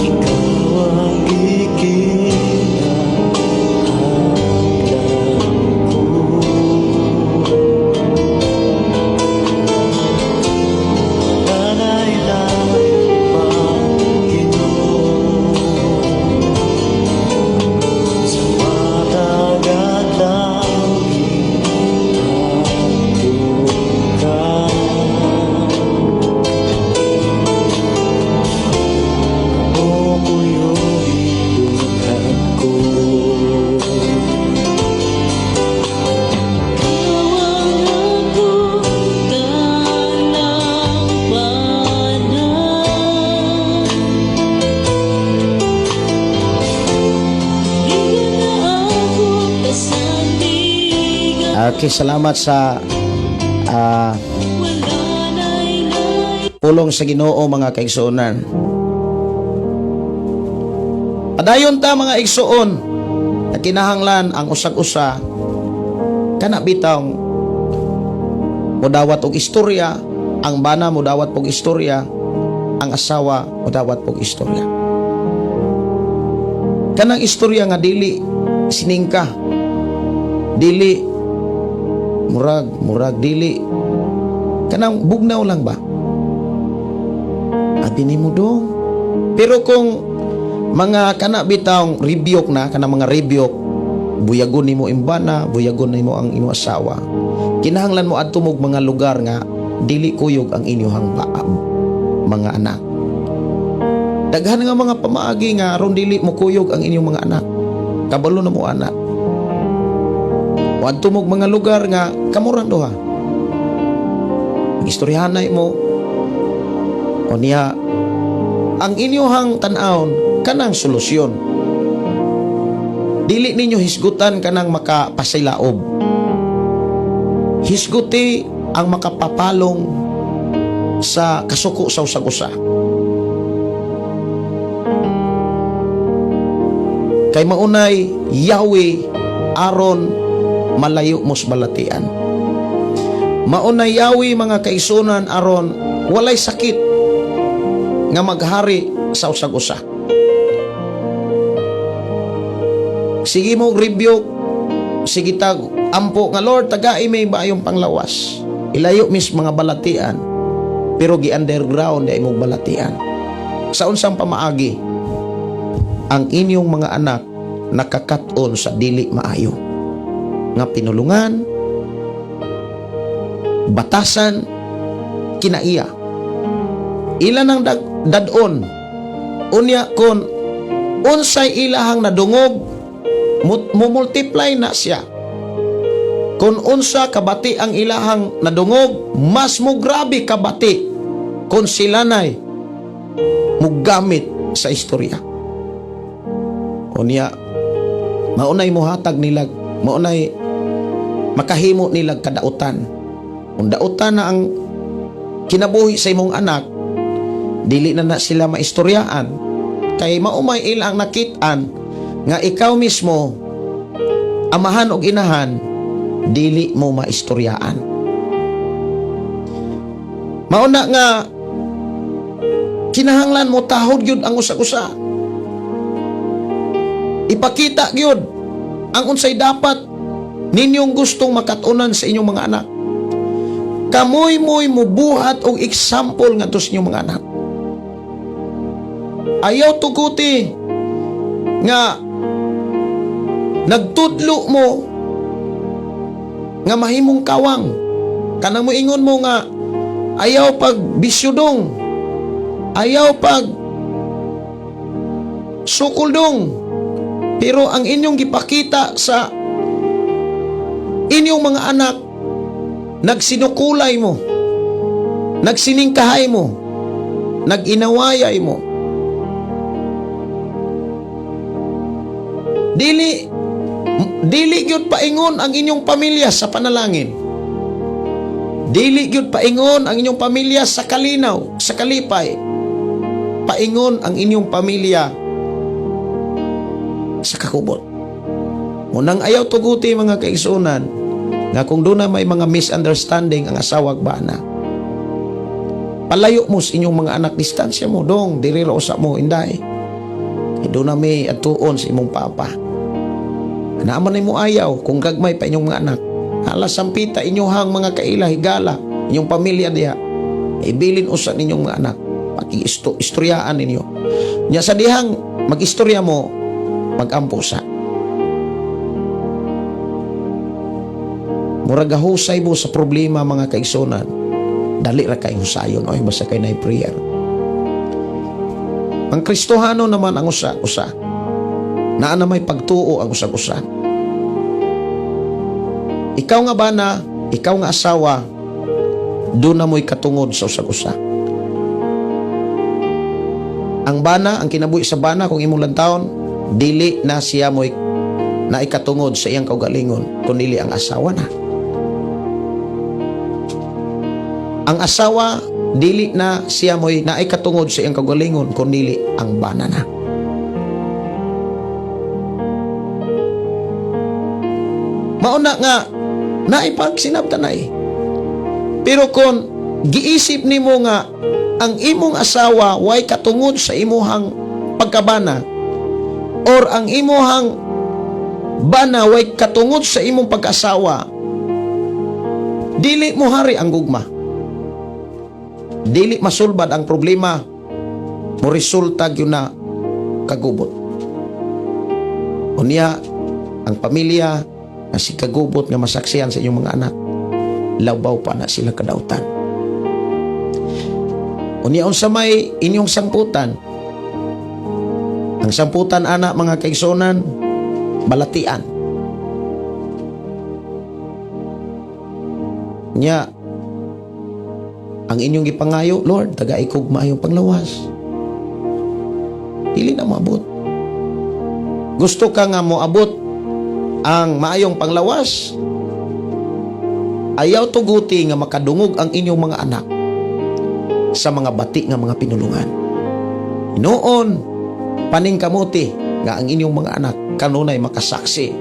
Ikaw ang ikinahanglan ko. Nanay. Okay, salamat sa pulong sa Ginoo, mga kaigsuonan. Padayon ta, mga igsuon, na kinahanglan ang usag-usa kana bitawng mudawat og istorya, ang bana mudawat og istorya, ang asawa mudawat og istorya. Kanang istorya nga dili siningka, dili murag murag dili kanang bugnaw lang ba? Abi nimo dong. Pero kung mga kana bitawng rebuke na, kanang mga rebuke, buyagon nimo imbana, buyagon nimo ang imong asawa. Kinahanglan mo adto mog mga lugar nga dili kuyog ang inyong mga anak. Daghan nga mga pamaagi nga aron dili mo kuyog ang inyong mga anak. Kabalo na mo anak. Moadto mog mga lugar nga kamurang duha. Istoryahanay mo o niya ang inyong tan-awon kanang solusyon. Dili ninyo hisgutan kanang makapasilaob. Hisguti ang makapapalong sa kasuko sa usag-usa. Kay maunay Yahweh aron malayo mos balatian. Maunay Yahweh, mga kaigsuonan, aron walay sakit nga maghari sa usag-usa. Sige mo rebuke, sige tag ampo nga, "Lord, tagai may maayong panglawas. Ilayo mis mga balatian," pero gi-underground di imong balatian. Sa unsang pamaagi ang inyong mga anak nakakat-on sa dili maayo nga pinulungan, batasan, kinaiya. Ila nang dadon. Unya kon unsay ilahang nadungog, mumultiply na siya. Kung unsa kabati ang ilahang nadungog, mas mo grabe kabati kung sila nay mugamit sa istorya. Unya, maunay muhatag nila, maunay makahimo nila kadautan. Kung dautan na ang kinabuhi sa imong anak, dili na na sila maistoryaan kay maumay ilang nakit-an nga ikaw mismo, amahan og inahan, dili mo maistoryaan. Mauna nga kinahanglan mo tahod gyud ang usag-usa. Ipakita gyud ang unsay dapat ninyong gustong makatunan sa inyong mga anak. Kamoy mo'y mubuhat og example ngadto sa inyong mga anak. Ayaw tuguti nga nagtudlo mo nga mahimong kawang. Kanang moingon mo nga ayaw pag bisyo dong. Ayaw pag sukol dong. Pero ang inyong gipakita sa inyong mga anak, nagsinukulay mo, nagsiningkahay mo, nag-inawayay mo. Dili dili gyud paingon ang inyong pamilya sa panalangin. Dili gyud paingon ang inyong pamilya sa kalinaw, sa kalipay. Paingon ang inyong pamilya sa kakubot. Munang ayaw tuguti, mga kaigsuonan, nga kung doon na may mga misunderstanding ang asawag bana, palayo mo sa inyong mga anak, distansya mo, dong, diri ra usa mo, inday. Kay doon na may atuon sa imong papa. Naaman na mo ayaw kung gagmay pa inyong mga anak. Hala sampita inyong mga kaila, higala, inyong pamilya diha. Ibilin usa ninyong mga anak. Paki-istoryaan ninyo. Nya sa dihang mag-istorya mo, mag-ampo sa. Murag husay mo sa problema, mga kaigsuonan. Dali ra kay husayon oy, basta kay nay prayer. Ang Kristohano naman ang usa-usa. Naa na may pagtuo ang usag-usa. Ikaw nga bana, ikaw nga asawa, doon na mo'y katungod sa usag-usa. Ang bana, ang kinabuhi sa bana, kung imong lantawon, dili na siya mo'y naikatungod sa iyang kaugalingon, kun dili ang asawa na. Ang asawa, dili na siya mo'y naay katungod sa iyang kaugalingon, kun dili ang bana na. Mauna nga naay pagsinabtanay. Pero kung giisip nimo nga ang imong asawa way katungod sa imuhang pagkabana or ang imuhang bana way katungod sa imong pagkasawa, dili mo hari ang gugma. Dili masulbad ang problema, mo resulta gyud na kagubot. Unya, ang pamilya nga si kagubot nga masaksihan sa inyong mga anak, labaw pa na sila kadautan. Unya, unsa may inyong sangputan? Ang samputan ana, mga kaigsuonan, balatian. Nya, ang inyong gipangayo, "Lord, tagai kog maayong panglawas." Dili na moabot. Gusto ka nga moabot ang maayong panglawas, ayaw tuguti nga makadungog ang inyong mga anak sa mga bati nga mga pinulungan. Noon, paningkamuti nga ang inyong mga anak kanunay makasaksi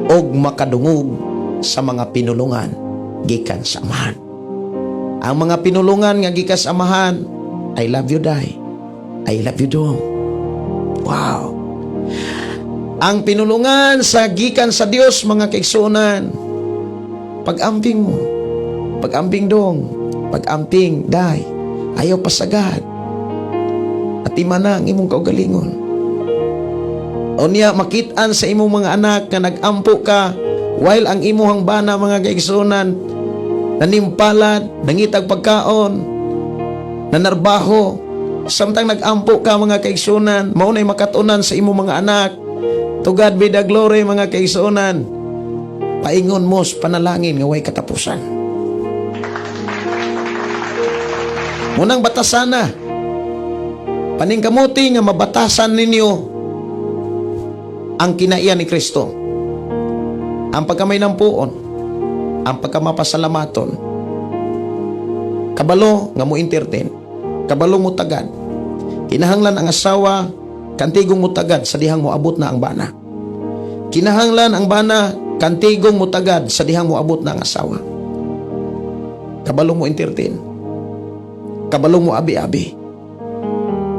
og makadungog sa mga pinulungan gikan sa Amahan. Ang mga pinulungan nga gikan sa Amahan, "I love you, Day. I love you, Dong." Wow. Ang pinulungan sa gikan sa Dios, mga kaigsuonan, pag-amping mo, pag-amping dong, pag-amping day, ayaw pasagad. At na ang imong kaugalingon. Unya, makitaan sa imong mga anak nga nag-ampo ka while ang imuhang bana, mga kaigsuonan, nanimpalad, nangitag pagkaon, nanarbaho. Samtang nag-ampo ka, mga kaigsuonan, mao nay makatunan sa imong mga anak. To God be the glory, mga kaigsuonan. Paingon mo sa panalangin nga way katapusan. Munang batasana. Paningkamuti nga mabatasan ninyo ang kinaiya ni Kristo. Ang pagkamay ng puon, ang pagkamapasalamaton, kabalo nga mo entertain, kabalo mo tagad. Kinahanglan ang asawa kantigong mo tagad sa dihang moabot na ang bana. Kinahanglan ang bana kantigong mo tagad sa dihang moabot na ang asawa. Kabalo mo entertain. Kabalo mo abi-abi.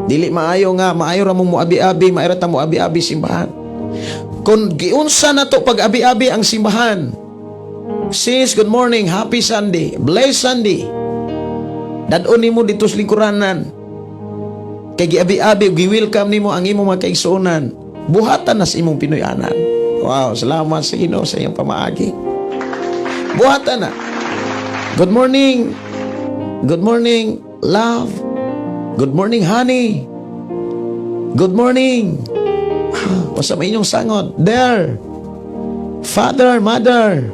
Dili maayo nga maayo ra mong moabi-abi, maayo ra ta moabi-abi simbahan. Kung giunsa na to pag-abi-abi ang simbahan. "Sis, good morning, happy Sunday, blessed Sunday." Dad-on nimo dito sa lingkuranan. Kay giabi-abi, gi-welcome nimo ang imong mga kaigsuonan. Buhatan na sa imong Pinoy-anan. Wow, salamat sa Ginoo sa iyong pamaagi. Buhatan na. "Good morning. Good morning, love. Good morning, honey. Good morning." Wasa may inyong sangod. There. Father, mother.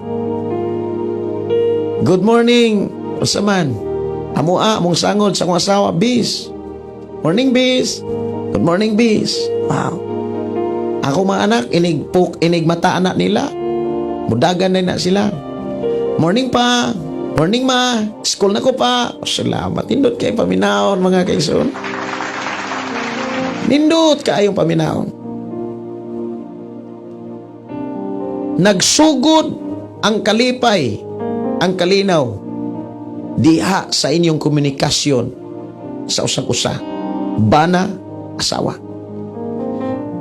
Good morning. Usa man. Amo a, among sangod sa akong asawa, bis. "Morning, bis. Good morning, bis." Wow. Ako mga anak, inig puk, inig mata anak nila. Mudagan na na sila. "Morning pa. Morning ma. School na ko pa." Salamat. Nindot kay paminawon, mga kaigsoon. Nindot kaayong paminawon. Nagsugod ang kalipay, ang kalinaw diha sa inyong komunikasyon sa usag-usa. Bana, asawa.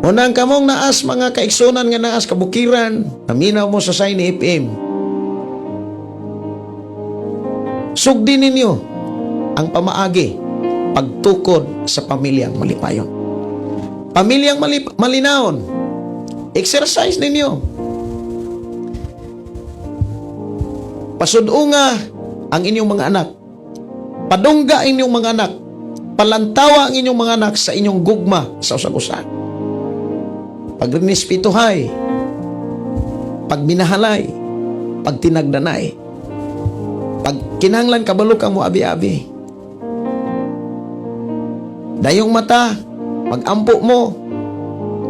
Unang kamong naas, mga kaigsunan nga naas kabukiran, naminaw mo sa Shiny FM. Sugdi ninyo ang pamaagi pagtukod sa pamilyang malipayon. Pamilyang malinawon. Exercise ninyo. Pasudunga ang inyong mga anak. Padungga ang inyong mga anak. Palantawa ang inyong mga anak sa inyong gugma sa usag-usa. Pagrinespituhay, pagminahalay, pagtinagdanay, pag kinahanglan kabalo kang moabi-abi. Dayong mata, pag-ampo mo.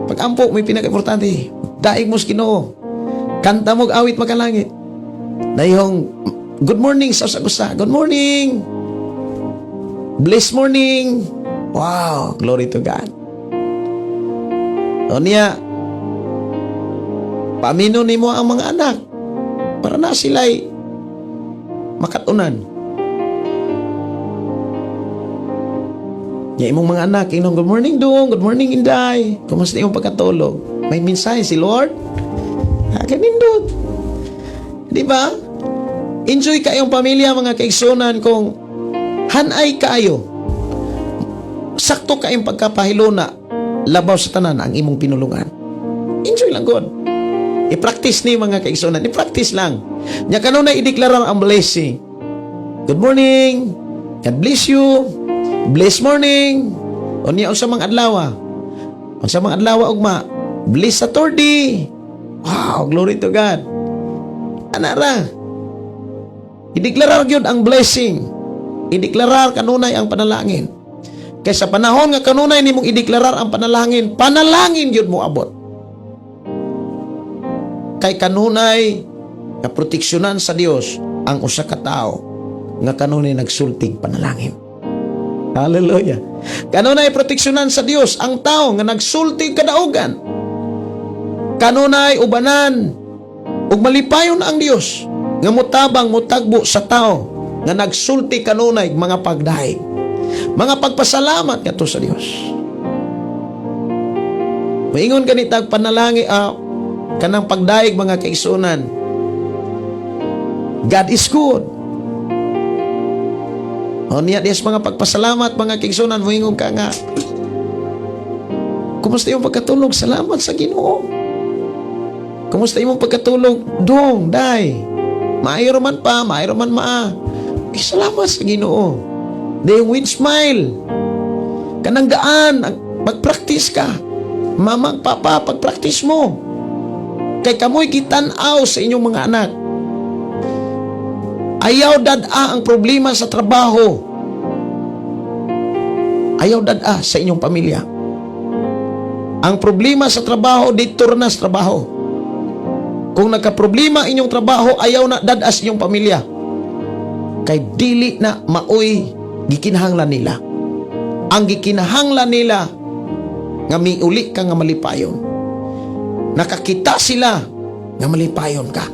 Pag-ampo mo pinaka-importante. Daig mo sa Ginoo. Kanta mo og awit makalangit. Dayong Good morning sa usa. Good morning. Blessed morning. Wow, glory to God. O niya, paamino nimo ang mga anak para na sila'y makatunan. Nya imong mga anak, inong, "Good morning, dong, good morning, inday. Kumusta imong pagkatulog? May mensahe si Lord?" Ah, kanindot. Di ba? Enjoy kayong pamilya, mga kaigsunan, kung hanay kayo. Sakto kayong pagkapahiluna, labaw sa tanan ang imong pinulungan. Enjoy lang god. I-practice ni, mga kaigsunan, i-practice lang. Nya kanunay ideklarar ang blessing. Good morning. God bless you. Bless morning. Unya unsa mang adlaw? Unsa mang adlaw ugma? Bless Saturday. Wow, glory to God. Ana ra. Ideklarar gyud ang blessing. Ideklarar kanunay ang panalangin. Kay sa panahon nga kanunay nimong ideklarar ang panalangin, panalangin gyud mo abot. Kay kanunay nga proteksyonan sa Dios ang usa ka tawo nga kanunay nagsultig panalangin. Hallelujah. Kanunay proteksyonan sa Dios ang tao nga nagsultig kadaugan. Kanunay ubanan ug malipayon ang Dios nga mutabang, mutagbo sa tao nga nagsulti kanunay mga pagdahig, mga pagpasalamat ngadto sa Dios. Moingon ganitag panalangin, kanang pagdayeg, mga kaigsunan. God is good. O niya diyas mga pagpasalamat, mga kaigsunan, moingon ka nga, "Kumusta imong pagkatulog?" "Salamat sa Ginoo." "Kumusta imong pagkatulog, dong, day?" "Maayo man pa, maayo man maa." "Eh, salamat sa Ginoo." Dayon with smile. Kanang gaan, mag-practice ka. Mamang, papa, pag-practice mo. Kay kamoy gitan-aw sa inyong mga anak. Ayaw dad-a ang problema sa trabaho. Ayaw dad-a sa inyong pamilya. Ang problema sa trabaho, dito na sa trabaho. Kung nagka-problema inyong trabaho, ayaw na dad-a sa inyong pamilya. Kay dili na maoy gikinahanglan nila. Ang gikinahanglan nila nga miuli ka nga malipayon. Nakakita sila nga malipayon ka.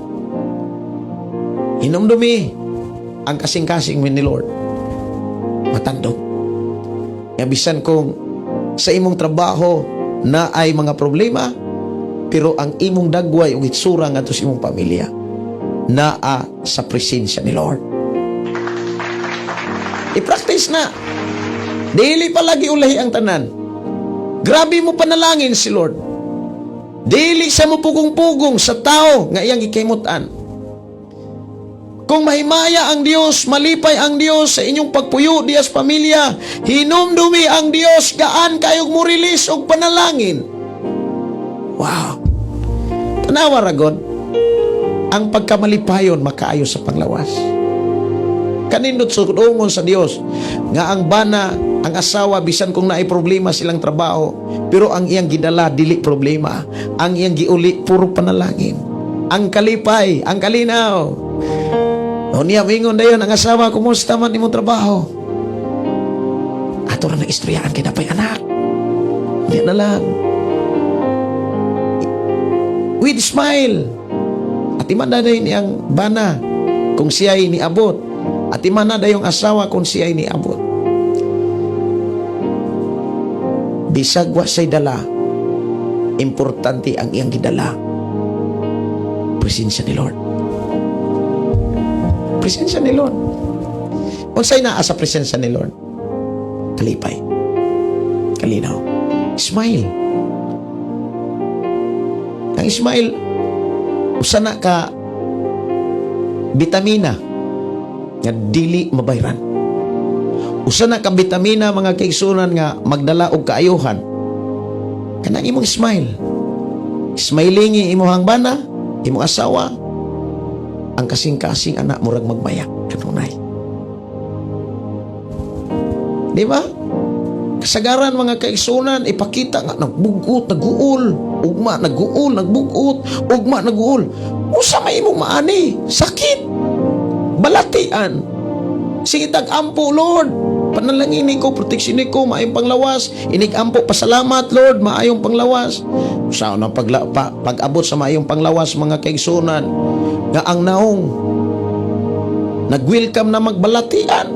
Hinumdumi ang kasing-kasing ni Lord. Matandog. Nga bisan kung sa imong trabaho na ay mga problema, pero ang imong dagway ug itsura ngadto sa imong pamilya naa sa presensya ni Lord. I-practice na. Dili pa lagi ulahi ang tanan. Grabe mo panalangin si Lord. Dili siya mo pugong-pugong sa tao nga iyang gikimutan. Kung mahimaya ang Dios, malipay ang Dios sa inyong pagpuyo diyas pamilya, hinumdumi ang Dios gaan kayog mo release og panalangin. Wow. Tanawa ra god ang pagkamalipayon makaayo sa panglawas. Kanindot sudungon sa Dios nga ang bana, ang asawa, bisan kung naay problema silang trabaho, pero ang iyang gidala dili problema. Ang iyang giuli puro panalangin. Ang kalipay, ang kalinaw. O niya mingon dayon ang asawa, "Kumusta man imong trabaho?" "Ato ra na istoryaan kay napay anak." Hindi na lang. With smile. At iman na dayon iyang bana kung siya'y niabot. At iman na dayong asawa kung siya'y niabot. Bisag wa siya'y dala, importante ang iyang gidala. Presensya ni Lord. Presensya ni Lord. Unsay naa sa presensya ni Lord? Kalipay. Kalinaw. Smile. Ang smile, usa na ka bitamina nga dili mabayran. Usa na ka bitamina, mga kaigsunan, nga magdala og kaayuhan. Kanang imong smile. Smiling imong bana, imong asawa, ang kasing-kasing anak murag magmaya kanunay. Di ba? Kasagaran, mga kaigsunan, ipakita nga nagbugot, naguol, ugma naguol, nagbugot, ugma naguol. Usa may imong maani, sakit. Balatian. Sige tag ampo, "Lord, panalangin ko, proteksyon ko, maayong panglawas." Inig ampo, "Pasalamat, Lord, maayong panglawas." Sa na pag-abot sa maayong panglawas, mga kaigsunan, nga ang naong nag-welcome na magbalatian.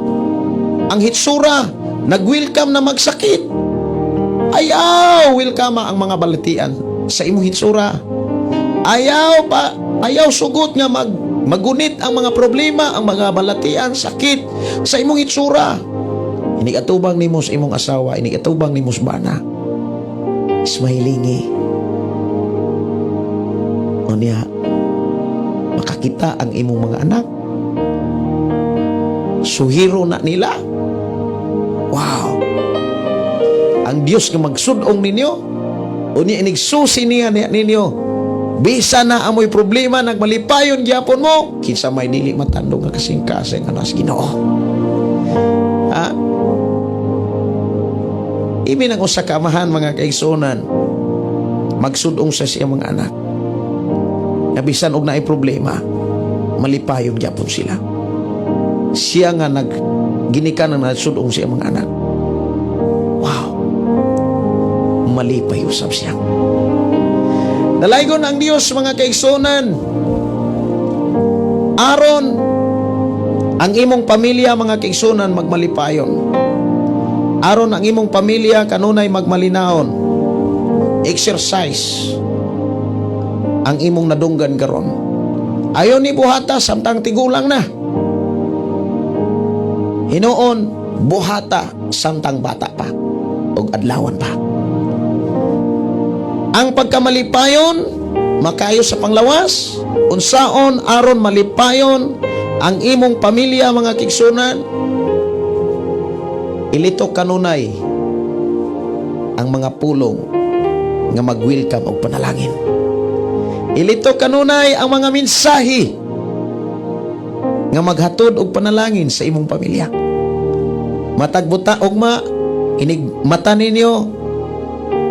Ang hitsura, nag-welcome na magsakit. Ayaw, welcome ang mga balatian sa imong hitsura. Ayaw pa, ayaw sugot nga magunit ang mga problema, ang mga balatian, sakit sa imong hitsura. Inig atubang nimo sa imong asawa, inig atubang nimo sa bana. Smilingi. Unya, makakita ang imong mga anak. Suhiro na nila. Wow! Ang Dios nga magsudong ninyo, unya inig susi niya ninyo. Bisa na amoy problema, nagmalipayon gyapon mo, kinsa may dili matandong nga kasing-kasing anas Ginoo. Ha? Ibi nang usa ka amahan, mga kaigsunan, magsudong sa siya mga anak. Nga bisan og naay problema, malipayon gyapon sila. Siya nga nag ginikan ang nagsudong siya mga anak. Wow. Malipay usab siya. Dalaygon ang Dios, mga kaigsunan. Aron ang imong pamilya, mga kaigsunan, magmalipayon. Aron ang imong pamilya kanunay magmalinaon. Exercise ang imong nadunggan karon. Ayo ni buhata samtang tigulang na. Hinuon buhata samtang bata pa ug adlawan pa. Ang pagkamalipayon makayo sa panglawas, unsaon aron malipayon ang imong pamilya, mga kaigsunan? Ilitok kanunay ang mga pulong nga mag-welcome og panalangin. Ilitok kanunay ang mga mensahe nga maghatod og panalangin sa imong pamilya. Matag buta ugma, inig mata ninyo,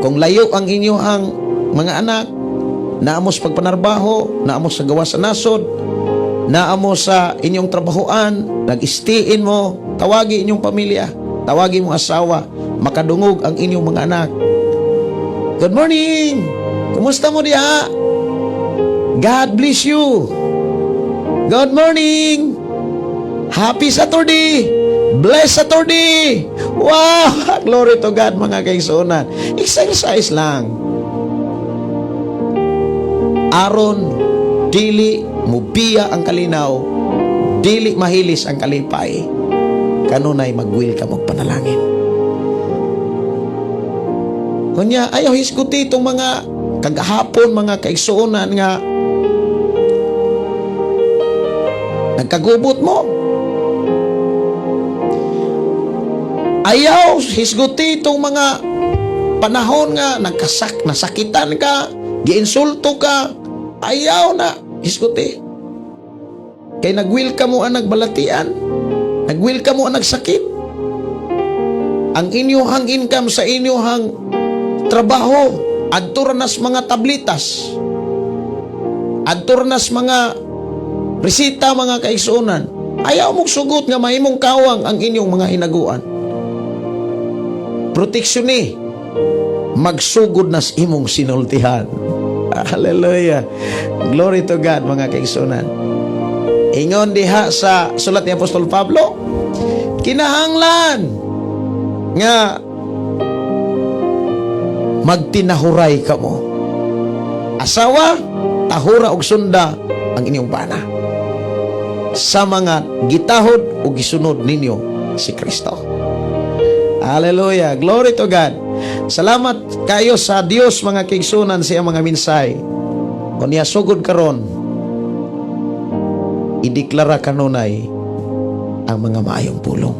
kung layo ang inyo ang mga anak, naamo sa pagpanarbaho, naamo sa gawas sa nasod, naamo sa inyong trabahoan, nag-stiin mo, tawagi inyong pamilya, tawagi mong asawa, makadungog ang inyong mga anak. "Good morning! Kumusta mo diha? God bless you. Good morning! Happy Saturday! Bless Saturday! Wow! Glory to God, mga kaigsunan. Exercise lang. Aron dili mubiya ang kalinaw, dili mahilis ang kalipay, kanunay mag-welcome og panalangin. Kunya, ayaw hisguti itong mga kagahapon, mga kaigsuonan, nga nagkagubot mo. Ayaw hisguti itong mga panahon nga nasakitan ka, giinsulto ka, ayaw na hisguti. Kay nag-welcome mo ang nagbalatian, nag-welcome mo ang nagsakit. Ang inyuhang income sa inyuhang trabaho, adto ra nas mga tablitas, adto ra nas mga resita, mga kaigsuonan. Ayaw mong sugot nga mahimong kawang ang inyong mga hinaguan. Proteksyon ni magsugod nas imong sinultihan. Hallelujah. Glory to God, mga kaigsuonan. Ingon diha sa sulat ni Apostol Pablo, kinahanglan nga magtinahuray kamo. Asawa, tahura og sunda ang inyong bana sa mga gitahod o gisunod ninyo si Kristo. Hallelujah. Glory to God. Salamat kayo sa Dios, mga kaigsunan, sa iyang mga mensahe. Kung niya sugod karon, ideklara kanunay ang mga maayong pulong.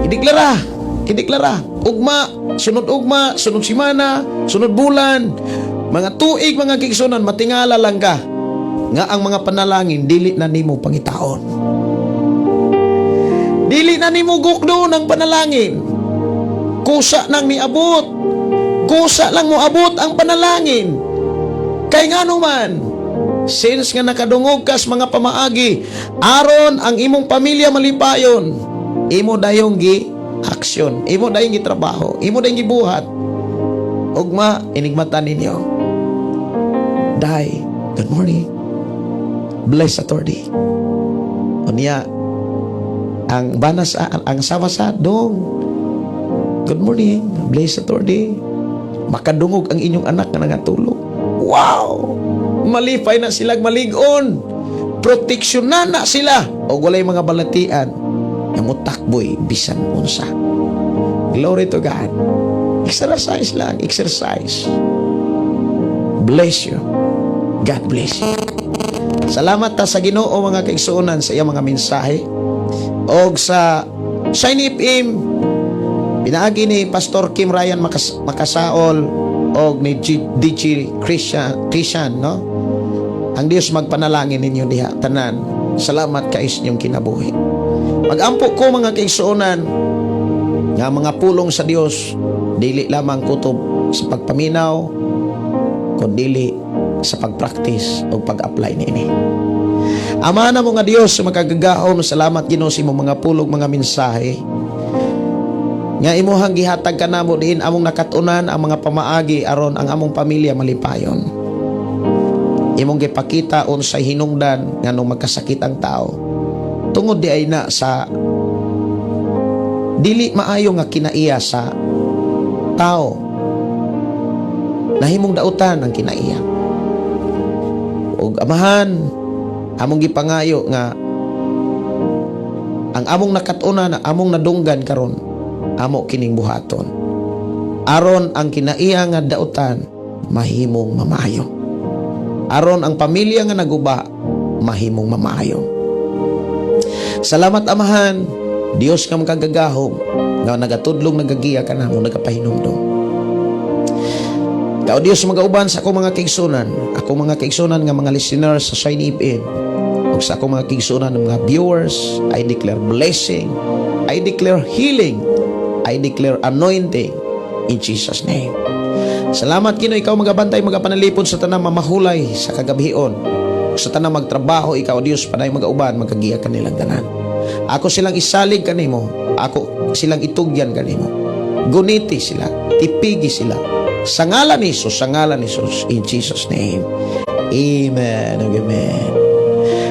Ideklara, ideklara. Ugma, sunod ugma, sunod simana, sunod bulan, mga tuig, mga kaigsunan, matingala lang ka nga ang mga panalangin dili na nimo pangitaon. Dili na nimo gukdo ng panalangin. Kusa nang niabot. Kusa lang mo abot ang panalangin. Kay ngano man, Since nga nakadungog kas mga pamaagi aron ang imong pamilya malipayon, imo dayong gi aksyon, imo dayong gi trabaho, imo dayong gibuhat. Ugma inigmata ninyo. Day, good morning. Bless Saturday. Unya ang bana sa ang asawa sa dong. Good morning. Bless Saturday. Makadungog ang inyong anak nga nangatulog. Wow! Malipay na sila malig-on. Proteksyon na na sila. O walay mga balatian nga mutakboy bisan unsa. Glory to God. Exercise lang, exercise. Bless you. God bless you. Salamat ta sa Ginoo, mga kaigsuonan, sa iyang mga mensahe. Og sa Shine FM, pinaagi ni Pastor Kim Ryan Makasaol og ni DJ Christian, Christian, no? Ang Dios magpanalangin ninyo diha tanan. Salamat kay sa inyong kinabuhi. Magampo ko, mga kaigsuonan, nga mga pulong sa Dios dili lamang kutob sa pagpaminaw kundi sa pagpractice o pag-apply niini. Ama namo nga Dios sa makagagahom, salamat, Ginoo, sa imong mga pulong, mga mensahe nga imuhang gihatag kanamo diin among nakatunan ang mga pamaagi aron ang among pamilya malipayon. Imong gipakita unsay hinungdan nganong magkasakit ang tao. Tungod di ay na sa dili maayo nga kinaiya sa tao. Nahimong dautan ang kinaiya. Ug Amahan, among gipangayo nga ang among nakatunan, ang among nadunggan karon, amo kining buhaton. Aron ang kinaiya nga dautan mahimong mamayo. Aron ang pamilya nga naguba mahimong mamayo. Salamat, Amahan, Dios nga makagagahom, nga nagatudlong, nagagiya kanamo, nagapahinumdom. Ikaw, Dios, magauban sa akong mga kaigsunan, akong mga kaigsunan nga mga listeners sa Shine FM, ug sa akong mga kaigsunan ng mga viewers, I declare blessing, I declare healing, I declare anointing in Jesus' name. Salamat, Ginoo, ikaw magabantay, magapanalipod sa tanang mamahulay sa kagabhion. Sa tanang magtrabaho, ikaw, Dios, panay magauban, magagiya kanilang tanan. Ako silang isalig kanimo, ako silang itugyan kanimo. Guniti sila, tipigi sila. Sa ngalan ni Jesus, sa ngalan ni Jesus, in Jesus' name. Amen. Amen.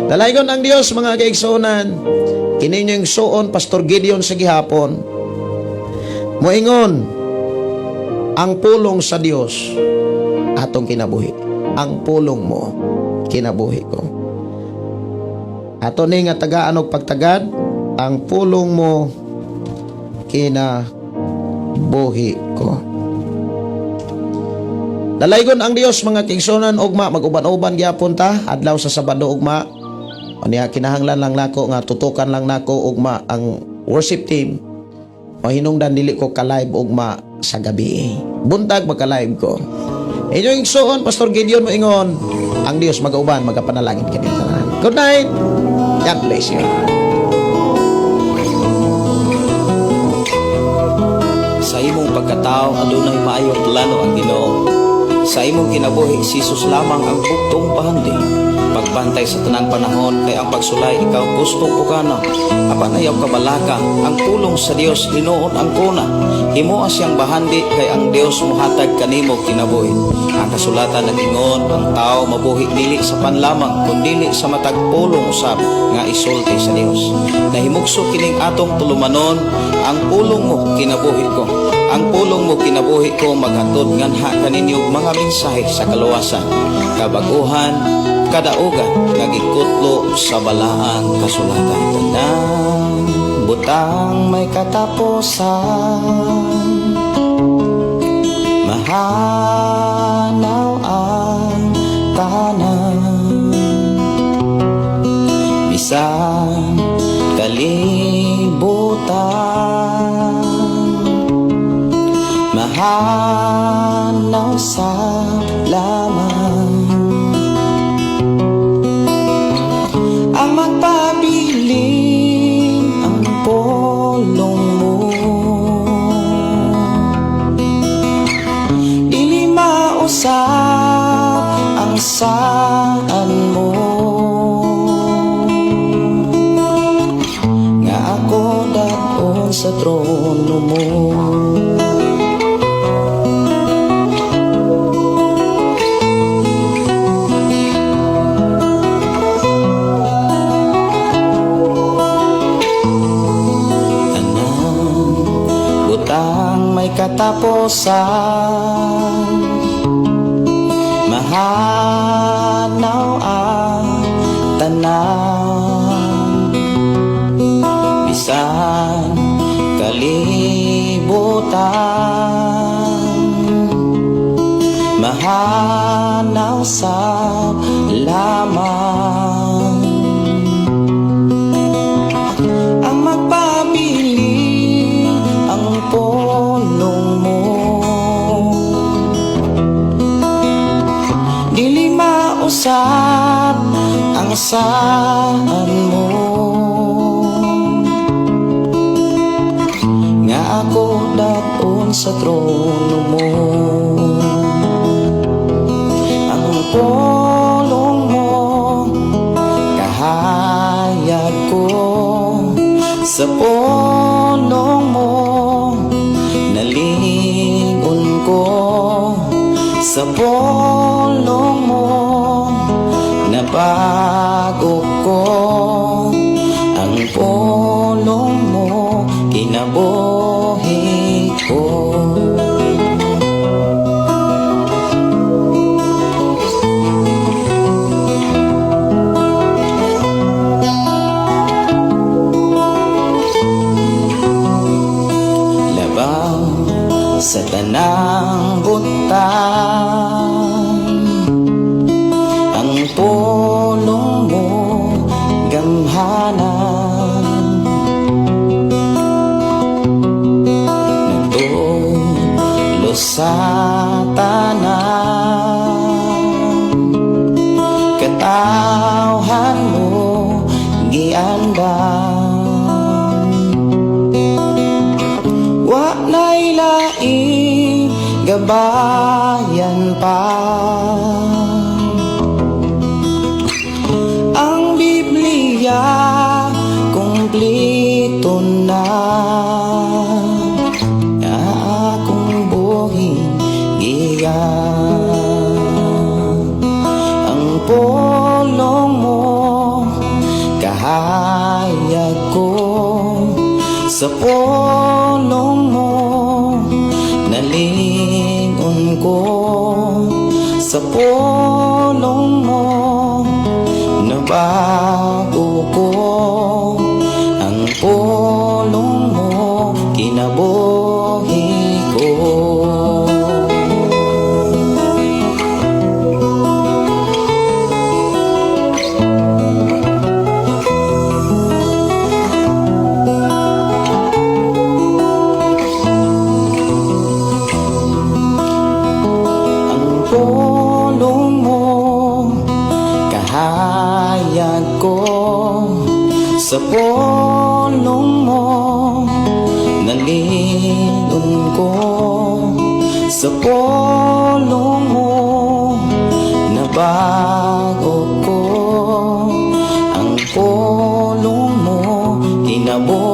Dalaygon ang Dios, mga kaigsuonan. Kini inyong igsuon, Pastor Gideon sa gihapon. Moingon, ang pulong sa Dios atong kinabuhi. Ang pulong mo, kinabuhi ko. Ato ni nga tagaan og pagtagad, ang pulong mo, kinabuhi ko. Dalaygon ang Dios, mga kaigsuonan. Ugma mag-uban-uban gyapon ta adlaw sa Sabado ugma. Unya kinahanglan lang nako nga tutukan lang nako ugma ang worship team. Mahinungdan dili ko ka-live ugma sa gabi. Buntag magka-live ko. Inyong igsuon, Pastor Gideon, moingon, ang Dios magauban, magapanalangin kaninyong tanan. Good night. God bless you. Sa imong pagkatao adunay maayong plano ang Ginoo. Sa imong kinabuhi, si Jesus lamang ang buktong pahandi. Pagbantay sa tanang panahon kay ang pagsulay ikaw gusto pukana. Apan ayaw kabalaka, ang pulong sa Dios hinuon ang kuna. Himoa siyang bahandi kay ang Dios mohatag kanimo kinabuhi. Ang kasulatan nag-ingon, ang tao mabuhi dili sa pan lamang kundili sa matag pulong usab nga isulti sa Dios. Nahimugso kining atong tulumanon, ang pulong mo kinabuhi ko. Ang pulong mo kinabuhi ko maghatod nganha kaninyo mga mensahe sa kaluwasan, kabaguhan, kadaugan nga gikutlo sa balaang kasulatan. Tanang butang may katapusan, mahanaw ang tanan, bisan kalibutan, mahanaw sa laman. Ang magpabilin, ang pulong mo, dili mausap ang saan. dat-on sa trono mo. Tanang butang may katapusan, mahanaw ang tanan. Bisan kalibutan, mahanaw sa lamang. Ang magpabili ang pulong mo, dili mausap ang saan mo, nga ako dat-on sa trono mo. Ang pulong mo, kahayag ko. Sa pulong mo, nalingon ko. Sa pulong mo, nabago ko. Ang pulong mo, kinabuhi ko. Labaw sa tanang butang, ang pulong mo gamhanan. Nagtulo sa tanan, katawhan mo giandam. Wa na'y laing gabayan pa, ang Biblia kumpleto na. Nga akong buhin giya. Ang pulong mo, kahayag ko. Sa pulong mo, nalingon ko. Sa pulong mo, nabago ko. Ang pulong mo, kinabuhi ko. Ang pulong mo, kahayag ko. Sa pulong mo, nalingon ko. Sa pulong mo, nabago ko. Ang pulong mo, kinabuhi.